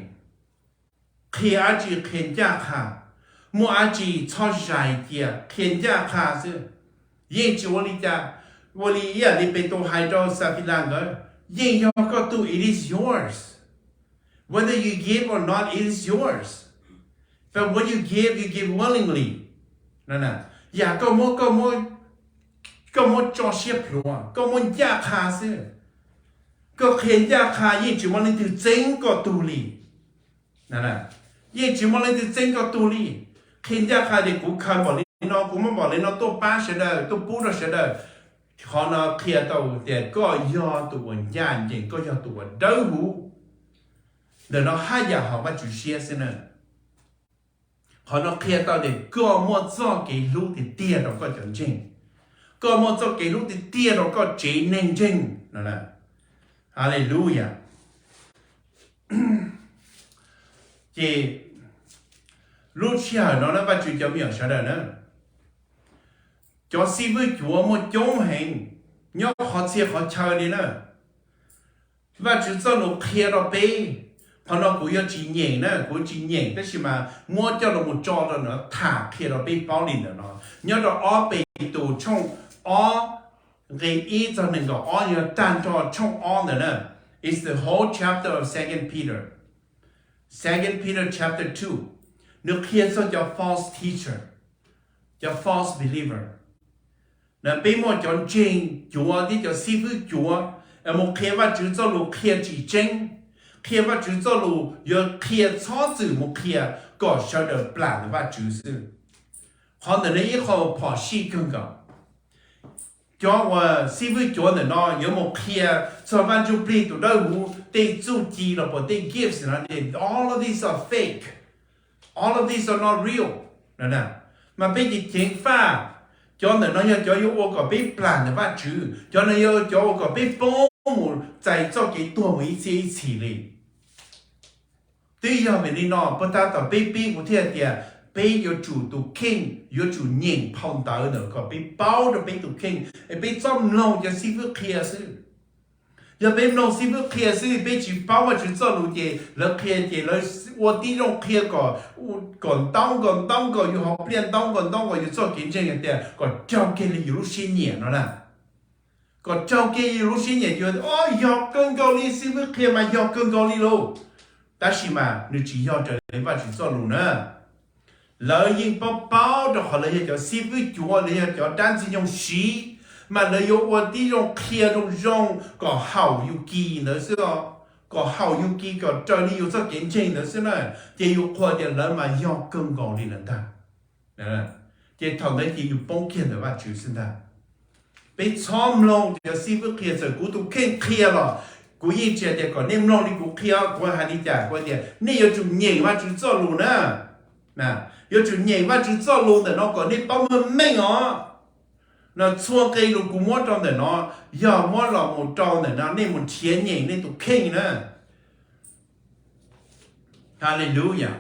qhia dab tsi qhia ncaj qha, muaj dab tsi txhob zais cia, qhia ncaj qha xwb. Yeej tsis ua li cas, ua li ib yam li Petus hais rau Xafilas nkawd, yeej yog koj tug, it is yours. Whether you give or not, it is yours. But when you give, you give willingly. Yam koj muab, koj muab tso siab plhuav, koj muab ncaj qha xwb. Koj qhia ncaj qha yeej tsis muaj leej twg txeeb koj tug li. Yeej tsis muaj leej twg txeeb koj tug li. Qhia ncaj qha tias kuv khaws npaum li no, kuv muab npaum li no tuaj pab sawv daws, tuaj pub rau sawv daws. Qhov no qhia tau tias koj yog tus uas ncaj ncees, koj yog tus uas dawb huv. Ntawm no haj yam haum Vajtswv siab xwb na. Qhov no qhia tau tias koj muaj txoj kev hlub tiag tiag rau koj cov ntseeg, koj muaj txoj kev hlub tiag tiag rau koj tsev neeg ntseeg no. Haleluya. Ces lub sij hawm no na, Vajtswv cov me nyuam sawv daws na, cov xib fwb cuav muaj coob heev nyob qhov txhia qhov chaw li na. Vajtswv txoj lus qhia rau peb, qhov no kuv yuav tsis nyeem na, kuv tsis nyeem tab sis mas muab coj los mus tso rau ntawm no tham qhia rau peb paub li ntawm no. Nyob rau ob Petus tshooj ob nqe ib txog nees nkaum ob, yog tag nrho tshooj ob ntawd na. It's the whole chapter of Second Peter. Second Peter chapter two, nws qhia txog cov false teacher, cov false believer. Na peb muaj cov ntseeg cuav thiab cov xib fwb cuav es mus qhia Vajtswv txoj lus qhia tsis tseeb, qhia Vajtswv txoj lus yuav qhia txhob txwm mus qhia kom sawv daws plam ntawm Vajtswv xwb. Qhov ntawm no ib qho phom sij kawg nkaus. Cov uas xib fwb cuav ntawm no yuav mus qhia txog Vaj Ntsujplig tus dawb huv tej txuj ci los puas tej gifts no, all of these are fake, all of these are not real. Mas peb ces ceev faj, cov ntawm no yog cov yuav ua kom peb plam ntawm Vajtswv, cov no yog cov ua kom peb poob mus txais txoj kev tuag mus ib txhiab ib txhis li. Twb yog vim li no puag ta tom peb pib kuv thiaj tias peb yuav tsum, tus kheej yuav tsum nyeem phau ntawv ntawd kom peb paub rau peb tus kheej es peb txhob mloog cov xib fwb qhia xwb. Yog peb mloog xib fwb qhia xwb peb tsis paub Vajtswv txoj lus ces lawv qhia ces lawv ua tib zoo qhia kom, kom ntaub nkaus ntaub nkaus yus hauv pliaj, ntaub nkaus ntaub nkaus yus txoj kev ntseeg hais tias kom raug kiag li yus lub siab nyiam no na. Kom raug kiag yus lub siab nyiam, yus tias o yog kawg nkaus li, xib fwb qhia mas yog kawg nkaus li lauj. Tab sis mas nws tsis yog raws li Vajtswv txoj lus na. Lawv yeej paub paub rau qhov lawv yog cov xib fwb cuav, lawv yog cov dab ntxwg nyoog siv, mas lawv yuav ua tib zoo qhia zoo zoo kom haum yus kis ntawd xwb os, kom haum yus kis kom raws li yus txoj kev ntseeg ntawd xwb na. Ces yus qhuas tias lawv mas yog kawg nkaus li lawm ntag. Ces thaum ntawd ces yus poob kiag ntawm Vajtswv xwb ntag. Peb txhob mloog cov xib fwb qhia, txawm kuv tus kheej qhia los kuv yeej tsis hais tias kom nej mloog li kuv qhia, kuv hais li cas kuv tias nej yuav tsum nyeem Vajtswv txoj lus na. Yuav tsum nyeem Vajtswv txoj lus ntawm no kom nej paub meej meej os. No txhua nqe lus kuv muab rau ntawm no, yog muab los mus rau ntawm no nej mus nrhiav nyeem nej tus kheej na. Haleluya.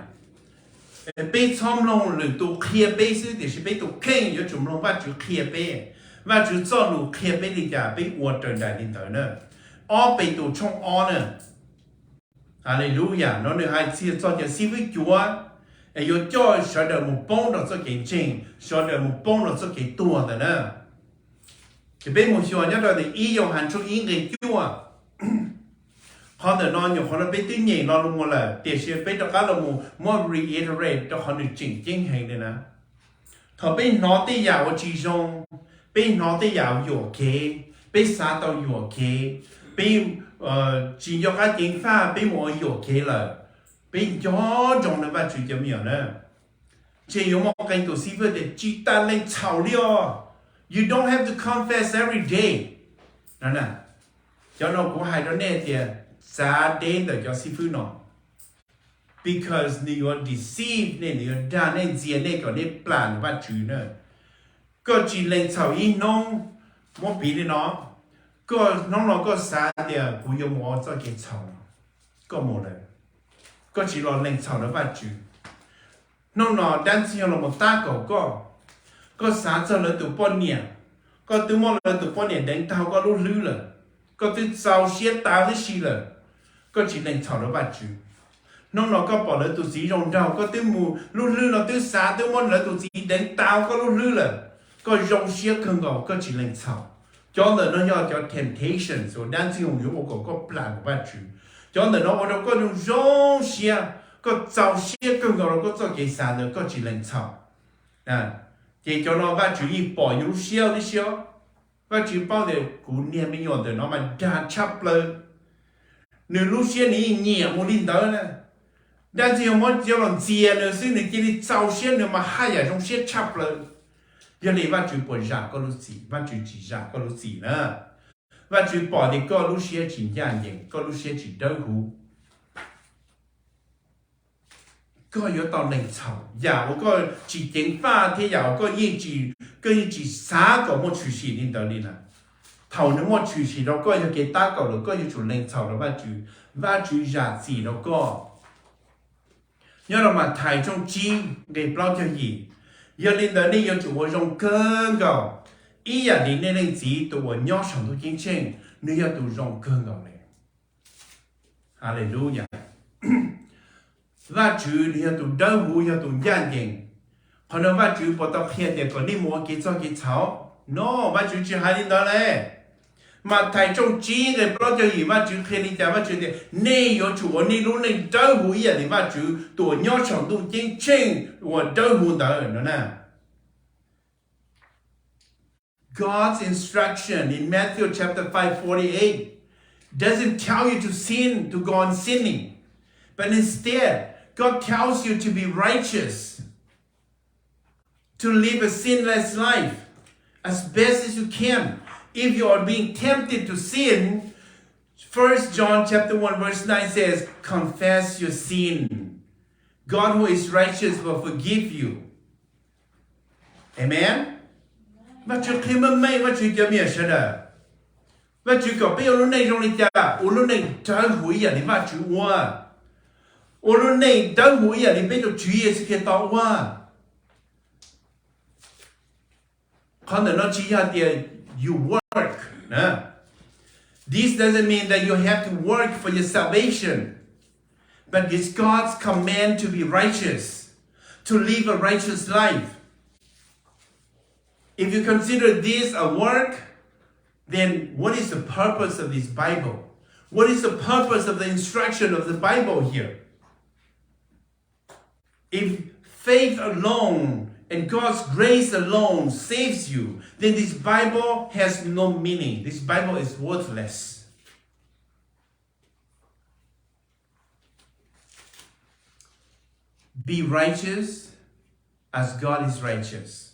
Peb txhob mloog lwm tus qhia peb xwb, tiam sis peb tus kheej yuav tsum mloog Vajtswv qhia peb. Vajtswv txoj lus qhia peb li cas peb ua raws nraim li ntawd na. Ob Petus tshooj ob na. Haleluya, no nws hais txog cov xib fwb cuav es yuav coj sawv daws mus poob rau txoj kev ntseeg, sawv daws mus poob rau txoj kev tuag ntawd na. Ces peb mus xyuas nyob rau ntawm ib Yauhas tshooj ib nqe cuaj. Qhov ntawm no nyuam qhuav no peb twb nyeem lo lus mus lawm, tiam sis peb rov qab los mus muab reiterate rau qhov nws tseem ceeb heev li na. Thaum peb hnov tej yam uas tsis zoo, peb hnov tej yam uas yuam kev, peb xav tau yuam kev, peb tsis nco qab ceev faj, peb mus ua yuam kev lawm, peb nco ntsoov na Vajtswv cov me nyuam na. Ntshe yuav muaj qee tus xib fwb tias tsis tas lees txhaum li os. You don't have to confess every day. No, cov no kuv hais rau nej tias txav deb ntawm cov xib fwb no, because nws yuav deceive nej, nws yuav dag nej, ntxias nej kom nej plam ntawm Vajtswv na. Koj tsis lees txhaum ib hnub, muab piv li no, koj hnub no koj xav tias kuv yuav mus ua txoj kev txhaum no, koj mus lawm, koj tsis los lees txhaum rau Vajtswv. Hnub no dab ntxwg nyoog los mus tab kaum koj, koj xav txog lawv tus poj niam, koj twb muab lawv tus poj niam deev taug koj lub hlwb lawm, koj twb txaus siab tas tib si lawm, koj tsis lees txhaum rau Vajtswv. Hnub no koj pom lawv tus txiv zoo nraug, koj twb mus lub hlwb no twb xav twb muab lawv tus txiv deev taug koj lub hlwb lawm, koj zoo siab kawg nkaus koj tsis lees txhaum. Cov ntawm no yog cov temptations uas dab ntxwg nyoog yuav ua kom koj plam ntawm Vajtswv. Cov ntawm no ua rau koj zoo zoo siab, koj txaus siab kawg nkaus rau koj txoj kev xav ntawd koj tsis lees txhaum. Ces cov no Vajtswv yeej pom yus lub siab tib si. Vajtswv paub tias kuv niag me nyuam ntawm no mas dag tshaj plaws, nws lub siab nws yeej nyiam mus li ntawd na. Dab ntxwg nyoog muab coj los ntxias nws xwb nws cia li txaus siab, nws mas haj yam zoo siab tshaj plaws. Yog li Vajtswv puas zam koj lub txim? Vajtswv tsis zam koj lub txim na. Vajtswv pom tias koj lub siab tsis ncaj ncees, koj lub siab tsis dawb huv. Koj yuav tau lees txhaum yam uas koj tsis ceev faj thiab yam uas koj yeej tsis, koj yeej tsis xav kom muaj tshwm sim li ntawd li na. Thaum nws muaj tshwm sim rau koj yog kev tab kaum lawm, koj yuav tsum lees txhaum rau Vajtswv, Vajtswv zam txim rau koj. Nyob rau Mathais tshooj tsib nqe plaub caug yim, yog li ntawd nej yuav tsum ua zoo kawg nkaus ib yam li nej Leej Txiv tus uas nyob saum ntuj ceeb tsheej, nws yog tus zoo kawg nkaus li. Haleluya. Vajtswv nws yog tus dawb huv, yog tus ncaj ncees. Qhov no Vajtswv puas tau qhia tias kom nej mus ua kev txog kev txhaum? No, Vajtswv tsis hais li ntawd le. Mathais tshooj tsib nqe plaub caug yim Vajtswv qhia li cas? Vajtswv tias nej yuav tsum ua nej lub neej dawb huv ib yam li Vajtswv tus uas nyob saum ntuj ceeb tsheej uas dawb huv ntawd no na. God's instruction in Matthew chapter five forty-eight doesn't tell you to sin, to go on sinning, but instead, God tells you to be righteous, to live a sinless life as best as you can. If you are being tempted to sin, First John chapter one verse nine says, confess your sin. God who is righteous will forgive you. Amen. Vajtswv qhia meej meej, Vajtswv cov me nyuam sawv daws. Vajtswv kom peb ua lub neej zoo li cas? Ua lub neej dawb huv ib yam li Vajtswv ua. Ua lub neej dawb huv ib yam li peb tus Tswv Yexus Khetos ua. Qhov ntawm no tsis yog tias you work na. This doesn't mean that you have to work for your salvation, but it's God's command to be righteous, to live a righteous life. If you consider this a work, then what is the purpose of this Bible? What is the purpose of the instruction of the Bible here? If faith alone and God's grace alone saves you, then this Bible has no meaning. This Bible is worthless. Be righteous as God is righteous.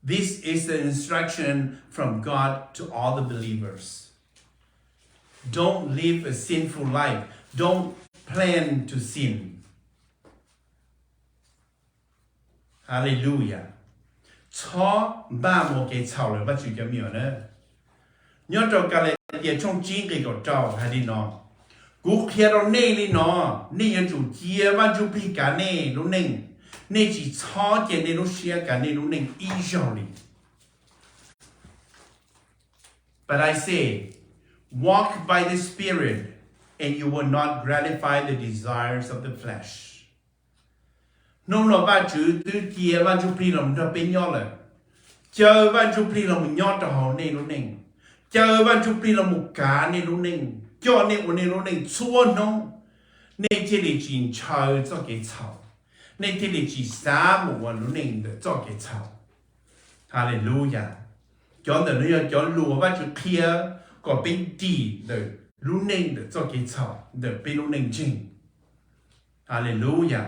This is the instruction from God to all the believers. Don't live a sinful life. Don't plan to sin. Hallelujah. Txhob npaj mus kev txhaum lawm, Vajtswv cov me nyuam na. Nyob rau Kalatias tshooj tsib nqe kaum rau hais li no: Kuv qhia rau nej li no, nej yuav tsum cia Vaj Ntsujplig kav nej lub neej. Nej tsis txhob cia nej lub siab kav nej lub neej ib zaug li. But I say, walk by the Spirit, and you will not gratify the desires of the flesh. Hnub no Vajtswv twb cia Vaj Ntsujplig los nrog peb nyob lawm. Caw Vaj Ntsujplig los mus nyob rau hauv nej lub neej. Caw Vaj Ntsujplig los mus kav nej lub neej, coj nej ua nej lub neej txhua hnub, nej thiaj li tsis ntshaw txoj kev txhaum, nej thiaj li tsis xav mus ua lub neej ntawm txoj kev txhaum. Hallelujah. Cov ntawm no yog cov lus Vajtswv qhia kom peb dim ntawm lub neej ntawm txoj kev txhaum ntawm peb lub neej ntseeg. Hallelujah.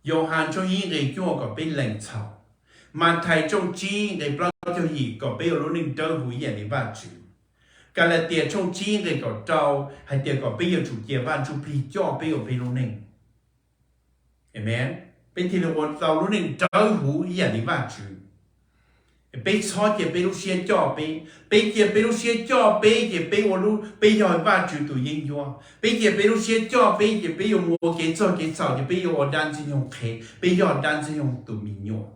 Yauhas tshooj ib nqe cuaj kom peb lees txhaum. Mathais tshooj tsib nqe plaub caug yim kom peb ua lub neej dawb huv ib yam li Vajtswv. Kalatias tshooj tsib nqe kaum rau hais tias kom peb yuav tsum cia Vaj Ntsujplig coj peb ua peb lub neej. Amen. Peb thiaj li ua tau lub neej dawb huv ib yam li Vajtswv. Peb txhob cia peb lub siab coj peb. Peb cia peb lub siab coj peb ces peb ua lub, peb yog Vajtswv tus yeeb ncuab. Peb cia peb lub siab coj peb ces peb yuav mus ua kev txog kev txhaum, ces peb yuav ua dab ntxwg nyoog qhev, peb yog dab ntxwg nyoog tus me nyuam.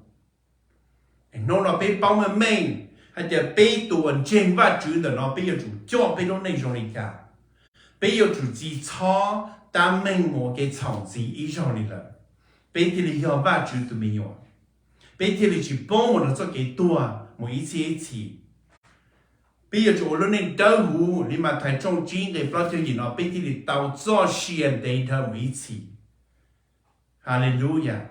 Hnub no peb paub meej meej hais tias peb tus uas ntseeg Vajtswv ntawm no peb yuav tsum coj peb lub neej zoo li cas. Peb yuav tsum tsis txhob tab meeg mus ua kev txhaum ntxiv ib zaug li lawm, peb thiaj li yog Vajtswv tus me nyuam. Peb thiaj li tsis poob mus rau txoj kev tuag mus ib txhis ib txhis. Peb yuav tsum ua lub neej dawb huv li Mathais tshooj tsib nqe plaub caug yim no, peb thiaj li tau txoj sia ntev dhawv mus ib txhis. Hallelujah.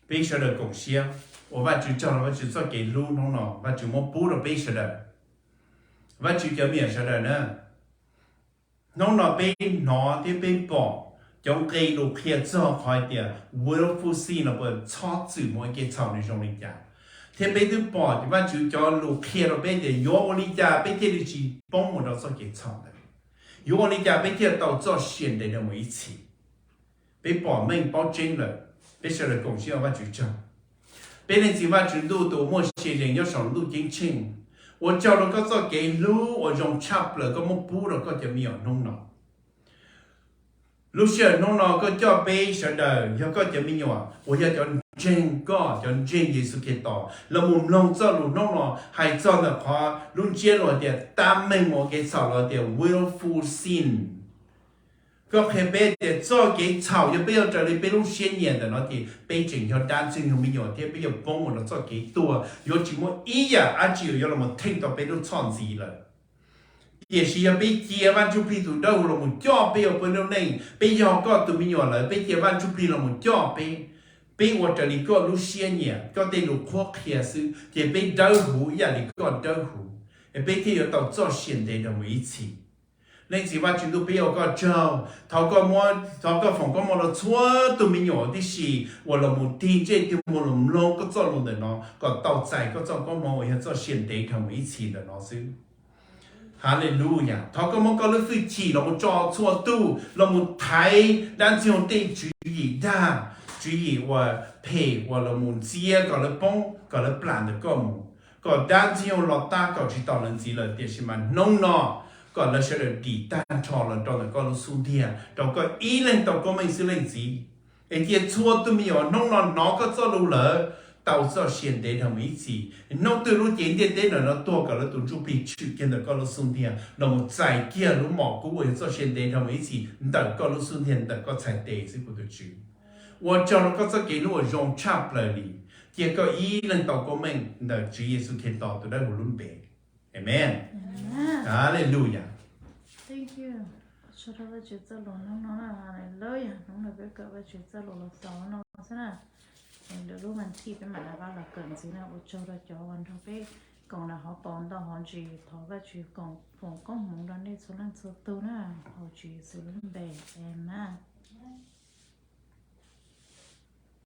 Peb sawv daws koom siab ua Vajtswv tsaug rau Vajtswv txoj kev hlub hnub no Vajtswv muab pub rau peb sawv daws. Vajtswv cov me nyuam sawv daws na, hnub no peb hnov thiab peb pom cov nqe lus qhia txog qhov hais tias willful sin los puas txhob txwm mus ua kev txhaum nws zoo li cas. Thiab peb twb pom Vajtswv cov lus qhia rau peb tias yuav ua li cas peb thiaj li tsis poob mus rau txoj kev txhaum ntawd. Yuav ua li cas peb thiaj tau txoj sia ntev dhawv mus ib txhis. Peb pom meej paub tseeb lawm, peb sawv daws koom siab ua Vajtswv tsaug. Peb Leej Txiv Vajtswv Ntuj tus uas muaj sia ze es nyob saum ntuj ceeb tsheej, ua tsaug rau koj txoj kev hlub uas zoo tshaj plaws koj muab pub rau koj cov me nyuam hnub no. Lub sij hawm hnub no koj coj peb sawv daws yog koj cov me nyuam uas yog cov ntseeg koj, cov ntseeg Yexus Khetos los mus mloog txoj lus hnub no hais txog ntawm qhov lub ntsiab lus tias tab meeg mus ua kev txhaum los tias willful sin. Koj qhia peb tias txoj kev txhaum yog peb yuav raws li peb lub siab nyiam ntawm no ces peb tseem yog dab ntxwg nyoog me nyuam thiab peb yuav poob mus rau txoj kev tuag, yuav tsis muaj ib yam dab tsi uas yuav los theej tau peb lub txhoj ntxiv lawm. Tiam sis yog peb cia Vaj Ntsujplig tus dawb huv los mus coj peb ua peb lub neej, peb yog koj tus me nyuam lawm, peb cia Vaj Ntsujplig los mus coj peb, peb ua raws li koj lub siab nyiam, koj tej lus qhuab qhia xwb, ces peb dawb huv ib yam li koj dawb huv, es peb thiaj yuav tau txoj sia ntev dhawv mus ib txhis. Leej Txiv Vajtswv Ntuj, peb ua koj tsaug, thov koj muab, thov koj foom koob hmoov rau txhua tus me nyuam tib si uas los mus tig ntsej tig muag los mloog koj txoj lus ntawm no kom tau txais koj txoj koob hmoov uas yog txoj sia ntev dhawv mus ib txhis ntawm no xwb. Hallelujah. Thov koj muab koj lub hwj chim los mus tso txhua tus los mus thaiv dab ntxwg nyoog tej tswv yim dag, tswv yim uas phem uas los mus ntxias kom lawv poob, kom lawv plam ntawm koj mus, kom dab ntxwg nyoog los tab kaum tsis tau lawv ntxiv lawm, tiam sis mas hnub no kom lawv sawv daws dim tag nrho los rau ntawm koj lub xub ntiag, rau koj ib leeg tau koob meej xwb Leej Txiv. Es cia txhua tus me nyuam hnub no hnov koj txoj lus lawm, tau txoj sia ntev dhau mus ib txhis. Hnub twg lub cev ntiaj teb ntawm no tuag kom lawv tus ntsuj plig tshwm kiag ntawm koj lub xub ntiag los mus txais kiag lub mom kub uas yog txoj sia ntev dhau mus ib txhis ntawm koj lub xub ntiag ntawm koj txhais tes xwb kuv tus Tswv. Ua tsaug rau koj txoj kev hlub uas zoo tshaj plaws li. Cia koj ib leeg tau koob meej ntawm Tswv Yexus Khetos tus dawb huv lub npe. Amen. Hallelujah. Thank you. Ua tsaug rau Vajtswv txoj lus hnub no na, hallelujah. Hnub no peb kawm Vajtswv txoj lus los xaus no xwb na. Lwm lub vas thij peb mam rov qab los kawm ntxiv na. Ua tsaug rau cov uas nrog peb koom nram hauv paus ntau hauv ntsis, thov Vajtswv foom koob hmoov rau nej txhua leej txhua tug na, hauv Tswv Yexus lub npe, amen.